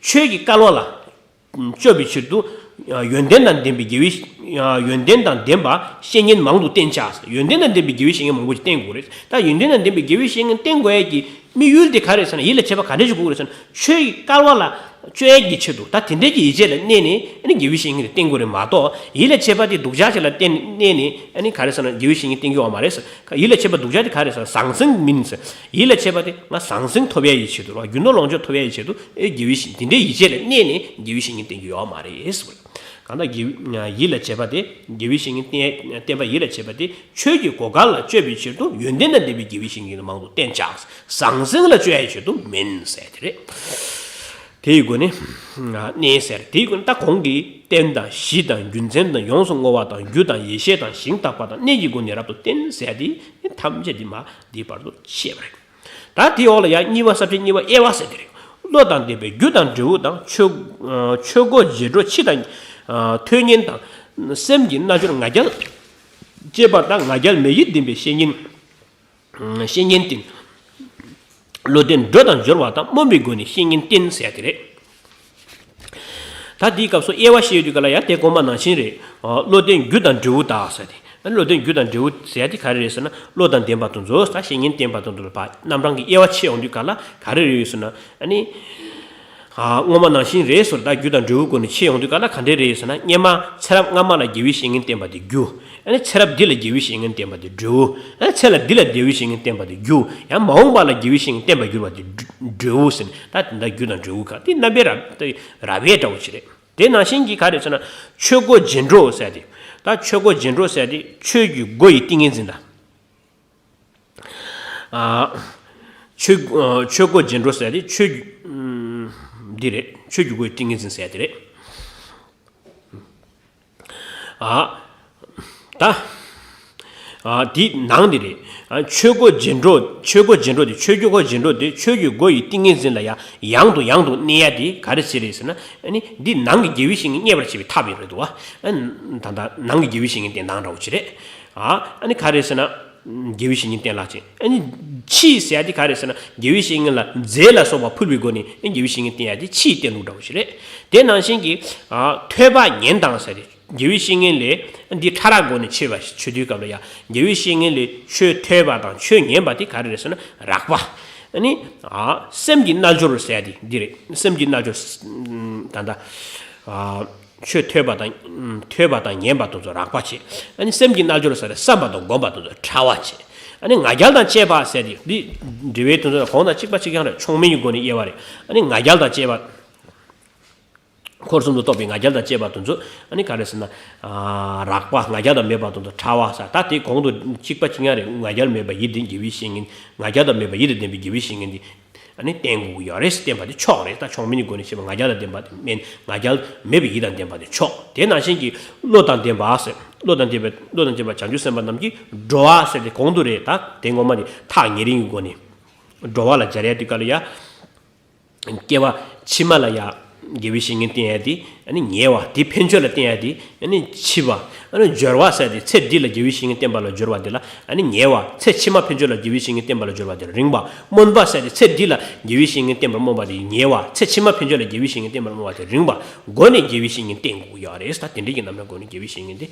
ཆོས་ཀྱི་སྐལ་བ་ལ་སྤྱོད་པའི་ཕྱིར་དུ། ཡོན་ཏན་དང་ལྡན་པའི་དགེ་བའི། ཡོན་ཏན་དང་ལྡན་པ་བཤེས་གཉེན་མང་དུ་བསྟེན་བྱ། ཡོན་ཏན་དང་ལྡན་པའི་དགེ་བའི་བཤེས་གཉེན་མང་པོ་ཞིག་བསྟེན་དགོས་རེད། ད་ཡོན་ཏན་དང་ལྡན་པའི་དགེ་བའི་བཤེས་གཉེན་བསྟེན་དགོས་ཡ་གི་དམིགས་ཡུལ་དེ་ག་རེ་ཟེར་ན། ཡིད་ལ་བྱེད་པ་ག་འདྲ་ཞིག་དགོས་རེད་ཟེར་ན། ཆོས་ཀྱི་སྐལ་བ་ལ་ བཅོ་ཡས་ཀྱི་ཆེད་དུ་ད་དེ་འདྲའི་གི་ཡིད་ཆེས་ལ་གནས་ནས་ཨ་ནི་དགེ་བའི་བཤེས་གཉེན་ལ་བསྟེན་དགོས་རེད་མ་གཏོགས། ཡིད་ལ་བྱེད་པ་དེ་སྡུག་ཅག་ཅིག་ལ་བརྟེན་གནས་ནས་ཨ་ནི་ག་རེ་ཟེར་ན་དགེ་བའི་བཤེས་གཉེན་བསྟེན་རྒྱུ་ཡོད་མ་རེད་ཟེར། ཡིད་ལ་བྱེད་པ་སྡུག་ཅག་དེ་ག་རེ་ཟེར་ན་ཟང་ཟིང་མིན་ཟེར། ཡིད་ལ་བྱེད་པ་དེ་ང་ཟང་ཟིང་ཐོབ་ཡས་ཡི་ཆེད་དུ་རེད་བ། རྒྱུ་ནོར་ལོངས་སྤྱོད་ཐོབ་ཡས་ཡི་ཆེད་དུ་ཨེ་དགེ་བའི་བཤེས་དེ་འདྲའི་ཡིད་ཆེས་ལ་གནས་ནས་དགེ་བའི་བཤེས་གཉེན་བསྟེན་རྒྱུ་ཡོད་མ་རེད་ཟེར། གང་ལྟར་དགེ་བའི་ཡིད་ལ་བྱེད་པ་དེ་དགེ་བའི་བཤེས་གཉེན་བསྟེན་བསྟེན་པ་ཡིད་ལ་བྱེད་པ་དེ་ཆོས་ཀྱི་གོ་སྐབས་ལ་སྤྱོད་པའི་ཆེད་དུ་ཡོན་ཏན་དང་ལྡན་པའི་དགེ་བའི་བཤེས་གཉེན་མང་དུ་བསྟེན་བྱ། ཟང་ཟིང་ལ་སྤྱོད་ཡས་ཆེད་དུ་མིན་ཟེར་དེ་རེད། དེའི་སྒོ་ནས་གནས་ཟེར། དེའི་སྒོ་ནས་ད་གོང་གི་རྟེན་དང་གཞི་དང་རྒྱུ་མཚན་དང་ཡོངས་སུ་བསྔོ་བ་དང་རྒྱུ་དང་ཡེ་ཤེས་དང་ཞིང་དག་པ་དང་གནས་ཀྱི་སྒོ་ནས་རབ་ཏུ་བསྟེན་ཟེར་དེ་ཐམས་ཅད་དེ་མ་འདིའི་བར་དུ་བཤད་པ་རེད། ད་དེའི་འོག་ལ་ཡང་གཉིས་པ་ས་བཅད་གཉིས་པ་དབྱེ་བ་ཟེར་དེ་རེད། བློ་དང་ལྡན་པའི་རྒྱུ་དང་འབྲས་བུ་དང་ཆོས་ཆོས་སྒོ་རྗེས་འགྲོ་ཕྱི་དང་ཐོད་ཉན་དང་སེམས་ཀྱི་རྣལ་འབྱོར་ང་རྒྱལ་བསྐྱེད་པ་དང་ང་རྒྱལ་མེད་ཡིད་ལྡན་པའི་བཤེས་གཉེན། བཤེས་གཉེན་བསྟེན། བློ་ལྡན་འགྲོ་དང་སྦྱོར་བ་དང་སྨོན་པའི་སྒོ་ནས་བཤེས་གཉེན་བསྟེན་ཟེར་ཡ་དེ་རེད། ད་འདིའི་སྐབས་སུ་དབྱེ་བ་ཕྱེ་ཡོང་དུས་ག་ལ་ཡ་དེ་གོང་མ་ནང་བཞིན་རེད། བློ་ལྡན་རྒྱུ་དང་འབྲས་བུ་དག་ཟེར་ཏེ། བློ་ལྡན་རྒྱུ་དང་འབྲས་བུ་ཟེར་ཡ་དེ་ག་རེ་རེད་ཟེར་ན་བློ་དང་ལྡན་པ་དེ་ཚོ་ད་བཤེས་གཉེན་བསྟེན་པ་དེ་ཚོ་ལ་ཕར་རྣམ་གྲངས་ཀྱི་དབྱེ་བ་ཕྱེ་ཡོང་དུས་ག་ལ་ག་རེ་རེད་ཟེར་ན་ཨ་ནི། སྔོན་མ་ནང་བཞིན་རེད་ཟེར། ད་རྒྱུ་དང་འབྲས་བུའི་སྒོ་ནས་ཕྱེ་ཡོང་དུས་ག་ལ་ག་འདྲས་རེད་ཟེར་ན་སྔོན་མ་ཚེ་རབས་སྔ་མ་ལ་དགེ་བའི་བཤེས་གཉེན་བསྟེན་པ་དེ་རྒྱུ། ཨ་ནི་ཚེ་རབས་འདི་ལ་དགེ་བའི་བཤེས་གཉེན་བསྟེན་པ་དེ་འབྲས་བུ། ཨ་ནི་ཚེ་ལ་འདི་ལ་དགེ་བའི་བཤེས་གཉེན་བསྟེན་པ་དེ་རྒྱུ། ཡང་མ་འོངས་པ་ལ་དགེ་བའི་བཤེས་གཉེན་བསྟེན་པ་གྱུར་པ་དེ་འབྲས་བུ་ཟེར་ནས་ད་དེ་འདྲ་རྒྱུ་དང་འབྲས་བུ་ག་དེ་རྣམ་པའི་རབ་རབ་དབྱེ་འདྲ་བོ་ཞིག་རེད། དེ་ནང་བཞིན་གྱི་ག་རེ་ཟེར་ན་ཆོས་སྒོ་རྗེས་འགྲོ་ཟེར་ཏེ། ད་ཆོས་སྒོ་རྗེས་འགྲོ་ཟེར་ཏེ་ཆོས་ཀྱི་སྒོ་ཡི་ཏིང་ངེ་འཛིན་དང་། ཆོས་ཆོས་སྒོ་རྗེས་འགྲོ་ཟེར་ཏེ་ཆོས་འདི་རེད། ཆོས་ཀྱི་སྒོ་ཡི་ཏིང་ངེ་འཛིན་ཟེར་དེ་རེད། ད་འདི་ནང་འདི་རེད། ཆོས་སྒོ་རྗེས་འགྲོ་ཆོས་སྒོ་རྗེས་འགྲོ་དེ་ཆོས་ཀྱི་སྒོ་རྗེས་འགྲོ་དེ་ཆོས་ཀྱི་སྒོ་ཡི་ཏིང་ངེ་འཛིན་ལ་ཡང་ཡང་དུ་ཡང་དུ་གནས་ཡ་དེ་ག་རེ་ཟེར་རེད་ཟེར་ན་ཨ་ནི་འདི་ནང་གི་དགེ་བའི་བཤེས་གཉེན་རྙེད་པར་བྱེད་པའི་ཐབས་ཡིན་རེད་འདུག་བ། ད་ལྟ་ནང་གི་དགེ་བའི་བཤེས་གཉེན་དེ་ནང་འདྲ་བོ་ཅིག་རེད། ཨ་ནི་ག་རེ་ཟེར་ན། དགེ་བའི་བཤེས་གཉེན་བསྟེན་ལགས་ཅིང་། ཨ་ནི་ཕྱིས་ཟེར་ཡ་དེ་ག་རེ་ཟེར་ན་དགེ་བའི་བཤེས་གཉེན་ལ་རྫས་ལ་སོགས་པ་ཕུལ་བའི་སྒོ་ནས་ཨ་ནི་དགེ་བའི་བཤེས་གཉེན་བསྟེན་ཡ་དེ་ཕྱིས་བསྟེན་ལུགས་འདྲ་བོ་ཞིག་རེད། དེ་ནང་བཞིན་གྱི་ཨ་ཐོས་པ་ཉན་དང་ཟེར་ཏེ་དགེ་བའི་བཤེས་གཉེན་ལས་འདི་ཕྲ་རགས་སྒོ་ནས་ཆོས་པ་ཆོས་དུས་སྐབས་ལ་ཡ་དགེ་བའི་བཤེས་གཉེན་ལས་ཆོས་ཐོས་པ་དང་ཆོས་ཉན་པ་དེ་ག་རེ་རེད་ཟེར་ན་རགས་པ། ཨ་ནི་ཨ་སེམས་ཀྱི་རྣལ་འབྱོར་ཟེར་ཡ་དེ་འདི་རེད། སེམས་ཀྱི་རྣལ་འབྱོར་ད་ལྟ་ཨ། ཆོས་ཐོས་པ་དང་ཐོས་པ་དང་ཉན་པ་དེ་ཚོ་རགས་པ་བྱེད། ཨ་ནི་སེམས་ཀྱི་རྣལ་འབྱོར་ཟེར་བསམ་པ་དང་སྒོམ་པ་དེ་ཚོ་ཕྲ་བ་བྱེད། ཨ་ནི་ང་རྒྱལ་དང་བཅས་པ་ཟེར་ཏེ་འདི་འབྲེལ་བའི་དོན་ཚོ་གོང་དང་གཅིག་པ་གཅིག་རྐྱང་རེད། མཆོག་དམན་གྱི་སྒོ་ནས་དབྱེ་བ་རེད། ཨ་ནི་ང་རྒྱལ་དང་བཅས་པ། འཁོར་གསུམ་དུ་གཏོགས་པའི་ང་རྒྱལ་དང་བཅས་པ་དེ་ཚོ་ཨ་ནི་ག་རེ་ཟེར་ན། རགས་པ་ང་རྒྱལ་དང་མེད་པ་དེ་ཚོ་ཕྲ་བ་ཟེར། ད་དེ་གོང་དུ་གཅིག་པ་གཅིག་རྐྱང་རེད། ང་རྒྱལ་མེད་པ་ཡིད་ལྡན་དགེ་བའི་བཤེས་གཉེན་ང་རྒྱལ་དང་མེད་པ་ཡིད་དང་ལྡན་པའི་དགེ་བའི་བཤེས་གཉེན་འདི། ཨ་ནི་བསྟེན་དགོས་ཀྱི་ཡོད་རེད། བསྟེན་པ་དེ་ཆོག་རེད། ད་མཆོག་དམན་གྱི་སྒོ་ནས་བཤད་པ་ང་རྒྱལ་དང་ལྡན་པ་དེ་དམན། ང་རྒྱལ་མེད་པའི་ཡིད་དང་ལྡན་པ་དེ་མཆོག་དེ་ནང་བཞིན་གྱི་བློ་དང་ལྡན་པ་ཟེར། བློ་དང་ལྡན་པའི་བློ་དང་ལྡན་པ་བྱང་ཆུབ་སེམས་དཔའ་རྣམས་ཀྱིས་འགྲོ་བ་ཟེར་ཏེ་གོང་དུ་རེད། ད་དེ་ངོ་མ་དེ་ཐག་ཉེ་རིང་གི་སྒོ་ནས་འགྲོ་བ་ལ་སྦྱར་ཡ་དུས་སྐབས་ལ་ཡ། སྐྱེ་བ་ཕྱི་མ་ལ་ཡ་དགེ་བའི་བཤེས་གཉེན་བསྟེན་ཡ་དེ་ཨ་ནི་ཉེ་བ། དེ་ཕན་ཆོད་ལ་བསྟེན་ཡ་དེ་ཨ་ནི་ཕྱི་པ། ཨ་ནི་སྦྱོར་བ་ཟེར་ཏེ་ཚེ་འདི་ལ་དགེ་བའི་བཤེས་གཉེན་བསྟེན་པ་ལ་སྦྱོར་བ་དེ་ལ་ཨ་ནི་ཉེ་བ། ཚེ་ཕྱི་མ་ཕན་ཆོད་ལ་དགེ་བའི་བཤེས་གཉེན་བསྟེན་པ་ལ་སྦྱོར་བ་དེ་ལ་རིང་བ། སྨོན་པ་ཟེར་ཏེ་ཚེ་འདི་ལ་དགེ་བའི་བཤེས་གཉེན་བསྟེན་པར་སྨོན་པ་དེ་ཉེ་བ། ཚེ་ཕྱི་མ་ཕན་ཆོད་ལ་དགེ་བའི་བཤེས་གཉེན་བསྟེན་པར་སྨོན་པ་དེ་རིང་བ། སྒོ་ནས་དགེ་བའི་བཤེས་གཉེན་བསྟེན་དགོས་ཀྱི་ཡོད་རེད། ད་དེ་འདྲའི་གི་རྣམ་གྲངས་སྒོ་ནས་དགེ་བའི་བཤེས་གཉེན་དེ་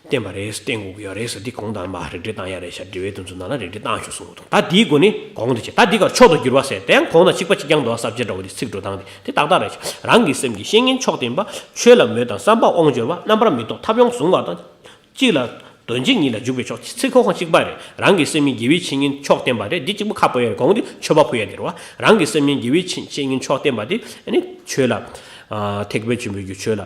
བསྟེན་པ་རེད། བསྟེན་དགོས་ཀྱི་ཡོད་རེད་ཟེར། འདི་གོང་དང་མ་རིགས་འགྲེ་བཏང་ཡ་རེད་ཤག་འགྲེལ་བའི་དོན་ཚོ་ནང་ལ་རིགས་འགྲེ་བཏང་ཆོག་གསུང་གི་འདུག་ད་འདིའི་སྒོ་ནས་གོང་དུ་བྱས། ད་འདི་གར་མཆོག་ཏུ་གྱུར་པ་ཟེར་དེ་ཡང་གོང་དང་གཅིག་པ་གཅིག་རྐྱང་འདུག་ས་བཅད་འདྲ་བོ་དེ་ཚིག་འགྲོ་སྟངས་དེ་དེ་ཏག་ཏག་རེད་ཤག་རང་གི་སེམས་ཀྱི་བཤེས་གཉེན་མཆོག་བསྟེན་པ། ཆོས་ལ་མོས་དང་བསམ་པ་དབང་འབྱོར་བ། རྣམ་པར་མི་རྟོག་ཐབས་ཡོངས་བཟུང་བ་དང་། གཅིག་ལ་དོན་གཅིག་ཉིད་ལ་འཇུག་པའི་ཕྱོགས། ཚིག་ཁོ་ཁོ་གཅིག་པ་རེད། རང་གི་སེམས་ཉིད་དགེ་བའི་བཤེས་གཉེན་མཆོག་བསྟེན་པ་རེད། འདི་གཅིག་པུ་ཁ་ཕོ་ཡ་རེད། གོང་དེ་མཆོད་པ་ཕོ་ཡ་དེ་རེད་བ། རང་གི་སེམས་ཉིད་དགེ་བའི་བཤེས་གཉེན་མཆོག་བསྟེན་པ་དེ་ཨ་ནི་ཆོས་ལ་ཨ་ཐེག་པ་ཆེན་པོའི་གི་ཆོས་ལ་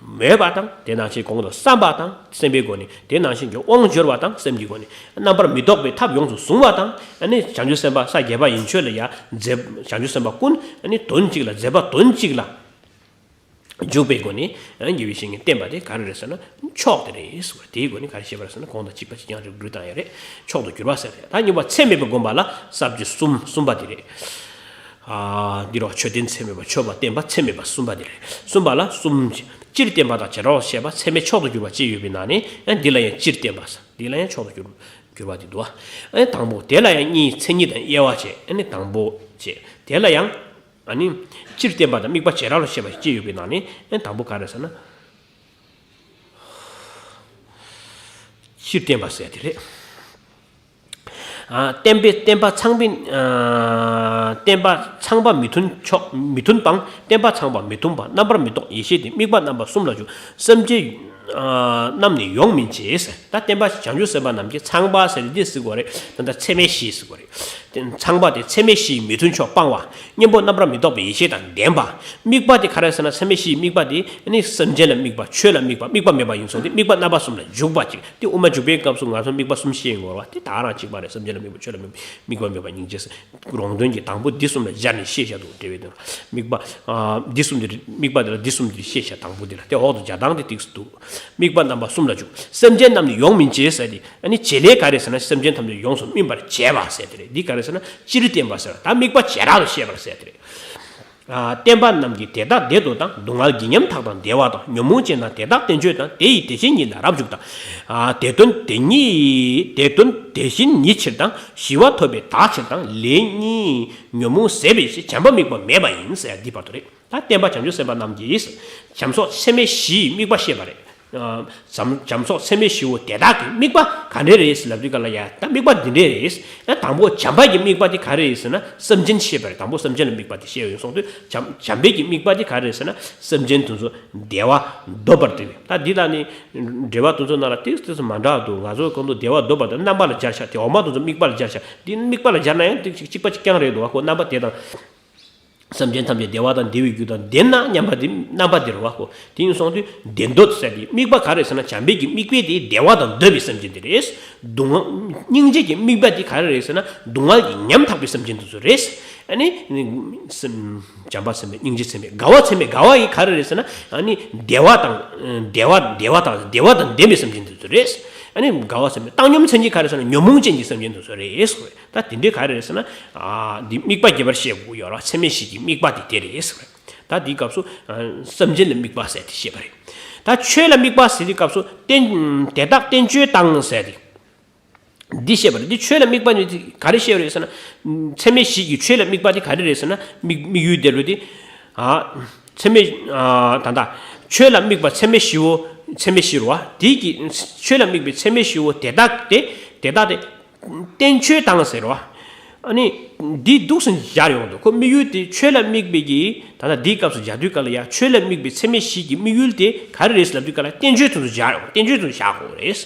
མོས་པ་དང་། དེ་ནང་བཞིན་གོང་དུ་བསམ་པ་དང་སེམས་པའི་སྒོ་ནས། དེ་ནང་བཞིན་གྱི་དབང་འབྱོར་བ་དང་སེམས་ཀྱི་སྒོ་ནས། རྣམ་པར་མི་རྟོག་པའི་ཐབས་ཡོངས་སུ་བཟུང་བ་དང་། ཨ་ནི་བྱང་ཆུབ་སེམས་དཔའ་ས་བརྒྱད་པ་ཡན་ཆོད་ལ་ཡ་མཛད། བྱང་ཆུབ་སེམས་དཔའ་ཀུན་ཨ་ནི་དོན་གཅིག་ལ། མཛད་པ་དོན་གཅིག་ལ་འཇུག་པའི་སྒོ་ནས་ཨ་ནི་དགེ་བའི་བཤེས་གཉེན་བསྟེན་པ་དེ་ག་རེ་རེད་ཟེར་ན་མཆོག་དེ་རེད་ཟེར་བ། དེའི་སྒོ་ནས་ག་རེ་བཤད་པ་རེད་ཟེར་ན་གོང་དང་གཅིག་པ་གཅིག་རྐྱང་རེད། འགྲོ་སྟངས་ཡ་རེད། མཆོག་ཏུ་གྱུར་པ་ཟེར་རེད། ད་གཉིས་པ་ཚད་མེད་པ་བསྒོམ་པ་ལ་ས་བཅད་གསུམ། གསུམ་པ་དེ་རེད། ཨ་འདི་རུ་མཆོད་རྟེན་ཚད་མེད་པ། མཆོད་པ་བརྟན་པ། ཚད་མེད་པ། གསུམ་པ་དེ་རེད། གསུམ་པ་ལ་གསུམ། སྤྱིར་བསྟན་པ་དང་བྱེ་བྲག་ཏུ་བཤད་པ། ཚད་མེད་མཆོག་ཏུ་གྱུར་པ་བཅས་ཡོད་པའི་ནང་ནས་ཨ་འདི་ལ་ཡང་སྤྱིར་བསྟན་པ་ཟེར། འདི་ལ་ཡང་མཆོག་ཏུ་གྱུར་གྱུར་པ་དེ་འདུག་ཨ་དང་པོ་དེ་ལ་ཡང་གཉིས། མཚན་ཉིད་དང་དབྱེ་བ་བྱས། ཨ་ནི་དང་པོ་བྱས། དེ་ལ་ཡང་ཨ་ནི་སྤྱིར་བསྟན་པ་དང་དམིགས་པ་བྱེ་བྲག་ལ་བཤད་པ་བཅས་ཡོད་པའི་ནང་ནས་ཨ་ནི་དང་པོ་ག་རེ་ཟེར་ན། སྤྱིར་བསྟན་པ་ཟེར་དེ་རེད། བསྟན་པའི་བསྟན་པ་ཚངས་པའི། བསྟན་པ་ཚངས་པ་མི་མཐུན་ཕྱོགས་མི་མཐུན་སྤང་། བསྟན་པ་ཚངས་པ་མི་མཐུན་པ། རྣམ་པར་མི་རྟོག་ཡེ་ཤེས་དེ། དམིགས་པ་རྣམ་པ་གསུམ་ལ་འཇུག་སེམས་ཅན་རྣམས་ནི་ཡོང་མིན་བྱེད། ད་བསྟན་པ་བྱང་ཆུབ་སེམས་དཔའ་རྣམས་ཀྱི་ཚངས་པ་ཟེར་ཏེ་འདི་ཟེར་དགོས་རེད། ད་ལྟ་ཚད་མེད་བཞི་ཟེར་དགོས་རེད། དེ་ཚངས་པ་དེ་ཚད་མེད་བཞིའི་མི་མཐུན་ཕྱོགས་སྤང་བ། གཉེན་པོ་རྣམ་པར་མི་རྟོག་པའི་ཡེ་ཤེས་དང་ལྡན་པ། དམིགས་པ་དེ་ག་རེ་ཟེར་ན། ཚད་མེད་བཞིའི་དམིགས་པ་དེ་ནི་སེམས་ཅན་ལ་དམིགས་པ། ཆོས་ལ་དམིགས་པ། དམིགས་པ་མེད་པ་ཡིན་སོང་སྟེ། དམིགས་པ་རྣམ་པ་གསུམ་ལ་འཇུག་པ་ཅིག་དེ་དབུ་མ་འཇུག་པའི་སྐབས་སུ་ང་ཚོ་དམིགས་པ་གསུམ་བཤད་ཡོང་བ་དེ་ད་རང་གཅིག་པ་རེད། སེམས་ཅན་ལ་དམིགས་པ། ཆོས་ལ་དམིགས་པ། དམིགས་པ་མེད་པ་སྙིང་རྗེ་ཟེར། རོང་སྟོན་གྱི་དང་པོ་འདི་གསུམ་ལ་སྦྱར་ནས་བཤད་བཞག་འདུག་དེ་བས་དོན་དམིགས་པ། ཨ། འདི་གསུམ་འདི་རེད། དམིགས་པ་འདི་ལ་འདི་གསུམ་འདི་བཤད་བཞག་དང་པོ་འདི་ལ་དེ་འོག་ཏུ་སྦྱར་སྟངས་དེ་ཏིག་ཏིག་འདུག་དམིགས་པ་རྣམ་པ་གསུམ་ལ་འཇུག་སེམས་ཅན་རྣམས་ནི་ཡོང་མིན་བྱེད་ཟེར་ཏེ། ཨ་ནི་བྱེད་ལས་ག་རེ་ཟེར་ན། སེམས་ཅན་ཐམས་ཅད་ཡོངས་སུ་སྨིན་པར་བྱེད་པ་ཟེར་དེ་རེད། འདི་ག་རེ་ཟེར་ན། སྤྱིར་བསྟན་པ་ཟེར་བ་དང་། དམིགས་པ་བྱེ་བྲག་ཏུ་བཤད་པར་ཟེར་དེ་རེད། ཨ། བསྟན་པ་རྣམས་ཀྱིས་དེ་དག་བདེ་སྡུག་དང་། སྡུག་བསྔལ་གྱི་ཉམ་ཐག་དང་བདེ་བ་དང་། ཉོན་མོངས་ཅན་དང་དེ་དག་བསྟན་བཅོས་དང་། དེ་ཡི་དེ་བཞིན་ཉིད་ལ་རབ་འཇུག་དང་། ཨ། དེ་དོན་དེ་ཉིད་དེ་དོན་དེ་བཞིན་ཉིད་ཕྱིར་དང་། ཞི་བ་ཐོབ་པའི་བདག་ཕྱིར་དང་། ལེགས་ཉེས་ཉོན་མོངས་ཟད་པའི་ཕྱིར། བྱམས་པ་དམིགས་པ་མེད་པ་ཡིན་ཟེར་འདི་བར་དུ་རེད། ད་བསྟན་པ་བྱང་ཆུབ་སེམས་དཔའ་རྣམས་ཀྱིས་བྱམས་སོགས་ཚད་མེད་བཞིའི་དམིགས་པ་བཤད་པ་རེད། ཨ། བྱམས་བྱམས་སོགས་ཚད་མེད་བཞི་བོ་དེ་དག་གི་དམིགས་པ་ག་འདྲ་རེད་ལབ་དུས་ག་ལ་ཡ། ད་དམིགས་པ་འདི་འདྲ་རེད། ཨ། དང་པོ་བྱམས་པ་གི་དམིགས་པ་དེ་ག་རེ་རེད་ཟེར་ན། སེམས་ཅན་བཤད་པ་རེད། དང་པོ་སེམས་ཅན་ལ་དམིགས་པ་དེ་བཤད་ཡོང་སོང་དུས། བྱམས་བྱམས་པའི་གི་དམིགས་པ་དེ་ག་རེ་རེད་ཟེར་ན། སེམས་ཅན་དེ་ཚོ་བདེ་བ་འདོད་པར་འདོད་པས། ད་འདི་ལ་ནི་འགྲེལ་པ་དེ་ཚོ་ནང་ལ་ཏིག་ཏིག་ཙམ་མ་འདྲ་བ་འདུག་ང་ཚོ་གང་དུ་བདེ་བ་འདོད་པར་འདོད། རྣམ་པ་ལ་སྦྱར་ཤག་དེ་འོག་མ་དེ་ཚོ་དམིགས་པ་ལ་སྦྱར་ཤག་འདི་དམིགས་པ་ལ་སྦྱར་ན་ཡང་ཏིག་ཅིག་གཅིག་པ་གཅིག་རྐྱང་རེད་འདུག་བ་ཁོ། རྣམ་པ་དེ་དང་། སེམས་ཅན་ཐམས་ཅད་བདེ་བ་དང་བདེ་བའི་རྒྱུ་དང་ལྡན་ན་སྙམ་པ་དེ་རྣམ་པ་དེ་རེད་བ་ཁོ། དེ་ཡིན་སོང་དུས་བདེ་འདོད་ཟེར་དེ་དམིགས་པ་ག་རེ་ཟེར་ན། བྱམས་པའི་གི་དམིགས་པ་དེ་བདེ་བ་དང་འདོད་པའི་སེམས་ཅན་དེ་རེད། སྡུག་བསྔལ་སྙིང་རྗེ་གི་དམིགས་པ་དེ་ག་རེ་རེད་ཟེར་ན། སྡུག་བསྔལ་གྱི་ཉམ་ཐག་པའི་སེམས་ཅན་དེ་ཚོ་རེད། ཨ་ནི་སེམས་བྱམས་པ་ཚད་མེད། སྙིང་རྗེ་ཚད་མེད། དགའ་བ་ཚད་མེད། དགའ་བ་ཡི་ག་རེ་རེད་ཟེར་ན། ཨ་ནི་བདེ་བ་དང་བདེ་བ་བདེ་བ་དང་བདེ་བ་དང་ལྡན་པའི་སེམས་ཅན་དེ་ཚོ་རེད། ཨ་ནི་དགའ་བ་ཚད་མེད། བཏང་སྙོམས་ཚད་མེད་ག་རེ་ཟེར་ན། ཉོན་མོངས་ཅན་གྱི་སེམས་ཅན་དེ་ཚོ་རེད། ད་དེ་འདྲའི་ག་རེ་རེད་ཟེར་ན། ཨ། འདི་དམིགས་པ་རྒྱས་པར་བཤད་དགོས་ཡོད་རེད། ཚད་མེད་བཞི་གི་དམིགས་པ་དེ་དེ་རེད་ཟེར་བ་རེད། ད་འདིའི་སྐབས་སུ་ཨ། སེམས་ཅན་ལ་དམིགས་པ་ཟེར་དེ་བཤད་པ་རེད། ད་ཆོས་ལ་དམིགས་པ་ཟེར་དུས་སྐབས་སུ་བསྟན་དེ་དག་བསྟན་བཅོས་དང་ཟེར་དེ་འདི་བཤད་པ་རེད། འདི་ཆོས་ལ་དམིགས་པ་ནི་ག་རེ་བཤད་པ་རེད་ཟེར་ན། ཚད་མེད་བཞི་གི་ཆོས་ལ་དམིགས་པ་དེ་ག་རེ་རེད་ཟེར་ན། དམིགས་དམིགས་ཡུལ་དེ་ལོ་དེ། ཨ། ཚད་མེད། ཨ། ད་ལྟ་ཆོས་ལ་དམིགས་པ་ཚད་མེད་བཞི་བོ། ཚད་མེད་བཞི་རེད་བ། དེ་གི་ཆོས་ལ་དམིགས་པའི་ཚད་མེད་བཞི་བོ་དེ་དག་དེ་དེ་དག་དེ། བསྟན་བཅོས་དང་ཟེར་བ། ཨ་ནི་འདི་འདུག་སེ་སྦྱར་ཡོང་འདུག་ཁོ་དམིགས་ཡུལ་དེ་ཆོས་ལ་དམིགས་པའི་གི། ད་ལྟ་འདིའི་སྐབས་སུ་སྦྱར་དུས་ག་ལ་ཡ། ཆོས་ལ་དམིགས་པའི་ཚད་མེད་བཞི་གི་དམིགས་ཡུལ་དེ་ག་རེ་རེད་ལབ་དུས་ག་ལ། བསྟན་བཅོས་དེ་ཚོ་སྦྱར་ཡོང་། བསྟན་བཅོས་དེ་ཚོ་བཞག་དགོས་རེད།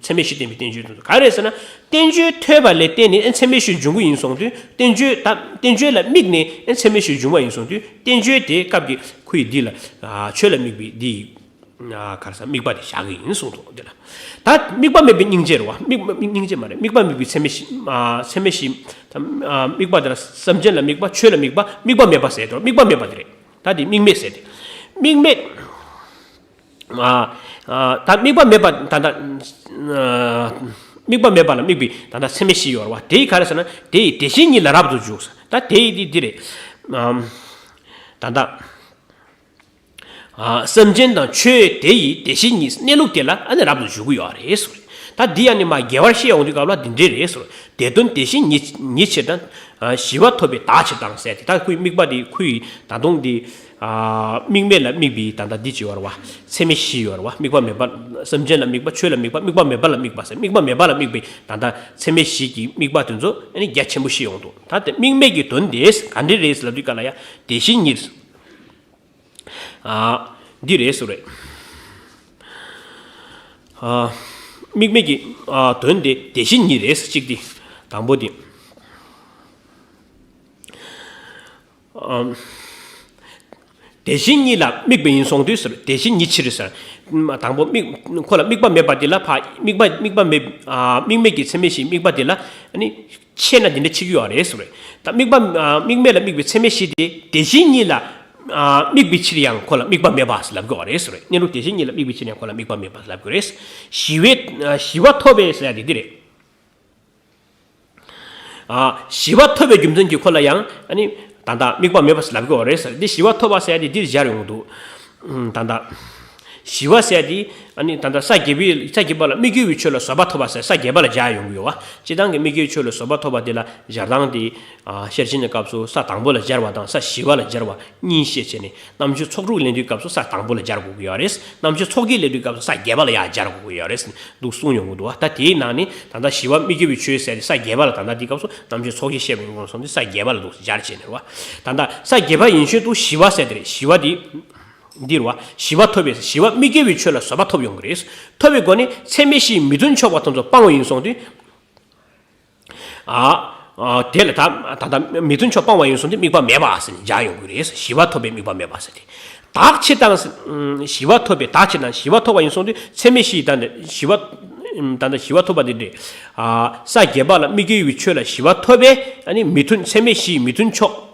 ཚད་མེད་བཞི་བསྟན་པའི་བསྟན་བཅོས་དེ་ཚོ་ག་རེ་རེད་ཟེར་ན། བསྟན་བཅོས་ཐོས་པ་ལས་བརྟེན་ནས་ཨེ་ཚད་མེད་བཞི་འབྱུང་གི་ཡིན་སོང་དུས། བསྟན་བཅོས་ད་བསྟན་བཅོས་ལ་དམིགས་ནས་ཨེ་ཚད་མེད་བཞི་འབྱུང་བ་ཡིན་སོང་དུས། བསྟན་བཅོས་དེ་སྐབས་ཀྱི་ཁོ་ཡི་འདི་ལ། ཨ། ཆོས་ལ་དམིགས་པའི་འདི་ཡི། ཨ། ག་རེ་ཟེར། དམིགས་པ་དེ་བཞག་གི་ཡིན་གསུངས་འདུག་འདི་ལ། ད་དམིགས་པ་མེད་པའི་སྙིང་རྗེ་རེད་བ། དམིགས་པ་སྙིང་རྗེ་མ་རེད། དམིགས་པ་མེད་པའི་ཚད་མེད་བཞི། ཨ། ཚད་མེད་བཞི། ཨ། དམིགས་པ་དེ་ལ་སེམས་ཅན་ལ་དམིགས་པ། ཆོས་ལ་དམིགས་པ། དམིགས་པ་མེད་པ་ཟེར་དུས་དམིགས་པ་མེད་པ་དེ་རེད། ད་དེ་དམིགས་མེད་ཟེར་ཏེ། དམིགས་མེད། ཨ། ཨ། ད་དམིགས་པ་མེད་པ་ད་ལྟ། ཨ། དམིགས་པ་མེད་པ་ལ་དམིགས་པའི་ད་ལྟ་ཚད་མེད་བཞི་ཡོད་རེད་བ། དེ་ཡི་ག་རེ་ཟེར་ན། དེ་ཡི་དེ་བཞིན་ཉིད་ལ་རབ་ཏུ་འཇུག་ད་དེ་ཡི་དེ་འདི་རེད། ཨ། ད་ལྟ། ཨ། སེམས་ཅན་དང་ཆོས་དེ་ཡི་དེ་བཞིན་ཉིད། གནས་ལུགས་དེ་ལ་ཨ་ནི་རབ་ཏུ་འཇུག་གི་ཡོད་རེད་ཟེར། ད་འདི་ཡང་ནི་མ་རྒྱས་པར་བཤད་ཡོང་དུས་སྐབས་ལ་འདི་འདྲས་རེད་ཟེར། དེ་དོན་དེ་བཞིན་ཉིད་ཉིད་ཕྱིར་དང་། ཨ། ཞི་བ་ཐོབ་པའི་བདག་ཕྱིར་དང་ཟེར་ཏེ། ད་ཁོའི་དམིགས་པ་འདི་ཁོའི་ད་དུང་འདི། ཨ། དམིགས་མེད་ལ་དམིགས་པའི་ད་ལྟ་འདི་ཅི་ཡོད་རེད་བ། ཚད་མེད་བཞི་ཡོད་རེད་བ། དམིགས་པ་མེད་པ། སེམས་ཅན་ལ་དམིགས་པ། ཆོས་ལ་དམིགས་པ། དམིགས་པ་མེད་པ་ལ་དམིགས་པ་ཟེར། དམིགས་པ་མེད་པ་ལ་དམིགས་པའི་ད་ལྟ་ཚད་མེད་བཞི་གི་དམིགས་པ་དེ་ཚོ་ཨ་ནི་རྒྱ་ཆེན་པོ་བཤད་ཡོང་འདུག་ད་དེ་དམིགས་མེད་ཀྱི་དོན་དེ་ག་འདྲས་རེད་ལབ་དུས་ག་ལ་ཡ། དེ་བཞིན་ཉིད། ཨ། འདི་རེད་ཟེར་རེད། ཨ། དམིགས་མེད་ཀྱི། ཨ། དོན་དེ་དེ་བཞིན་ཉིད་རེད་ཟེར་གཅིག་འདི། དང་པོ་འདི། ཨ། དེ་བཞིན་ཉིད་ལ་དམིགས་པ་ཡིན་སོང་དུས་ཟེར། དེ་བཞིན་ཉིད་ཕྱིར་ཟེར། དང་པོ་དམིགས། ཁོ་ལ་དམིགས་པ་མེད་པ་འདི་ལ་ཕ། དམིགས་པ་དམིགས་པ་མེད། ཨ། དམིགས་མེད་ཀྱི་ཚད་མེད་བཞིའི་དམིགས་པ་འདི་ལ་ཨ་ནི། ཕྱེ་ན་འདི་འདྲ་ཕྱེ་གི་ཡོད་རེད་ཟེར་བས། ད་དམིགས་པ། ཨ། དམིགས་མེད་ལ་དམིགས་པའི་ཚད་མེད་བཞི་དེ་དེ་བཞིན་ཉིད་ལ། ཨ། དམིགས་པའི་ཕྱིར་ཡང་ཁོ་ལ་དམིགས་པ་མེད་པ་ལབ་དགོས་པ་རེད་ཟེར་བས། གནས་ལུགས་དེ་བཞིན་ཉིད་ལ་དམིགས་པའི་ཕྱིར་ཡང་ཁོ་ལ་དམིགས་པ་མེད་པ་ལབ་དགོས་རེད། ཞི་བའི། ཨ། ཞི་བ་ཐོབ་པའི་ཟེར་ཡ་དེ་འདི་རེད། ཨ། ཞི་བ་ཐོབ་པའི་རྒྱུ་མཚན་གྱིས་ཁོ་ལ་ཡང་ཨ་ནི་ད་ལྟ་དམིགས་པ་མེད་པ་ལབ་དགོས་པ་རེད་ཟེར། འདི་ཞི་བ་ཐོབ་པ་ཟེར་ཡ་དེ་འདིར་སྦྱར་ཡོང་གི་འདུག་ཨ། ད་ལྟ། བཞི་པ་ཟེར་དེ་ཨ་ནི་ད་ལྟ་ས་བརྒྱད་པའི་ས་བརྒྱད་པ་ལ་མི་དགེ་བའི་ཆོས་ལ་བཟོད་པ་ཐོབ་པ་ཟེར་ས་བརྒྱད་པ་ལ་སྦྱར་ཡོང་གི་ཡོད་བ། སྤྱིར་བཏང་གི་མི་དགེ་བའི་ཆོས་ལ་བཟོད་པ་ཐོབ་པ་དེ་ལ་སྦྱར་སྟངས་དེ། ཤེར་ཕྱིན་གྱི་སྐབས་སུ་ས་དང་པོ་ལ་སྦྱར་བ་དང་ས་བཞི་པ་ལ་སྦྱར་བ་གཉིས་བཤད་བྱས་ནས་རྣམ་དཔྱོད་ཚོགས་དྲུག་ལེན་དུས་སྐབས་སུ་ས་དང་པོ་ལ་སྦྱར་དགོས་ཀྱི་ཡོད་རེད། རྣམ་དཔྱོད་ཚོགས་བརྒྱད་ལེན་དུས་སྐབས་སུ་ས་བརྒྱད་པ་ལ་ཡང་སྦྱར་དགོས་ཀྱི་ཡོད་རེད་འདུག་གསུངས་ཡོང་གི་འདུག་བ། ད་དེའི་ནང་ནས་ད་ལྟ་བཞི་པ་མི་དགེ་བའི་ཆོས་ཟེར་ཏེ་ས་བརྒྱད་པ་ལ་ད་ལྟ་འདི་སྐབས་སུ་རྣམ་དཔྱོད་ཚོགས་བརྒྱད་བཤད་པའི་ངོ་སོང་དུ་ས་བརྒྱད་པ་ལ་འདུག་སྦྱར་བྱས་ནས་རེད་བ། ད་ལྟ་ས་བརྒྱད་པ་ཡན་ཆོད་དུ་བཞི་པ་ཟེར་དེ་རེད། བཞི་པ་འདི། འདིར་བ། ཞི་བ་ཐོབ་པས་ཞི་བ་དམིགས་དགེ་བའི་ཆོས་ལ་བཟོད་པ་ཐོབ་ཡོང་གི་རེད། ཐོབ་པའི་སྒོ་ནས་ཚད་མེད་བཞིའི་མི་མཐུན་ཕྱོགས་པ་དེ་ཚོ་སྤང་བ་ཡིན་སོང་དུས། ཨ། ཨ། དེ་ལ་ད་ད་ལྟ་མི་མཐུན་ཕྱོགས་སྤང་བ་ཡིན་སོང་དུས་དམིགས་པ་མེད་པ་ཟེར་ནས་སྦྱར་ཡོང་གི་རེད། ཞི་བ་ཐོབ་པས་དམིགས་པ་མེད་པ་ཟེར་ཏེ། དག་ཕྱིར་དང་། ཞི་བ་ཐོབ་པས་དག་ཕྱིར་དང་ཞི་བ་ཐོབ་པ་ཡིན་སོང་དུས་ཚད་མེད་བཞི་ད་ནི་ཞི་བ། ད་ལྟ་ཞི་བ་ཐོབ་པ་འདི་འདྲས། ཨ། ས་བརྒྱད་པ་ལ་དམིགས་དགེ་བའི་ཆོས་ལ་ཞི་བ་ཐོབ་པས་ཨ་ནི་མི་མཐུན་ཚད་མེད་བཞིའི་མི་མཐུན་ཕྱོགས།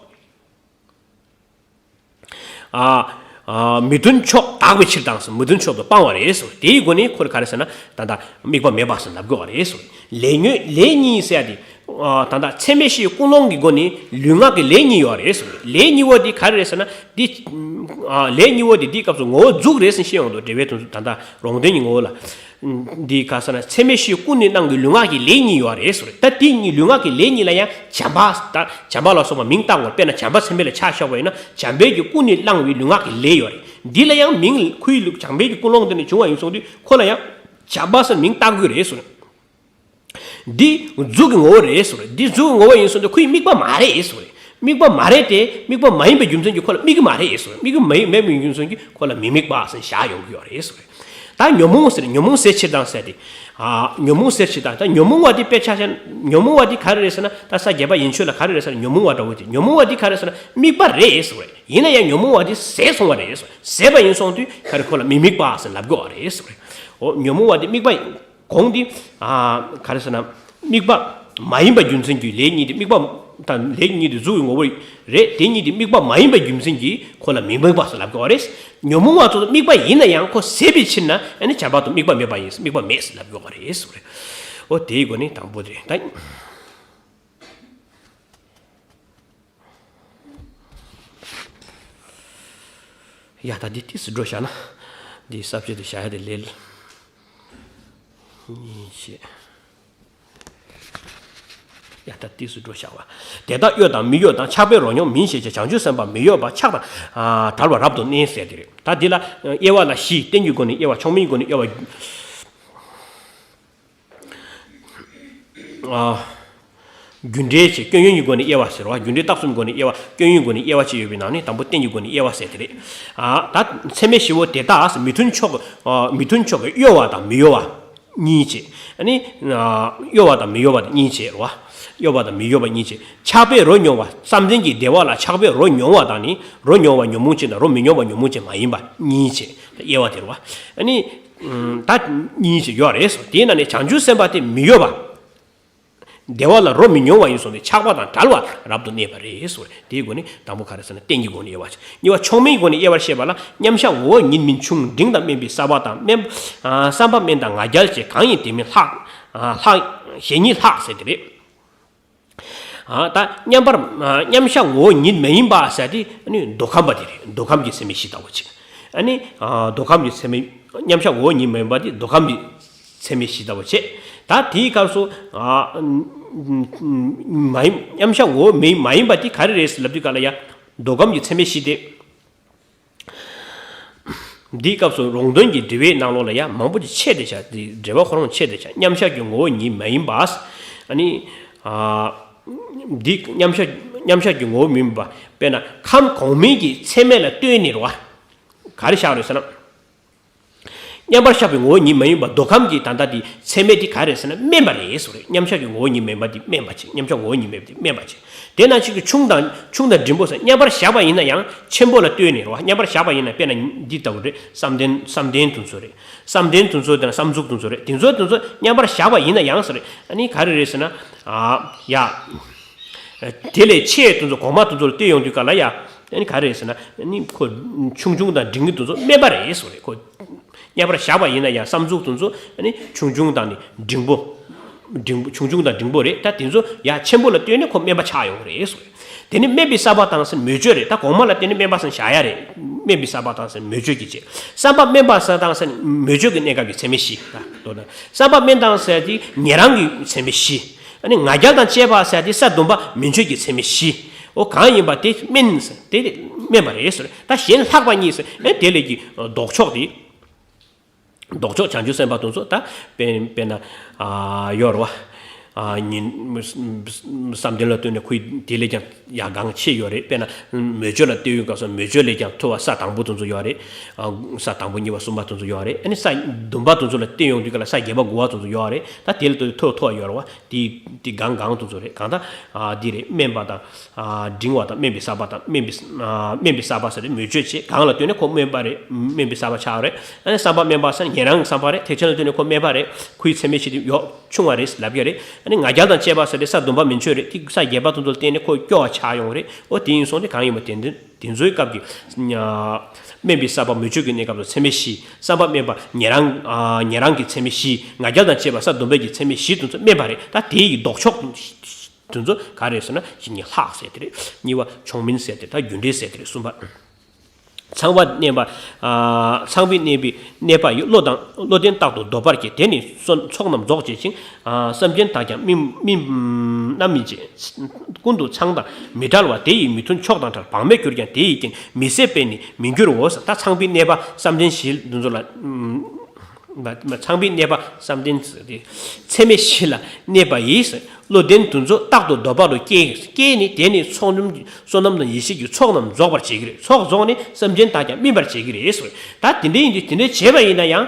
ཨ། ཨ། མི་མཐུན་ཕྱོགས་དག་པའི་ཕྱིར་དང་ཟེར་མི་མཐུན་ཕྱོགས་སུ་སྤང་བ་རེད་ཟེར། དེའི་སྒོ་ནས་ཁོ་ལ་ག་རེ་ཟེར་ན་ད་ལྟ་དམིགས་པ་མེད་པ་ཟེར་ལབ་དགོས་པ་རེད་ཟེར། ལས་ཉོན་ལས་གཉིས་ཟེར་ཡ་དེ། ཨ། ད་ལྟ་ཚད་མེད་བཞིའི་ཀུན་སློང་གི་སྒོ་ནས་ལུས་ངག་གི་ལས་གཉིས་ཡོད་རེད་ཟེར། ལས་གཉིས་པོ་དེ་ག་རེ་རེད་ཟེར་ན་འདི། ཨ། ལས་གཉིས་པོ་དེ་འདིའི་སྐབས་སུ་ངོ་བོ་མཛུག་རེད་ཟེར་བཤད་ཡོང་འདུག་འགྲེལ་པའི་དོན་དུ་ད་ལྟ་རོང་སྟོན་གྱི་ངོ་བོ་ལ། འདི་ག་ཟེར་ན་ཚད་མེད་བཞིའི་ཀུན་ནས་བསླང་གི་ལུས་ངག་གི་ལས་གཉིས་ཡོད་རེད་ཟེར། ད་དེ་གཉིས་ལུས་ངག་གི་ལས་གཉིས་ལ་ཡང་བྱམས་པ་ད་བྱམས་པ་ལ་སོགས་པ་མིང་བཏགས་དགོས། དཔེར་ན་བྱམས་པ་ཚད་མེད་ལ་ཆ་བཞག་པ་ཡིན་ན་བྱམས་པའི་གི་ཀུན་ནས་བསླང་བའི་ལུས་ངག་གི་ལས་ཡོད་རེད། འདི་ལ་ཡང་མིང་ཁོའི་ལུགས་བྱམས་པའི་གི་ཀུན་སློང་དེ་ནས་བྱུང་བ་ཡིན་སོང་དུས་ཁོ་ལ་ཡང་བྱམས་པ་ཟེར་མིང་བཏགས་དགོས་རེད་ཟེར། འདི་མཛུག་གི་ངོ་བོ་རེད་ཟེར། འདི་མཛུག་གི་ངོ་བོ་ཡིན་སོང་དུས་ཁོའི་དམིགས་པ་མ་རེད་ཟེར། དམིགས་པ་མ་རེད་དེ་དམིགས་པ་མ་ཡིན་པའི་རྒྱུ་མཚན་གྱིས་ཁོ་ལ་དམིགས་ཀྱི་མ་རེད་ཟེར། དམིགས་ཀྱི་མ་ཡིན་མེད་པའི་རྒྱུ་མཚན་གྱིས་ཁོ་ལ་མི་དམིགས་པ་ཟེར་བཞག་ཡོང་གི་ཡོད་རེད་ཟེར། ད་ཉོན་མོངས་ཟེར་ཉོན་མོངས་ཟེར་ཕྱིར་དང་ཟེར་ཏེ། ཨ། ཉོན་མོངས་ཟེར་ཕྱིར་དང་ད་ཉོན་མོངས་པ་འདི་དཔེ་ཆ་བཞག་ན་ཉོན་མོངས་པ་འདི་ག་རེ་རེད་ཟེར་ན་ད་ས་བརྒྱད་པ་ཡན་ཆོད་ལ་ག་རེ་རེད་ཟེར་ན་ཉོན་མོངས་པ་འདྲ་བོ་དེ་ཉོན་མོངས་པ་འདི་ག་རེ་ཟེར་ན་དམིགས་པ་རེད་ཟེར་བ་རེད། ཡིན་ན་ཡང་ཉོན་མོངས་པ་འདི་ཟད་སོང་བ་རེད་ཟེར། ཟད་པ་ཡིན་སོང་དུས་ག་རེ་ཁོ་ལ་མི་དམིགས་པ་ཟེར་ལབ་དགོས་བ་རེད་ཟེར་བ་རེད། འོ་ཉོན་མོངས་པ་འདི་དམིགས་པ་གོང་འདི། ཨ། ག་རེ་ཟེར་ན། དམིགས་པ་མ་ཡིན་པ་རྒྱུ་མཚན་གྱིས་ལས་གཉིས་དེ་དམིགས་པ་དང་ལས་གཉིས་དེ་གཟུགས་ཀྱི་ངོ་བོ་རེད། དེ་གཉིས་དེ་དམིགས་པ་མ་ཡིན་པ་རྒྱུ་མཚན་གྱིས་ཁོ་ལ་མི་དམིགས་པ་ཟེར་ལབ་དགོས་པ་རེད། ཉོན་མོངས་པ་ཚོ་དམིགས་པ་ཡིན་ན་ཡང་ཁོ་ཟད་པའི་ཕྱིར་ན་ཨ་ནི་བྱམས་པ་དང་དམིགས་པ་མེད་པ་ཡིན་དམིགས་པ་མེད་ཟེར་ལབ་དགོས་པ་རེད་ཟེར་བ་རེད། འོ་དེའི་སྒོ་ནས་དང་པོ་དེ་རེད་ད། ཡ་ད་འདི་ཏིས་སུ་འགྲོ་བཞག་ན། འདི་ས་བཅད་དུ་བཞག་ཡ་དེ་ལས། གཉིས་བྱས། ཡ་ད་ཏིས་སུ་འགྲོ་བཞག་པ། དེ་དག་གཡོ་དང་མི་གཡོ་དང་ཆགས་པའི་རོ་མྱོང་མིན་ཞེས་བྱ་བྱང་ཆུབ་སེམས་དཔའ་མི་གཡོ་བ་ཆགས་དང་། བྲལ་བ་རབ་ཏུ་གནས་ཟེར་དེ་རེད། ད་འདི་ལ་དབྱེ་བ་ལ་བཞི་རྟེན་གྱི་སྒོ་ནས་དབྱེ་བ་མཆོག་དམན་གྱི་སྒོ་ནས་དབྱེ་བ། ཨ། རྒྱུ་འབྲས་ཀྱི་སྐྱོན་ཡོན་གྱི་སྒོ་ནས་དབྱེ་བ་ཟེར་བ། རྒྱུ་འབྲས་རྟགས་གསུམ་སྒོ་ནས་དབྱེ་བ་སྐྱོན་ཡོན་སྒོ་ནས་དབྱེ་བ་ཅིག་ཡོད་པའི་ནང་ནས་དང་པོ་རྟེན་གྱི་སྒོ་ནས་དབྱེ་བ་ཟེར་དེ་རེད། ཨ། ད་ཚད་མེད་བཞི་པོ་དེ་དག་མི་མཐུན་ཕྱོགས་ཀྱི་ཨ། མི་མཐུན་ཕྱོགས་ཀྱི་གཡོ་བ་དང་མི་གཡོ་བ་གཉིས་བྱས། ཨ་ནི། ཨ། གཡོ་བ་དང་མི་གཡོ་བ་དེ་གཉིས་བྱས་རེད་བ། གཡོ་བ་དང་མི་གཡོ་བ་གཉིས་བྱས། ཆགས་པས་རོ་མྱོང་བ་བསམ་གཏན་གྱི་བདེ་བ་ལ་ཆགས་པས་རོ་མྱོང་བ་དང་ནི་རོ་མྱོང་བ་ཉོན་མོངས་ཅན་དང་རོ་མི་མྱོང་བ་ཉོན་མོངས་ཅན་མ་ཡིན་པ་གཉིས་བྱས་དབྱེ་བ་དེ་རེད་བ། ཨ་ནི། ད་གཉིས་ཤིག་ཡོད་རེད། དེའི་ནང་ནས་བྱང་ཆུབ་སེམས་དཔའ་དེ་མི་གཡོ་བ། བདེ་བ་ལ་རོ་མི་མྱོང་བ་ཡིན་སོང་སྟེ་ཆགས་པ་དང་བྲལ་བ་རབ་ཏུ་གནས་པ་རེད་ཟེར། དེའི་སྒོ་ནས་དང་པོ་ག་རེ་ཟེར་ན་རྟེན་གྱི་སྒོ་ནས་དབྱེ་བ་ཕྱེ། གཉིས་པ་མཆོག་དམན་གྱི་སྒོ་ནས་དབྱེ་བར་བཤད་པ་ལ་མཉམ་གཞག་ངོ་བོ་ཉིད་མིན་ཆུང་འབྲིང་དང་དམན་པའི་ས་པ་དང་དམན། ཨ། བསམ་པ་དམན་དང་ང་རྒྱལ་བཅས་གང་ཡིན་དེ་མིན་ལྷག་ཨ། ལྷག་ཞེ་གཉིས་ལྷག་ཟེར་དེ་རེད། ཨ། ད་མཉམ་པར་ཨ། མཉམ་གཞག་ངོ་བོ་ཉིད་མ་ཡིན་པ་ཟེར་དེ་ཨ་ནི་མདོ་ཁམས་པ་དེ་རེད། མདོ་ཁམས་ཀྱི་ཚད་མེད་བཞི་ལྟ་བུ་བྱས། ཨ་ནི། ཨ། མདོ་ཁམས་ཀྱི་ཚད་མེད་མཉམ་གཞག་ངོ་བོ་ཉིད་མ་ཡིན་པ་དེ་མདོ་ཁམས་ཀྱི་ཚད་མེད་བཞི་ལྟ་བུ་བྱས། ད་དེའི་སྐབས་སུ་ཨ། མ་ཡིན་མཉམ་གཞག་ངོ་བོ་མ་ཡིན་པ་དེ་ག་རེ་རེད་ཟེར་ལབ་དུས་ག་ལ་ཡ། མདོ་ཁམས་ཀྱི་ཚད་མེད་བཞི་སྟེ། འདིའི་སྐབས་སུ་རོང་སྟོན་གྱི་འགྲེལ་པའི་ནང་ལོགས་ལ་ཡང་མང་པོ་ཅིག་ཆད་དེ་བཞག་འདི་འགྲེལ་པ་ཁོ་རང་ཆད་དེ་བཞག་མཉམ་གཞག་གི་ངོ་བོ་ཉིད་མ་ཡིན་པ། ཨ་ནི། ཨ། འདི་མཉམ་གཞག་མཉམ་གཞག་གི་ངོ་བོ་མིན་པ། དཔེར་ན་ཁམས་གོང་མའི་གི་ཚད་མེད་ལ་ལྟོས་ནས་རེད་བ། ག་རེ་བཞག་རེད་ཟེར་ན། མཉམ་པར་གཞག་པའི་ངོ་བོ་ཉིད་མ་ཡིན་པ་མདོ་ཁམས་ཀྱི་ད་ལྟ་དེ་ཚད་མེད་དེ་ག་རེ་ཟེར་ན་དམན་པ་རེད་ཟེར་རེད། མཉམ་གཞག་གི་ངོ་བོ་ཉིད་མ་ཡིན་པ་དེ་དམན་པ་ཅིག་མཉམ་གཞག་ངོ་བོ་ཉིད་མ་ཡིན་པ་དེ་དམན་པ་ཅིག་དེ་ནང་བཞིན་གྱི་ཆུང་དང་ཆུང་དང་འབྲིང་པོ་ཟེར་མཉམ་པར་བཞག་པ་ཡིན་ན་ཡང་ཆེན་པོ་ལ་ལྟོས་ནས་རེད་བ། མཉམ་པར་བཞག་པ་ཡིན་ན་དཔེར་ན་འདི་ལྟ་བུ་རེད། བསམ་གཏན་བསམ་གཏན་དེ་ཚོ་རེད། བསམ་གཏན་དེ་ཚོ་དེ་ན་བསམ་གཟུགས་དེ་ཚོ་རེད། དེ་ཚོ་དེ་ཚོ་མཉམ་པར་བཞག་པ་ཡིན་ན་ཡང་ཟེར་རེད། ཨ་ནི་ག་རེ་རེད་ཟེར་ན། ཨ། ཡ། དེ་ལས་ཆེ་དེ་ཚོ་གོང་མ་དེ་ཚོ་ལ་ལྟོས་ཡོང་དུས་ག་ལ་ཡ། ཨ་ནི་ག་རེ་རེད་ཟེར་ན། ཨ་ནི་ཁོ་ཆུང་ཆུང་དང་འབྲིང་གི་དེ་ཚོ་དམན་པ་རེད་ཟེར་རེད་ཁོ། མཉམ་པར་བཞག་པ་ཡིན་ན་ཡང་བསམ་གཟུགས་དེ་ཚོ་ཨ་ནི་ཆུང་ཆུང་དང་ནི་འབྲིང་པོ། འབྲིང་པོ་ཆུང་ཆུང་དང་འབྲིང་པོ་རེད། ད་དེ་ཚོ་ཡ་ཆེན་པོ་ལ་ལྟོས་ནས་ཁོ་དམན་པ་ཆགས་ཡོང་གི་རེད་ཟེར། དེ་ནི་དམན་པའི་བསགས་པ་དང་ཟེར་མོས་སྤྱོད་རེད། ད་གོང་མ་ལ་བརྟེན་ནས་དམན་པ་ཟེར་བཞག་ཡ་རེད། དམན་པའི་བསགས་པ་དང་ཟེར་མོས་སྤྱོད་ཀྱི་བྱེད། བསམ་པ་དམན་པ་ཟེར་དང་ཟེར་མོས་སྤྱོད་ཀྱི་གནས་སྐབས་ཀྱི་ཚད་མེད་བཞི། ད་མདོར་ན་བསམ་པ་དམན་དང་ཟེར་དེ་ཉན་རང་གི་ཚད་མེད་བཞི། ཨ་ནི་ང་རྒྱལ་དང་བཅས་པ་ཟེར་དེ་ས་བདུན་པ་མི་འཆོས་ཀྱི་ཚད་མེད་བཞི། འོ་གང་ཡིན་པ་དེ་དམན་ཟེར་དེ་དམན་པ་རེད་ཟེར། ད་གཞན་ལྷག་པ་གཉིས་ཟེར་ཨེ་དེ་ལས་ཀྱི་ལྡོག་ཕྱོགས་དེ། ལྡོག་ཕྱོགས་བྱང་ཆུབ་སེམས་དཔའ་དེ་ཚོ་ད་དཔེ་དཔེར་ན་ཨ་ཡོད་རེད་བ། ཨ་ཉིན་བསམ་གཏན་ལ་ལྟོས་ནས་ཁོའི་དེ་ལས་ཀྱང་ཡང་གང་ཆེ་ཡོད་རེད། དཔེར་ན་མོས་སྤྱོད་ལ་ལྟོས་ཡོང་སྐབས་སུ་མོས་སྤྱོད་ལས་ཀྱང་མཐོ་བ་ས་དང་པོ་དེ་ཚོ་ཡོད་རེད། ཨ་ས་དང་པོ་གཉིས་པ་གསུམ་པ་དེ་ཚོ་ཡོད་རེད། ཨ་ནི་ས་བདུན་པ་དེ་ཚོ་ལ་ལྟོས་ཡོང་དུས་ག་ལ་ས་བརྒྱད་པ་དགུ་པ་དེ་ཚོ་ཡོད་རེད། ད་དེ་ལ་ལྟོས་མཐོ་མཐོ་བ་ཡོད་རེད་བ། དེ་དེ་གང་གང་དེ་ཚོ་རེད། གང་ལྟར་ཨ་འདི་རེད། དམན་པ་དང་། ཨ་འབྲིང་བ་དང་དམན་པའི་བསགས་པ་དང་དམན་པའི་ཨ་དམན་པའི་བསགས་པ་ཟེར་ཏེ་མོས་སྤྱོད་བྱེད། གང་ལ་ལྟོས་ནས་ཁོ་དམན་པ་རེད། དམན་པའི་བསགས་པ་ཆགས་རེད། ཨ་ནི་བསམ་པ་དམན་པ་ཟེར་ན་ཉན་རང་གི་བསམ་པ་རེད། ཐེག་ཆེན་ལ་ལྟོས་ནས་ཁོ་དམན་པ་རེད། ཁོའི་ཚད་མེད་བཞི་དེ་ཡོག་ཆུང་བ་རེད་ལབ་ཀྱི་རེད། ཨ་ནི་ང་རྒྱལ་དང་བཅས་པ་ཟེར་ཏེ་ས་བདུན་པ་མི་འཆོས་རེད། དེ་ས་བརྒྱད་པ་དེ་ཚོ་ལ་བརྟེན་ནས་ཁོ་སྐྱོ་བ་ཆགས་ཡོང་རེད། ཨོ་དེ་ཡིན་སོང་སྟེ་གང་ཡིན་པ་དེ་འདི་དེ་ཚོའི་སྐབས་ཀྱི་དམན་པའི་བསགས་པ་མོས་སྤྱོད་ཀྱི་གནས་སྐབས་སུ་ཚད་མེད་བཞི། བསམ་པ་དམན་པ་ཉན་རང་ཨ་ཉན་རང་གི་ཚད་མེད་བཞི། ང་རྒྱལ་དང་བཅས་པ་ས་བདུན་པའི་གི་ཚད་མེད་བཞི་དེ་ཚོ་དམན་པ་རེད། ད་དེ་ཡི་ལྡོག་ཕྱོགས། དེ་ཚོ་ག་རེ་ཟེར་ན་གཅིག་ནི་ལྷག་ཟེར་དེ་རེད། གཉིས་པ་མཆོག་དམན་ཟེར་དེ། ད་རྒྱུ་འབྲས་ཟེར་དེ་རེད། གསུམ་པ། ཚངས་པ་གནས་པ། ཨ་ཚངས་པའི་གནས་པའི་གནས་པ་ཡི་བློ་དང་བློ་ལྡན་རྟག་ཏུ་གདོལ་པར་བྱེད། དེ་ནི་བསོད་ཚོགས་རྣམས་རྫོགས་བྱེད་ཅིང་། ཨ་བསམ་གཏན་དག་ཀྱང་སྨིན་སྨིན་རྣམ་སྨིན་བྱེད། ཀུན་ཏུ་ཚངས་དང་མི་འབྲལ་བ། དེ་ཡི་མི་མཐུན་ཕྱོགས་དང་བྲལ། བག་མེད་གྱུར་ཀྱང་དེ་ཡི་རྐྱེན། མི་ཟད་པས་ནི་མི་འགྱུར་རོ། ད་ཚངས་པའི་གནས་པ་བསམ་གཏན་བཞི་འདི་ཚོ་ལ། ཚངས་པའི་གནས་པ་བསམ་གཏན་ཟེར་ཏེ། ཚད་མེད་བཞི་ལ་གནས་པ་ཡིས། བློ་ལྡན་དེ་ཚོ་རྟག་ཏུ་གདོལ་པ་རུ་སྐྱེ། སྐྱེས་ནས་དེ་ནི་ཚོགས་རྣམས་བསོད་ནམས་དང་ཡེ་ཤེས་ཀྱི་ཚོགས་རྣམས་རྫོགས་པར་བྱེད་ཀྱི་རེད། ཚོགས་རྫོགས་ནས་བསམ་གཏན་དག་ཀྱང་སྨིན་པར་བྱེད་ཀྱི་རེད་ཟེར། ད་དེ་འདྲ་ཡིན་དུས་དེ་འདྲ་བྱས་པ་ཡིན་ན་ཡང་།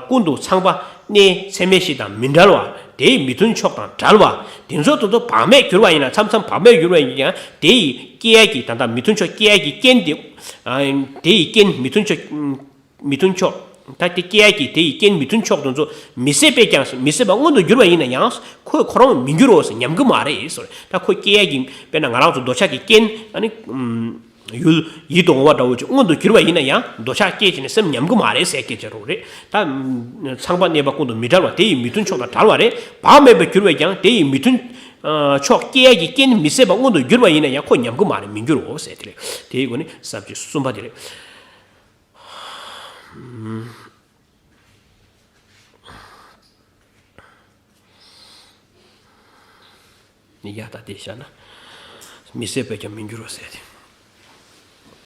ཀུན་ཏུ་ཚངས་པ་གནས་ཚད་མེད་བཞི་དང་མི་འབྲལ་བ། དེའི་མི་མཐུན་ཕྱོགས་དང་བྲལ་བ། དེ་ཚོ་དེ་ཚོ་བག་མེད་གྱུར་པ་ཡིན་ན། མཚམས་མཚམས་བག་མེད་གྱུར་པ་ཡིན་ཀྱང་དེ་ཡི་སྐྱེ་ཡ་གི་ད་ལྟ་མི་མཐུན་ཕྱོགས་སྐྱེ་ཡ་གི་རྐྱེན་དེ། དེ་ཡི་རྐྱེན་མི་མཐུན་ཕྱོགས། མི་མཐུན་ཕྱོགས། ད་དེ་སྐྱེ་ཡ་གི་དེ་ཡི་རྐྱེན་མི་མཐུན་ཕྱོགས་དེ་ཚོ་མི་ཟད་པས་ཀྱང་མི་ཟད་པ་མངོན་དུ་གྱུར་པ་ཡིན་ན་ཡང་ཁོས་ཁོ་རང་མི་འགྱུར་རོ་ཟེར། ཉམས་ཀྱི་མ་རེད་ཟེར། ད་ཁོ་སྐྱེ་ཡ་གི་དཔེར་ན་ང་རང་ཚོ་འདོད་ཆགས་ཀྱི་རྐྱེན་ཨ་ནི་ཡུལ་ཡིད་དུ་འོང་བ་འདྲ་བོ་ཅིག་མངོན་དུ་གྱུར་པ་ཡིན་ན་ཡང་འདོད་ཆགས་སྐྱེས་བྱས་ནས་སེམས་ཉམས་ཀྱི་མ་རེད་ཟེར་སྐད་ཆ་རོ་རེད། ད་ཚངས་པ་གནས་པ་ཀུན་ཏུ་མི་འབྲལ་བ། དེ་ཡི་མི་མཐུན་ཕྱོགས་དང་བྲལ་བ་རེད། བག་མེད་པར་གྱུར་པས་ཀྱང་དེ་ཡི་མི་མཐུན་ཕྱོགས་སྐྱེ་ཡ་གི་རྐྱེན་མི་ཟད་པ་མངོན་དུ་གྱུར་པ་ཡིན་ན་ཡང་ཁོ་ཉམས་ཀྱི་མ་རེད། མི་འགྱུར་རོ་ཟེར་དེ་རེད། དེའི་སྒོ་ནས་ས་བཅད་གསུམ་པ་དེ་རེད། ཡ་ད་དེ་བཞག་ན། མི་ཟད་པས་ཀྱང་མི་འགྱུར་རོ་ཟེར་ཏེ།